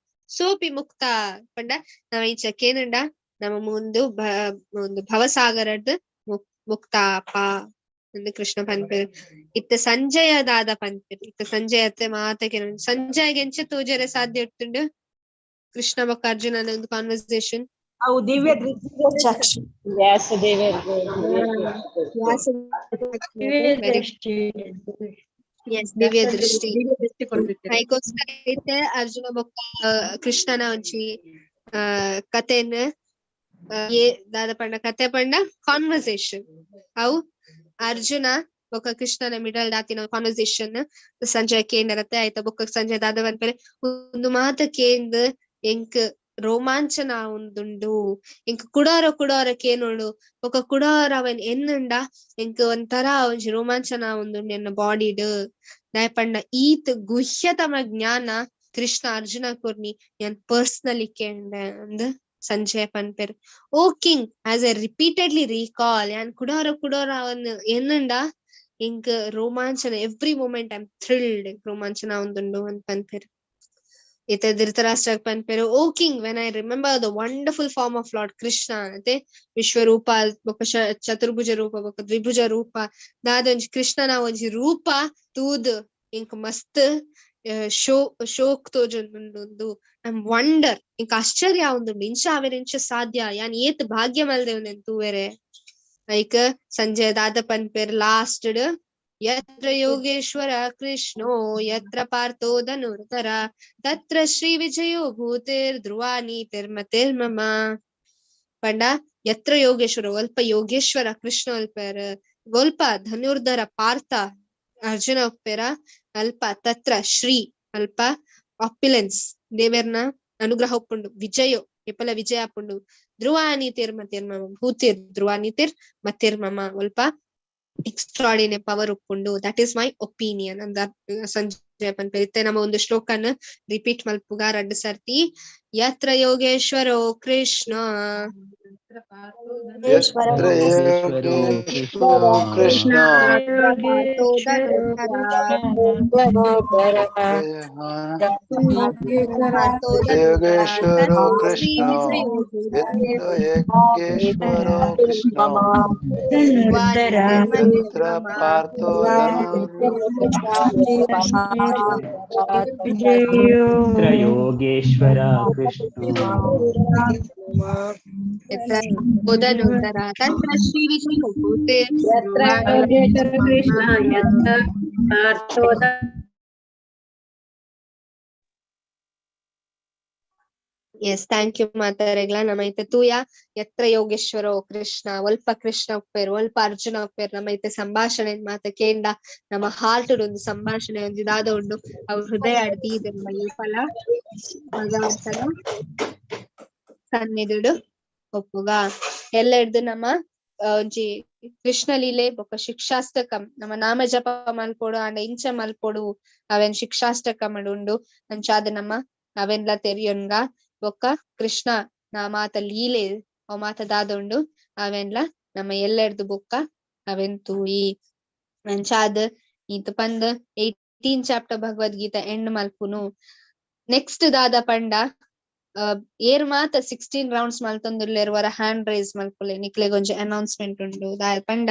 ಸೋಪಿ ಮುಕ್ತ ಪಂಡ ನಮ ಇಂಚ ಕೇನುಂಡ ನಮ್ಮ ಮುಂದು ಒಂದು ಭವಸಾಗರದ್ ಮುಕ್ತಾಪ ಅಂದ್ ಕೃಷ್ಣ ಪನ್ಪೆರ್. ಇತ್ತೆ ಸಂಜಯ ದಾದ ಪನ್ಪೆರ್. ಇತ್ತೆ ಸಂಜಯ ಅತ್ತೆ ಮಾತ ಕೆನೊಂದು ಸಂಜಯಗ್ ಎಂಚ ತೋಜರೆ ಸಾಧ್ಯ ಇತ್ತುಂಡು ಕೃಷ್ಣ ಬೊಕ್ಕ ಅರ್ಜುನನ ಒಂದು ಕಾನ್ವರ್ಸೇಷನ್? ಅವು ದಿವ್ಯ ದೃಷ್ಟಿ. ಚಕ್ಷು. ವ್ಯಾಸ ಎಸ್, ದಿವ್ಯ ದೃಷ್ಟಿ. ದೃಷ್ಟಿ ಕೊರ್ದಿತ್ತೆರ್. ಐಕೋಸ್ಕರ ಇತ್ತೆ ಅರ್ಜುನ ಬೊಕ್ಕ ಕೃಷ್ಣನ ಒಂಜಿ ಕತೆನ್ ಏ ದಾದ ಪಂಡ ಕತೆ ಪಂಡ ಕಾನ್ವರ್ಸೇಷನ್. ಅವು ಅರ್ಜುನ ಬೊಕ್ಕ ಕೃಷ್ಣನ ಮಿಡಲ್ ದಾತಿನ ಕಾನ್ವರ್ಸೇಷನ್ ಸಂಜಯ್ ಕೇಂಡರತ್ತೆ. ಆಯ್ತ, ಬೊಕ್ಕ ಸಂಜಯ್ ದಾದ ಪನ್ಪೆರೆ, ಉಂದು ಮಾತ ಕೇಂದ್ ಎಂಕ್ ರೋಮಾಂಚನ ಉಂದುಂಡು, ಎಂಕ್ ಕುಡಾರ ಕುಡಾರ ಕೇನೋಡು, ಬೊಕ್ಕ ಕುಡಾರ ಅವನ್ ಎನ್ನುಂಡ ಎಂಕ್ ಒಂಥರ ಒಂಜಿ ರೋಮಾಂಚನ ಉಂದುಂಡು ಎನ್ನ ಬಾಡಿಡ್. ದಾಯೆ ಪಂಡ ಈತ್ ಗುಹ್ಯತಮ ಜ್ಞಾನ ಕೃಷ್ಣ ಅರ್ಜುನ ಕೊರ್ನಿ ಯಾನ್ ಪರ್ಸನಲಿ ಕೇಂಡೆ ಅಂದ್ ಸಂಜಯ್ ಪನ್ಪೆರ್. O king, as I repeatedly recall, ಯಾನ್ ಕುಡಾರ ಕುಡಾರ ಅವನ್ ಎನ್ನುಂಡ ಎಂಕ್ ರೋಮಾಂಚನ, every moment I am thrilled, ರೋಮಾಂಚನ ಉಂದುಂಡು ಅಂತ ಪನ್ಪೆರ್. ಇತ್ತೆ ಧೃತರಾಷ್ಟ್ರ ಪನ್ಪೆರ್, O king, when I remember the wonderful form of Lord Krishna, ಅತೆ ವಿಶ್ವರೂಪ ಬೊಕ್ಕ ಚತುರ್ಭುಜ ರೂಪ ಬೊಕ್ಕ ದ್ವಿಭುಜ ರೂಪ ದಾದೊಂಜಿ ಕೃಷ್ಣನ ಒಂಜಿ ರೂಪ ತೂದ್ ಎಂಕ್ ಮಸ್ತ್ ಶೋಕ್ ತೋಜೊಂದುಂಡು, ಐಮ್ ವಂಡರ್, ಎಂಕ್ ಆಶ್ಚರ್ಯ ಆವೊಂದುಂಡು, ಇಂಚ ಅವೆರ್ ಇಂಚ ಸಾಧ್ಯ, ಯಾನ್ ಏತ್ ಭಾಗ್ಯ ಮಲ್ದೆ ತೂವೆರೆ. ಐಕ್ ಸಂಜಯ್ ದಾದ ಪನ್ಪೆರ್ ಲಾಸ್ಟ್ ಡ್, ಯತ್ರ ಯೋಗೇಶ್ವರ ಕೃಷ್ಣೋ ಯತ್ರ ಪಾರ್ಥೋ ಧನುರ್ಧರ ತತ್ರ ಶ್ರೀ ವಿಜಯೋ ಭೂತಿರ್ ಧ್ರುವ ನೀತಿರ್ಮತಿರ್ಮಮ. ಪಂಡ ಯತ್ರ ಯೋಗೇಶ್ವರ ಒಲ್ಪ ಯೋಗೇಶ್ವರ ಕೃಷ್ಣ ಒಲ್ಪೇರ್, ಒಲ್ಪ ಧನುರ್ಧರ ಪಾರ್ಥ ಅರ್ಜುನ ಒಪ್ಪೇರ, ಅಲ್ಪ ತತ್ರ ಶ್ರೀ ಅಲ್ಪ ಆಪ್ಯುಲೆನ್ಸ್ ದೇವೆರ್ನ ಅನುಗ್ರಹ ಒಪ್ಪುಂಡು, ವಿಜಯೋ ಎಪಲ ವಿಜಯ ಆಪುಂಡು, ಧ್ರುವ ನೀತಿರ್ ಮತಿರ್ಮಮ ಭೂತಿರ್ ಧ್ರುವ ನೀತಿರ್ ಮತಿರ್ಮಮ ಒಲ್ಪ ಎಕ್ಸ್ಟ್ರಾಡಿನರಿ ಪವರ್ ಉಪ್ಪುಂಡು. That is my opinion ಅಂದ ಸಂಜಯ್ ಪನ್ಪೆರ್. ಇತ್ತೆ ನಮ್ಮ ಒಂದು ಶ್ಲೋಕನ್ ರಿಪೀಟ್ ಮಲ್ಪುಗ ರಡ್ಡ್ ಸರ್ತಿ. ಯತ್ರ ಯೋಗೇಶ್ವರೋ ಕೃಷ್ಣ ಯತ್ರ ಯೋಗೇಶ್ವರೋ ಕೃಷ್ಣ ಯೋಗೇಶ್ವರೋ ಕೃಷ್ಣ ಯತ್ರ ಯೋಗೇಶ್ವರೋ ಕೃಷ್ಣ ಯತ್ರ ಪಾರ್ಥೋ ಯತ್ರ ಯೋಗೇಶ್ವರ ಕೃಷ್ಣ ಯತ್ರ ಧನುರ್ಧರ ತತ್ರ ಶ್ರೀ ವಿಜಯೋ ಭೂತಿರ್ ಯತ್ರ ಯೋಗೇಶ್ವರ ಕೃಷ್ಣ ಯತ್ರ ಪಾರ್ಥೋ. ಎಸ್, thank you ಮಾತಾರೆಗ್ಲ. ನಮ್ಮ ಐತೆ ತೂಯ ಯತ್ರ ಯೋಗೇಶ್ವರೋ ಕೃಷ್ಣ ಒಲ್ಪ ಕೃಷ್ಣ ಒಪ್ಪೇರು ಒಲ್ಪ ಅರ್ಜುನ ಒಪ್ಪೇರು. ನಮ್ಮ ಐತೆ ಸಂಭಾಷಣೆ ಮಾತ ಕೇಂಡ ನಮ್ಮ ಹಾರ್ಟ್ ಒಂದು ಸಂಭಾಷಣೆ ಒಂದು ದಾದ ಉಂಡು, ಅವ್ರ ಹೃದಯ ಅಡ್ದಿ ನಮ್ಮ ಈ ಫಲ ಭಗವಂತನ ಸನ್ನಿಧಿಡು ಒಪ್ಪುಗ. ಎಲ್ಲ ಹಿಡ್ದು ನಮ್ಮ ಒಂಜಿ ಕೃಷ್ಣ ಲೀಲೆ ಬೊಕ್ಕ ಶಿಕ್ಷಾಷ್ಟಕಂ ನಮ್ಮ ನಾಮ ಜಪ ಮಲ್ಪೊಡು ಅಂಡ ಇಂಚ ಮಲ್ಪೊಡು ಅವೇನ್ ಶಿಕ್ಷಾಷ್ಟಕಂ ಉಂಡು ಅಂಚಾದ ನಮ್ಮ ಅವೆನ್ಲ ತೆರಿಯೊನ್ಗ. ಬೊಕ್ಕ ಕೃಷ್ಣ ನಾ ಮಾತ ಲೀಲೆ ಅವ್ ಮಾತ ದಾದ ಉಂಡು ಅವೆನ್ಲ ನಮ್ಮ ಎಲ್ಲೆಡ್ದು ಬೊಕ್ಕ ಅವೆನ್ ತೂಯಿ. ಅಂಚಾದ್ ಈತ್ ಪಂದ್ 18 ಚಾಪ್ಟರ್ ಭಗವದ್ಗೀತಾ ಎಂಡ್ ಮಲ್ಪುನು. ನೆಕ್ಸ್ಟ್ ದಾದ ಪಂಡ ಏರ್ ಮಾತ 16 ರೌಂಡ್ಸ್ ಮಲ್ತೊಂದುಲ್ಲೆರ್ ವರ ಹ್ಯಾಂಡ್ ರೈಸ್ ಮಲ್ಪುಲೆ, ನಿಕ್ಲೆಗ್ ಒಂಜಿ ಅನೌನ್ಸ್ಮೆಂಟ್ ಉಂಡು. ದಾದ ಪಂಡ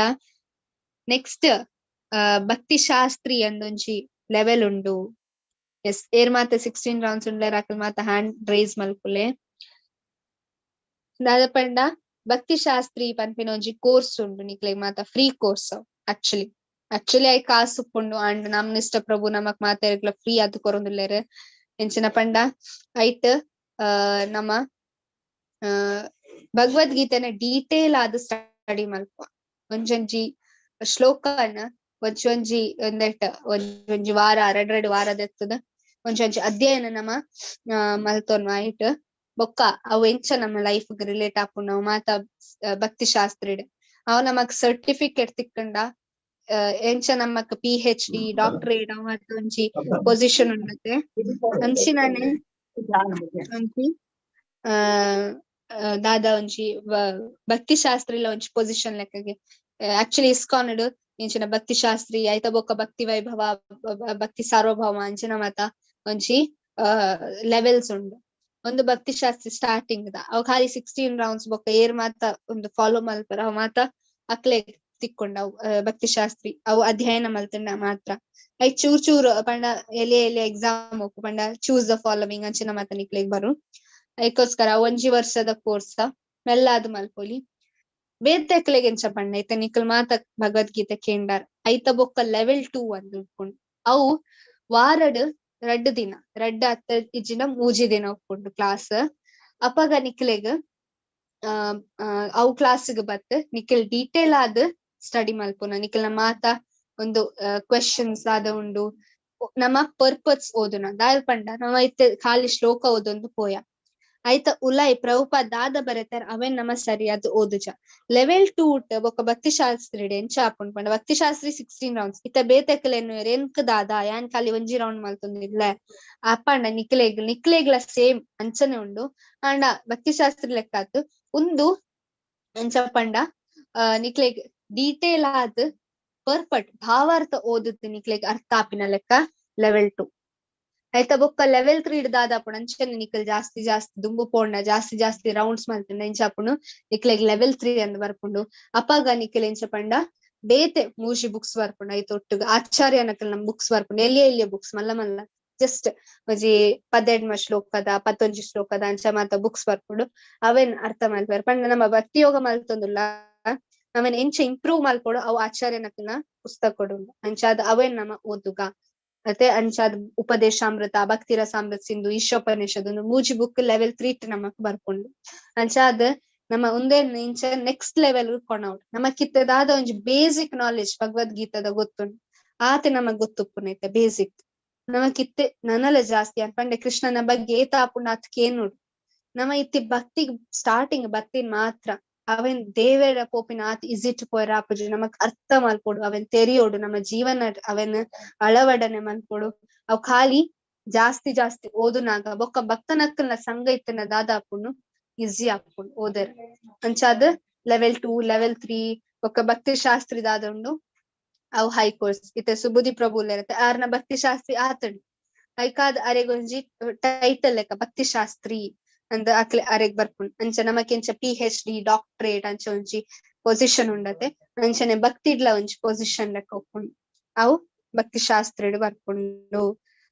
ನೆಕ್ಸ್ಟ್ ಭಕ್ತಿ ಶಾಸ್ತ್ರಿ ಅಂದೊಂಜಿ ಲೆವೆಲ್ ಉಂಡು. ಎಸ್, ಏರ್ ಮಾತ 16 ರೌಂಡ್ಸ್ ಉಂಡ್ಲೆರ್ ಅಕಲ್ ಮಾತ ಹ್ಯಾಂಡ್ ರೈಸ್ ಮಲ್ಪುಲೆ. ದಾದ ಪಂಡ ಭಕ್ತಿ ಶಾಸ್ತ್ರಿ ಪನ್ಪಿನ ಒಂಜಿ ಕೋರ್ಸ್ ಉಂಡು ನಿಕ್ಲೆಗ್ ಮಾತ free course. Actually actually I ಕಾಸು ಉಪ್ಪುಂಡು ಅಂಡ್ ನಮ್ನಿಷ್ಟ ಪ್ರಭು ನಮಕ್ ಮಾತೆರ್ಗ್ಲ ಫ್ರೀ ಆದ್ ಕೊರೊಂದುಲ್ಲೆರ್. ಎಂಚಿನ ಪಂಡ ಐಟ್ ನಮ್ಮ ಭಗವದ್ಗೀತೆನ ಡೀಟೇಲ್ ಆದ್ ಸ್ಟಡಿ ಮಲ್ಪುವ. ಒಂಜೊಂಜಿ ಶ್ಲೋಕನ ಒಂಜೊಂಜಿ ಒಂದೆಟ್ ಒಂಜೊಂಜಿ ವಾರ ರಡ್ ರಡ್ ವಾರದೆತ್ತದ ಒಂಜೊಂಜಿ ಅಧ್ಯಯನ ನಮ್ಮ ಮಲ್ತೊನ್ವ ಐಟ್. ಬೊಕ್ಕ ಅವು ಎಂಚ ನಮ್ಮ ಲೈಫ್ ರಿಲೇಟ್ ಆಪುಂಡು ಅವು ಮಾತ ಭಕ್ತಿ ಶಾಸ್ತ್ರಿಡ್ ಅವು ನಮಕ್ ಸರ್ಟಿಫಿಕೇಟ್ ತಿಕ್ಕಂಡ ಎಂಚ ನಮಕ್ PhD doctorate ಅವು ಮಾತ ಒಂಜಿ ಪೊಸಿಷನ್ ಉಂಡತೆ. ಅಂಚಿನನೆ ಒಂಜಿ ದಾದ ಒಂಜಿ ಭಕ್ತಿ ಶಾಸ್ತ್ರಿಲ ಒಂಜಿ ಪೊಸಿಷನ್ ಲೆಕ್ಕಗೆ. ಆಕ್ಚುಲಿ ಇಸ್ಕಾನ್ ಇಂಚಿನ ಭಕ್ತಿ ಶಾಸ್ತ್ರಿ ಐತ ಬೊಕ್ಕ ಭಕ್ತಿ ವೈಭವ ಭಕ್ತಿ ಸಾರ್ವಭೌಮ ಅಂಚಿನ ಮಾತ ಒಂಜಿ ಲೆವೆಲ್ಸ್ ಉಂಡು. ಒಂದು ಭಕ್ತಿ ಶಾಸ್ತ್ರಿ ಸ್ಟಾರ್ಟಿಂಗ್ ದ ಅವು ಖಾಲಿ 16 ರೌಂಡ್ಸ್ ಬೊಕ್ಕ ಏರ್ ಮಾತ ಒಂದು ಫಾಲೋ ಮಲ್ಪರ ಅವು ಮಾತ ಅಕ್ಲೆ ತಿಕ್ಕೊಂಡ ಅವು ಭಕ್ತಿಶಾಸ್ತ್ರಿ ಅವು ಅಧ್ಯಯನ ಮಲ್ತಂಡ ಮಾತ್ರ. I ಚೂರ್ ಚೂರ್ ಪಂಡ ಎಲೆ ಎಲೆ ಎಕ್ಸಾಮ್ ಹೋಗು ಪಂಡ ಚೂಸ್ the following ಅಂಚಿನ ಮಾತ ನಿಕ್ಲೆಗ್ ಬರು. ಐಕೋಸ್ಕರ ಒಂಜಿ ವರ್ಷದ ಕೋರ್ಸ್ ಮೆಲ್ಲ ಅದು ಮಲ್ಪೊಲಿ. ಬೇತೆಕ್ಲೆಗ್ ಎಂಚ ಪಂಡ ಐತ ನಿಕಲ್ ಮಾತ ಭಗವದ್ಗೀತೆ ಕೇಂಡಾರ್ ಐತ ಬೊಕ್ಕ ಲೆವೆಲ್ 2 ಅಂದ್ ಉಪ್ಪುಂಡು. ಅವು ವಾರಡ್ 2 ದಿನ 2 ಅತ್ತ ಇಜ್ಜಿಂಡ 3 ದಿನ ಉಪ್ಪುಂಡು ಕ್ಲಾಸ್. ಅಪಗ ನಿಕ್ಲೆಗ್ ಅವು ಕ್ಲಾಸ್ಗ್ ಬತ್ ನಿಕಲ್ ಡೀಟೇಲ್ ಆದ್ ಸ್ಟಡಿ ಮಲ್ಪುನ ನಿಕಲ್ನ ಮಾತ ಒಂದು ಕ್ವೆಶನ್ಸ್ ಆದ ಉಂಡು ನಮ್ಮ ಪರ್ಪಸ್ ಓದುನ ದಾಯೆ ಪಂಡ ನಮ್ಮ ಇತ್ತೆ ಖಾಲಿ ಶ್ಲೋಕ ಓದೊಂದು ಪೋಯ ಐತ ಉಲಾಯ್ ಪ್ರಭುಪಾದ ದಾದ ಬರೆತಾರ ಅವೇನ್ ನಮ ಸರಿಯಾದ ಓದುಜ. ಲೆವೆಲ್ 2 ಬೊಕ್ಕ ಭಕ್ತಿಶಾಸ್ತ್ರಿ ಎಂಚ ಆಪುಂಡು ಪಂಡ ಭಕ್ತಿಶಾಸ್ತ್ರಿ 16 ರೌಂಡ್ಸ್ ಇತ್ತ ಬೇತೆಕಲೆನ್ ಎನ್ಕ್ ದಾದ ಯಾನ್ ಖಾಲಿ ಒಂಜಿ ರೌಂಡ್ ಮಲ್ತೊಂದಿಲ್ಲ ಅಪ್ಪಂಡ ನಿಕ್ಲೆಗ್ ನಿಕ್ಲೆಗ್ಲ ಸೇಮ್ ಅಂಚನೆ ಉಂಡು. ಆಂಡ ಭಕ್ತಿಶಾಸ್ತ್ರಿ ಲೆಕ್ಕಾತು ಉಂದು ಎಂಚ ಪಂಡ ನಿಕ್ಲೆಗ್ ಡೀಟೇಲ್ ಆದ್ ಪರ್ಫೆಕ್ಟ್ ಭಾವಾರ್ಥ ಓದುತ್ತೆ ನಿಕ್ಲೆಗ್ ಅರ್ಥ ಆಪಿನ ಲೆಕ್ಕ ಲೆವೆಲ್ 2 ಆಯ್ತಾ. ಬೊಕ್ಕ ಲೆವೆಲ್ 3 ದಾದಾಪುಂಡು ಅಂಚನೆ ನಿಕಲ್ ಜಾಸ್ತಿ ಜಾಸ್ತಿ ದುಂಬು ಪೋಂಡ ಜಾಸ್ತಿ ಜಾಸ್ತಿ ರೌಂಡ್ಸ್ ಮಲ್ತಂಡ ಎಂಚಾಪುಂಡು ನಿಕ್ಲೆಗ್ ಲೆವೆಲ್ 3 ಅಂದ್ ಬರ್ಪುಂಡು. ಅಪಗ ನಿಕಲ್ ಎಂಚ ಪಂಡ ಬೇತೆ ಮೂಜಿ ಬುಕ್ಸ್ ಬರ್ಪುಂಡು ಐತ ಒಟ್ಟುಗು ಆಚಾರ್ಯ ನಕಲ್ ನಮ್ ಬುಕ್ಸ್ ಬರ್ಪುಂಡು ಎಲ್ಲಿ ಎಲ್ಲಿಯ ಬುಕ್ಸ್ ಮಲ್ಲ ಮಲ್ಲ ಜಸ್ಟ್ ಒಂಜಿ 12 ಶ್ಲೋಕದ 11 ಶ್ಲೋಕದ ಅಂಚ ಮಾತ ಬುಕ್ಸ್ ಬರ್ಪುಂಡು ಅವೇನ್ ಅರ್ಥ ಮಲ್ಪೆರ್ ಪಂಡ ನಮ್ಮ ಭಕ್ತಿ ಯೋಗ ಮಲ್ತೊಂದುಲ್ಲ ಅವೇನ್ ಎಂಚ ಇಂಪ್ರೂವ್ ಮಲ್ಪೊಡು ಅವು ಆಚಾರ್ಯ ನಕಲ್ನ ಪುಸ್ತಕ ಉಂಡು ಅಂಚಾದ ಅವೇನ್ ನಮ್ಮ ಓದುಗ. ಮತ್ತೆ ಅಂಚಾದ ಉಪದೇಶಾಮೃತ ಭಕ್ತಿ ರಸಾಮೃತ ಸಿಂಧು ಈಶೋಪನಿಷದ್ ಒಂದು ಮೂಜಿ ಬುಕ್ ಲೆವೆಲ್ 3 ನಮಕ್ ಬರ್ಪುಂಡು. ಅಂಚಾದ ನಮ್ಮ ಒಂದೇ ಇಂಚ ನೆಕ್ಸ್ಟ್ ಲೆವೆಲ್ ಕೊಣೌಡ್ ನಮ್ಮ ಕಿತ್ತದಾದ ಒಂಜಿ ಬೇಸಿಕ್ ನಾಲೆಜ್ ಭಗವದ್ಗೀತಾದ ಗೊತ್ತುಂಡು ಆತೆ ನಮಗ್ ಗೊತ್ತುಪ್ಪುನೈತೆ ಬೇಸಿಕ್ ನಮಕಿತ್ತೆ ನನಲ ಜಾಸ್ತಿ ಅನ್ಪಂಡೆ ಕೃಷ್ಣನ ಬಗ್ಗೆ ಏತಾಪುಂಡು ಅತ್ಕೇನುಡು ನಮ್ಮ ಇತ್ತಿ ಭಕ್ತಿಗ್ ಸ್ಟಾರ್ಟಿಂಗ್ ಭಕ್ತಿನ್ ಮಾತ್ರ ಅವೇನ್ ದೇವರ ಪೋಪಿನ ಆತ್ ಇಸಿಟ್ ಪೋಯರ ಆಪುಜಿ ನಮಕ್ ಅರ್ಥ ಮಲ್ಪೊಡು ಅವೇನ್ ತೆರಿಯೋಡು ನಮ್ಮ ಜೀವನ ಅವೇನ್ ಅಳವಡನೆ ಮಲ್ಪೊಡು. ಅವ್ ಖಾಲಿ ಜಾಸ್ತಿ ಜಾಸ್ತಿ ಓದುನಾಗ ಬೊಕ್ಕ ಭಕ್ತನಕ್ಕಲ್ನ ಸಂಘ ಇತ್ತನ ದಾದಾಪುಂಡು ಈಸಿ ಆಪುಂಡು ಓದರ್. ಅಂಚಾದ ಲೆವೆಲ್ 2 ಲೆವೆಲ್ 3 ಬೊಕ್ಕ ಭಕ್ತಿ ಶಾಸ್ತ್ರಿ ದಾದ ಉಂಡು ಅವು ಹೈ ಕೋರ್ಸ್ ಇತ್ತೆ ಸುಬುದಿ ಪ್ರಭು ಇರುತ್ತೆ ಆರ್ನ ಭಕ್ತಿ ಶಾಸ್ತ್ರಿ ಆತಂಡು ಐಕಾದ್ ಅರೆಗೊಂಜಿ ಟೈಟಲ್ ಲೆಕ್ಕ ಭಕ್ತಿ ಶಾಸ್ತ್ರಿ ಅಂದ್ ಅಕ್ಲೆ ಅರೆಗ್ ಬರ್ಪುಂಡು. ಅಂಚ ನಮಕೆಂಚ PhD doctorate ಅಂಚ ಒಂಜಿ ಪೊಸಿಷನ್ ಉಂಡತೆ ಅಂಚನೆ ಭಕ್ತಿಡ್ಲ ಒಂಜಿ ಪೊಸಿಷನ್ ಲೆಕ್ಕ ಉಪ್ಪುಂಡು ಅವು ಭಕ್ತಿ ಶಾಸ್ತ್ರಿಡ್ ಬರ್ಪುಂಡು.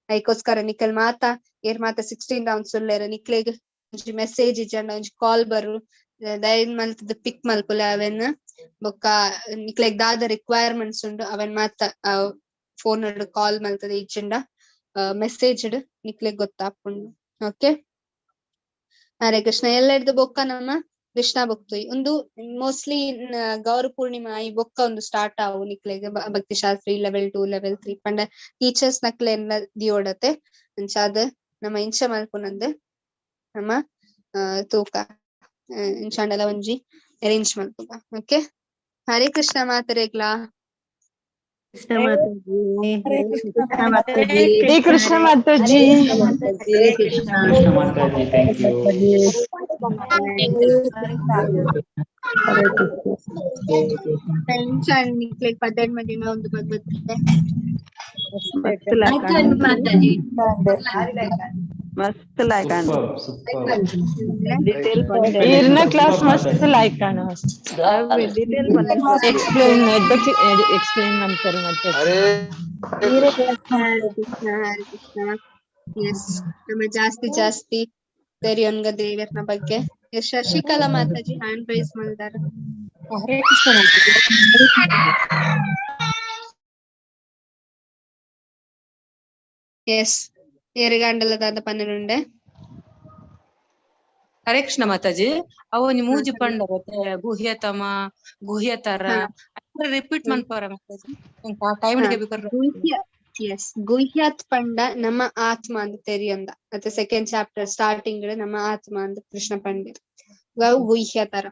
ಐಕೋಸ್ಕರ ನಿಕಲ್ ಮಾತ ಏರ್ ಮಾತ 16 ರೌಂಡ್ಸ್ ಉಲ್ಲೇರ ನಿಕ್ಲೆಗ್ ಒಂಜಿ ಮೆಸೇಜ್ ಇಜ್ಜಂಡ ಒಂಜಿ ಕಾಲ್ ಬರು ದಯನ್ ಮಲ್ತದ ಪಿಕ್ ಮಲ್ಪುಲೆ ಅವೇನ್ ಬೊಕ್ಕ ನಿಕ್ಲೆಗ್ ದಾದ ರಿಕ್ವೈರ್ಮೆಂಟ್ಸ್ ಉಂಡು ಅವೇನ್ ಮಾತ ಫೋನ್ ಕಾಲ್ ಮಲ್ತದ ಇಜ್ಜಂಡ ಮೆಸೇಜ್ ನಿಕ್ಲೆಗ್ ಗೊತ್ತಾಪುಂಡು. ಓಕೆ ಹರೇ ಕೃಷ್ಣ. ಎಲ್ಲೆಡ್ದು ಬೊಕ್ಕ ನಮ್ಮ ಕೃಷ್ಣ ಬೊಕ್ತುಯ್ ಒಂದು ಮೋಸ್ಟ್ಲಿ ಗೌರ ಪೂರ್ಣಿಮಾ ಈ ಬೊಕ್ಕ ಒಂದು ಸ್ಟಾರ್ಟ್ ಆವು ನಿಕ್ಲೆಗ್ ಭಕ್ತಿ ಶಾಸ್ತ್ರಿ ಲೆವೆಲ್ 2 ಲೆವೆಲ್ 3 ಪಂಡ ಟೀಚರ್ಸ್ ನಕ್ಲೆ ಎಲ್ಲ ದಿಯೋಡತೆ ಅಂಚಾದ ನಮ್ಮ ಇಂಚ ಮಲ್ಪುನಂದು ನಮ್ಮ ತೂಕ ಇಂಚಾಂಡಲ ಒಂಜಿ ಅರೇಂಜ್ ಮಲ್ಪುಗ. ಓಕೆ ಹರೇ ಕೃಷ್ಣ ಮಾತರೆಗ್ಲಾ. ಕೃಷ್ಣ ಮಾತಾಜಿ. ಕೃಷ್ಣ ಮಾತಾಜಿ. ಹರೇ ಕೃಷ್ಣ ಮಾತಾಜಿ. ಹರೇ ಕೃಷ್ಣ. ಕೃಷ್ಣ ಮಾತಾಜಿ thank you. ನಿಕ್ಲೆಗ್ 12 ದಿನ ಒಂದು ಭಗವದ್ಗೀತೆ. ಮಾತಾಜಿ. ಮಸ್ತ್ ಲಾಯ್ಕ್ ಆಂಡ್ ಸೂಪರ್ ಸೂಪರ್. ಡೀಟೇಲ್ ಈರ್ನ ಕ್ಲಾಸ್ ಮಸ್ತ್ like and detail explain explain ಮಾಡ್ತಾರೆ ಮಾತಾಜಿ. ಹರೇ ಹರೇ ಕೃಷ್ಣ ಹರೇ ಕೃಷ್ಣ. ಎಸ್ ನಮ್ಮ ಜಾಸ್ತಿ ಜಾಸ್ತಿ ತೆರಿಯೊನ್ಗ ದೇವರ್ನ ಬಗ್ಗೆ. ಎಸ್ ಶಶಿಕಲಾ ಮಾತಾಜಿ ಹ್ಯಾಂಡ್ ರೈಸ್ ಮಾಡಿದಾರೆ. ಹರೇ ಕೃಷ್ಣ ಮಾತಾಜಿ. ಎಸ್ ಏರಿಗಾಂಡಲದಾದ ಪನ್ನೆರಡುಂಡೆ. ಹರೇ ಕೃಷ್ಣ ಮಾತಾಜಿ. ಅವು ಒಂಜಿ ಮೂಜಿ ಪಂಡ ಗುಹ್ಯತಮ ಗುಹ್ಯತರ ರಿಪೀಟ್ ಮನ್ಪವರ ಮಾತಾಜಿ ಟೈಮ್ ಗುಹ್ಯ ಎಸ್ ಗುಹ್ಯತ್ ಪಂಡ ನಮ್ಮ ಆತ್ಮ ಅಂತ ತೆರಿಯೊಂದ ಮತ್ತೆ ಸೆಕೆಂಡ್ ಚಾಪ್ಟರ್ ಸ್ಟಾರ್ಟಿಂಗ್ ನಮ್ಮ ಆತ್ಮ ಅಂತ ಕೃಷ್ಣ ಪಂಡಿರ್ ಅವು ಗುಹ್ಯತರ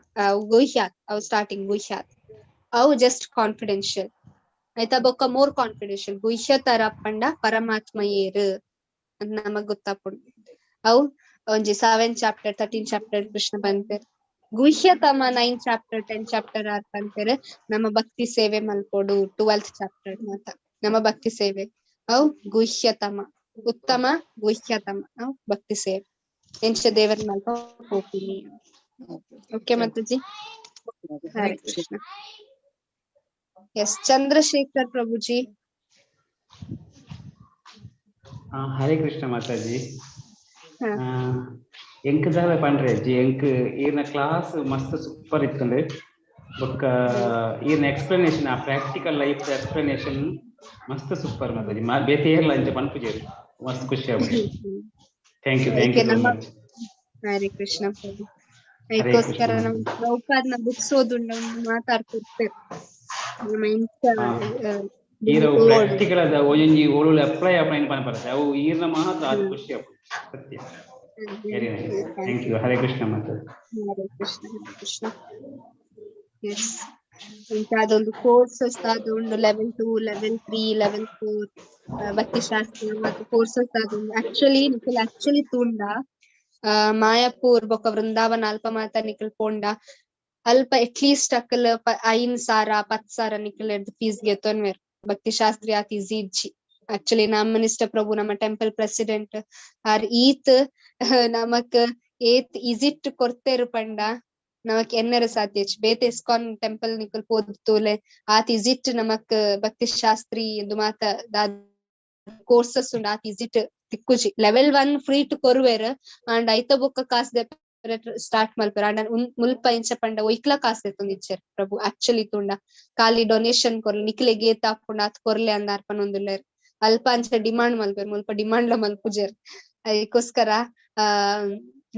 ಗುಹ್ಯಾತ್ ಅವು ಸ್ಟಾರ್ಟಿಂಗ್ ಗುಹ್ಯಾತ್ ಅವು ಜಸ್ಟ್ ಕಾನ್ಫಿಡೆನ್ಶಿಯಲ್ ಆಯ್ತಾ. ಬೊಕ್ಕ ಮೋರ್ ಕಾನ್ಫಿಡೆನ್ಶಿಯಲ್ ಗುಹ್ಯತರ ಪಂಡ ಪರಮಾತ್ಮ ಏರು ಅಂತ ನಮಗ್ ಗೊತ್ತಾಪುಂಡು. ಅವು ಒಂಜಿ 7 ಚಾಪ್ಟರ್ 13 ಚಾಪ್ಟರ್ ಕೃಷ್ಣ ಪನ್ಪೆರ್. ಗುಹ್ಯತಮ 9 ಚಾಪ್ಟರ್ 10 ಚಾಪ್ಟರ್ ಆರ್ ಪನ್ಪೆರ್ ನಮ್ಮ ಭಕ್ತಿ ಸೇವೆ ಮಲ್ಪೊಡು 12th chapter ಮಾತ ನಮ್ಮ ಭಕ್ತಿ ಸೇವೆ ಅವು ಗುಹ್ಯತಮ ಉತ್ತಮ ಗುಹ್ಯತಮ ಅವು ಭಕ್ತಿ ಸೇವೆ ಎಂಚ ದೇವರ ಮಲ್ಪ ಹೋಗ್ತೀನಿ. ಓಕೆ ಮಾತಾಜಿ. ಹರೇ ಕೃಷ್ಣ. ಎಸ್ ಚಂದ್ರಶೇಖರ್ ಪ್ರಭುಜಿ. ಹರೇ ಕೃಷ್ಣ ಮಾತಾಜಿ. ಎಂಕ್ ದಾಲ ಪಂಡ್ರೆ ಅಜ್ಜಿ, ಎಂಕ್ ಈರ್ನ ಕ್ಲಾಸ್ ಮಸ್ತ್ ಸೂಪರ್ ಇತ್ತುಂಡು. ಬೊಕ್ಕ ಈರ್ನ ಎಕ್ಸ್ಪ್ಲನೇಷನ್, ಆ ಪ್ರಾಕ್ಟಿಕಲ್ ಲೈಫ್ ಎಕ್ಸ್ಪ್ಲನೇಷನ್ ಮಸ್ತ್ ಸೂಪರ್ ಮಾತಾಜಿ. ಬೇತೆ ಏರ್ಲ ಅಂಚ ಪನ್ಪುಜೆರ್, ಮಸ್ತ್ ಖುಷಿ ಆಪುಂಡು. Thank you, thank you so much. Hare Krishna Prabhu. ಅದಕ್ಕೋಸ್ಕರ ನಮ್ಮ ಪ್ರಭುಪಾದ್ನ ಬುಕ್ಸ್ ಓದುಂಡ ಮಾತಾಡ್ತಿರ್ತಾರೆ ನಮ್ಮ ಇಂಚ. ಈರ ಪ್ರಾಕ್ಟಿಕಲ್ ಅದ ಒಂಜಿ ಓಳುಲು ಅಪ್ಲೈ ಅಪ್ಲೈ ಪನ್ಪರತೆ ಅವು ಈರ್ನ ಮಾತ್ರ ಅದು ಖುಷಿ ಆಪುಂಡು ಸತ್ಯ. Very nice, thank you. Hare Krishna ಮಾತಾಜಿ. ಹರೇ ಕೃಷ್ಣ, ಹರೇ ಕೃಷ್ಣ. ಎಸ್, ಅದೊಂದು ಕೋರ್ಸಸ್ ಅದು ಉಂಡು, ಲೆವೆಲ್ 2, ಲೆವೆಲ್ 3, ಲೆವೆಲ್ 4 ಭಕ್ತಿಶಾಸ್ತ್ರ ಮತ್ತು ಕೋರ್ಸಸ್ ಅದು. ಆಕ್ಚುಲಿ ನಿಕಲ್ ಆಕ್ಚುಲಿ ತೂಂಡ ಮಾಯಾಪುರ್ ಬೊಕ ವೃಂದಾವನ ಅಲ್ಪ ಮಾತ ನಿಕಲ್ ಪೋಂಡ ಅಲ್ಪ ಅಟ್ಲೀಸ್ಟ್ ಅಕಲ್ 5,000 10,000 ನಿಕಲ್ ಫೀಸ್ ಗೆತ್ತೊನ್ವೆರ್. ಭಕ್ತಿಶಾಸ್ತ್ರಿ ಆತ್ ಈಸಿ ಇಜ್ಜಿ. ಆಕ್ಚುಲಿ ನಮ್ಮ ಮಿನಿಸ್ಟರ್ ಪ್ರಭು, ನಮ್ಮ ಟೆಂಪಲ್ ಪ್ರೆಸಿಡೆಂಟ್ ಆರ್ ಈತ್ ನಮಕ್ ಏತ್ ಇಸಿಟ್ ಕೊರ್ತೇರು ಪಂಡ ನಮಕ್ ಎನ್ನರ ಸಾಧ್ಯ. ಬೇತೆ ಇಸ್ಕಾನ್ ಟೆಂಪಲ್ ನಿಕಲ್ ಪೋದ್ ತೂಲೆ, ಆತ್ ಇಸಿಟ್ ನಮಕ್ ಭಕ್ತಿ ಶಾಸ್ತ್ರಿ ಎಂದು ಮಾತ ಕೋರ್ಸಸ್ ಉಂಡು, ಆತ್ ಇಸಿಟ್ ತಿಕ್ಕುಜಿ. ಲೆವೆಲ್ 1 ಫ್ರೀ ಟು ಕೊರುವೆರ್ ಅಂಡ್ ಐತ ಬೊಕ್ಕ ಕಾಸ್ ಸ್ಟಾರ್ಟ್ ಮಲ್ಪೆರ್. ಅಂಡ ಮುಲ್ಪ ಇಂಚ ಪಂಡ ಒಯ್ಕ್ಲ ಕಾಸ್ ದೆತ್ತೊಂದಿಚ್ಚೆರ್ ಪ್ರಭು. ಆಕ್ಚುಲಿ ತೂಂಡ ಖಾಲಿ ಡೊನೇಷನ್ ಕೊರ್ಲೆ, ನಿಕ್ಲೆಗ್ ಏತ್ ಆಪುಂಡು ಆತ್ ಕೊರ್ಲೆ ಅಂದ್ ಅರ್ಪಣೊಂದುಲ್ಲೆರ್. ಅಲ್ಪ ಅಂಚ ಡಿಮಾಂಡ್ ಮಲ್ಪೆರ್, ಮುಲ್ಪ ಡಿಮಾಂಡ್ ಲ ಮಲ್ಪುಜೆರ್. ಅದಕ್ಕೋಸ್ಕರ ಆ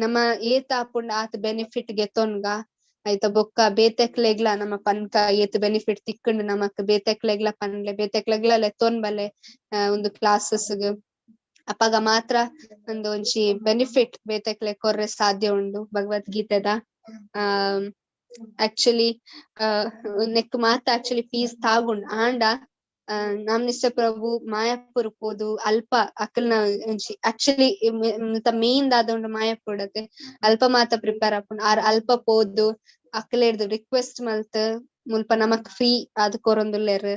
ನಮ್ಮ ಏತ್ ಆಪುಂಡ ಆತ್ ಬೆನಿಫಿಟ್ ಗೆತ್ತೊನ್ಗ. ಆಯ್ತ ಬೊಕ್ಕ ಬೇತೆಕ್ಲೆಗ್ಲ ನಮ್ಮ ಪನ್ಕ ಏತ್ ಬೆನಿಫಿಟ್ ತಿಕ್ಕಂಡು ನಮಕ್ ಬೇತೆಕ್ಲೆಗ್ಲ ಪನ್ಲೆ, ಬೇತೆಕ್ಲೆಗ್ಲ ಲೆತ್ತೊನ್ ಬಲೆ ಒಂದು ಕ್ಲಾಸಸ್. ಅಪಗ ಮಾತ್ರ ಒಂದು ಒಂಜಿ ಬೆನಿಫಿಟ್ ಬೇತೆಕ್ಲೆ ಕೊರ್ರೆ ಸಾಧ್ಯ ಉಂಡು ಭಗವದ್ಗೀತೆದ. ಆ ಆಕ್ಚುಲಿ ನೆಕ್ ಮಾತ ಆಕ್ಚುಲಿ ಫೀಸ್ ತಾಗುಂಡು. ಆಂಡ ನಾಮನಿಷ್ಠ ಪ್ರಭು ಮಾಯಾಪುರ ಪೋದು ಅಲ್ಪ ಅಕಲ್ನ ಒಂಜಿ ಆಕ್ಚುಲಿ ಮೇನ್ ದಾದ ಉಂಡು ಮಾಯಾಪುರತೆ ಅಲ್ಪ ಮಾತ ಪ್ರಿಪೇರ್ ಆಪುಂಡು. ಆರ್ ಅಲ್ಪ ಪೋದು ಅಕಲೆರ್ದು ರಿಕ್ವೆಸ್ಟ್ ಮಲ್ತ್ ಮುಲ್ಪ ನಮಕ್ ಫ್ರೀ ಆದ್ ಕೊರೊಂದುಲ್ಲೆರ್.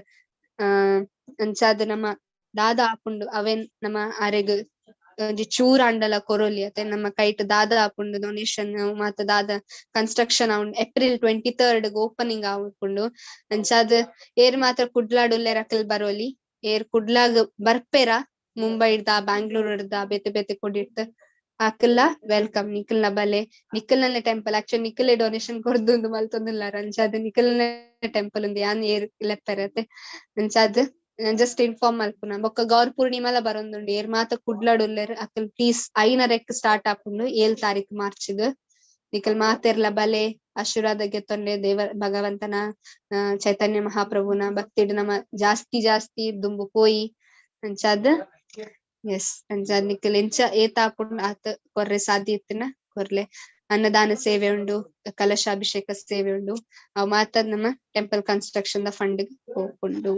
ಅಂಚಾದ್ ನಮ್ಮ ದಾದ ಆಪುಂಡು ಅವೇನ್ ನಮ್ಮ ಆರೆಗ್ ಒಂಜಿ ಚೂರ್ ಆಂಡಲ ಕೊರೊಲಿ ಅತೆ. ನಮ್ಮ ಕೈಟ್ ದಾದ ಆಪುಂಡು ಡೊನೇಷನ್ ಮಾತ ದಾದ ಕನ್ಸ್ಟ್ರಕ್ಷನ್ ಆವುಂಡು. ಏಪ್ರಿಲ್ 23 ಓಪನಿಂಗ್ ಆಪುಂಡು. ಅಂಚಾದ್ ಏರ್ ಮಾತ್ರ ಕುಡ್ಲಾಡುಲ್ಲೆರ್ ಅಕಲ್ ಬರೋಲಿ. ಏರ್ ಕುಡ್ಲಾಗ್ ಬರ್ಪೆರ ಮುಂಬೈಡ್ದ ಬ್ಯಾಂಗ್ಳೂರ್ದ ಬೇತೆ ಬೇತೆ ಕೊಡಿರ್ತ ಅಕಲ್ಲ welcome. ನಿಕಲ್ನ ಬಲೆ ನಿಕಲ್ನಲ್ಲೇ ಟೆಂಪಲ್ ಆಕ್ಚುಲಿ ನಿಕಲೆ ಡೊನೇಷನ್ ಕೊರ್ದು ಮಲ್ತೊಂದುಲ್ಲಾರ. ಅಂಚಾದ್ ನಿಕಲ್ನ ಟೆಂಪಲ್ ಉಂದು ಯಾನ್ ಏರ್ ಲೆಪ್ಪೆರತೆ. ಅಂಚಾದ್ ಜಸ್ಟ್ ಇನ್ಫಾರ್ಮ್ ಮಲ್ಪುನ. ಬೊಕ್ಕ ಗೌರ್ ಪೂರ್ಣಿಮಾಲ ಬರೊಂದುಂಡು. ಏರ್ ಮಾತ ಕುಡ್ಲಾಡುಲ್ಲೆರ್ ಅಕಲ್ ಪ್ಲೀಸ್ 5ರೆಕ್ ಸ್ಟಾರ್ಟ್ ಆಪುಂಡು 7 ತಾರೀಕು ಮಾರ್ಚ್ಗ್. ನಿಕಲ್ ಮಾತೆರ್ಲ ಬಲೆ ಆಶೀರ್ವಾದ ಗೆತ್ತೊಂಡೆ ದೇವ ಭಗವಂತನ ಚೈತನ್ಯ ಮಹಾಪ್ರಭುನ ಭಕ್ತಿಡ್ ನಮ್ಮ ಜಾಸ್ತಿ ಜಾಸ್ತಿ ದುಂಬು ಪೋಯಿ. ಅಂಚಾದ್ ಎಸ್, ಅಂಚಾದ್ ನಿಕಲ್ ಎಂಚ ಏತ್ ಆಪುಂಡು ಆತ್ ಕೊರ್ರೆ ಸಾಧ್ಯ ಇತ್ತಿನ ಕೊರ್ಲೆ. ಅನ್ನದಾನ ಸೇವೆ ಉಂಡು, ಕಲಶಾಭಿಷೇಕ ಸೇವೆ ಉಂಡು, ಅವು ಮಾತ ನಮ್ಮ ಟೆಂಪಲ್ ಕನ್ಸ್ಟ್ರಕ್ಷನ್ the fund ಹೋಗ್ಕೊಂಡು.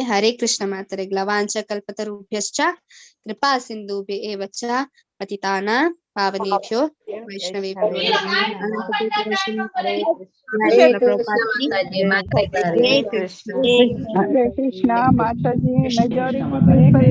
ಹರೇ ಕೃಷ್ಣ ಮಾತರೆಗ್ಲ. ವಾಂಛ ಕಲ್ಪತರುಭ್ಯಶ್ಚ ಕೃಪಾ ಸಿಂಧುಭ್ಯ ಏವ ಚ ಪತಿತಾನ ಪಾವನೇಭ್ಯೋ ವೈಷ್ಣವೇಭ್ಯೋ. ಹರೇ ಕೃಷ್ಣ ಮಾತಾಜಿ. ಹರೇ ಕೃಷ್ಣ. ಹರೇ ಕೃಷ್ಣ ಮಾತಾಜಿ, ಮೆಜಾರಿಟಿ.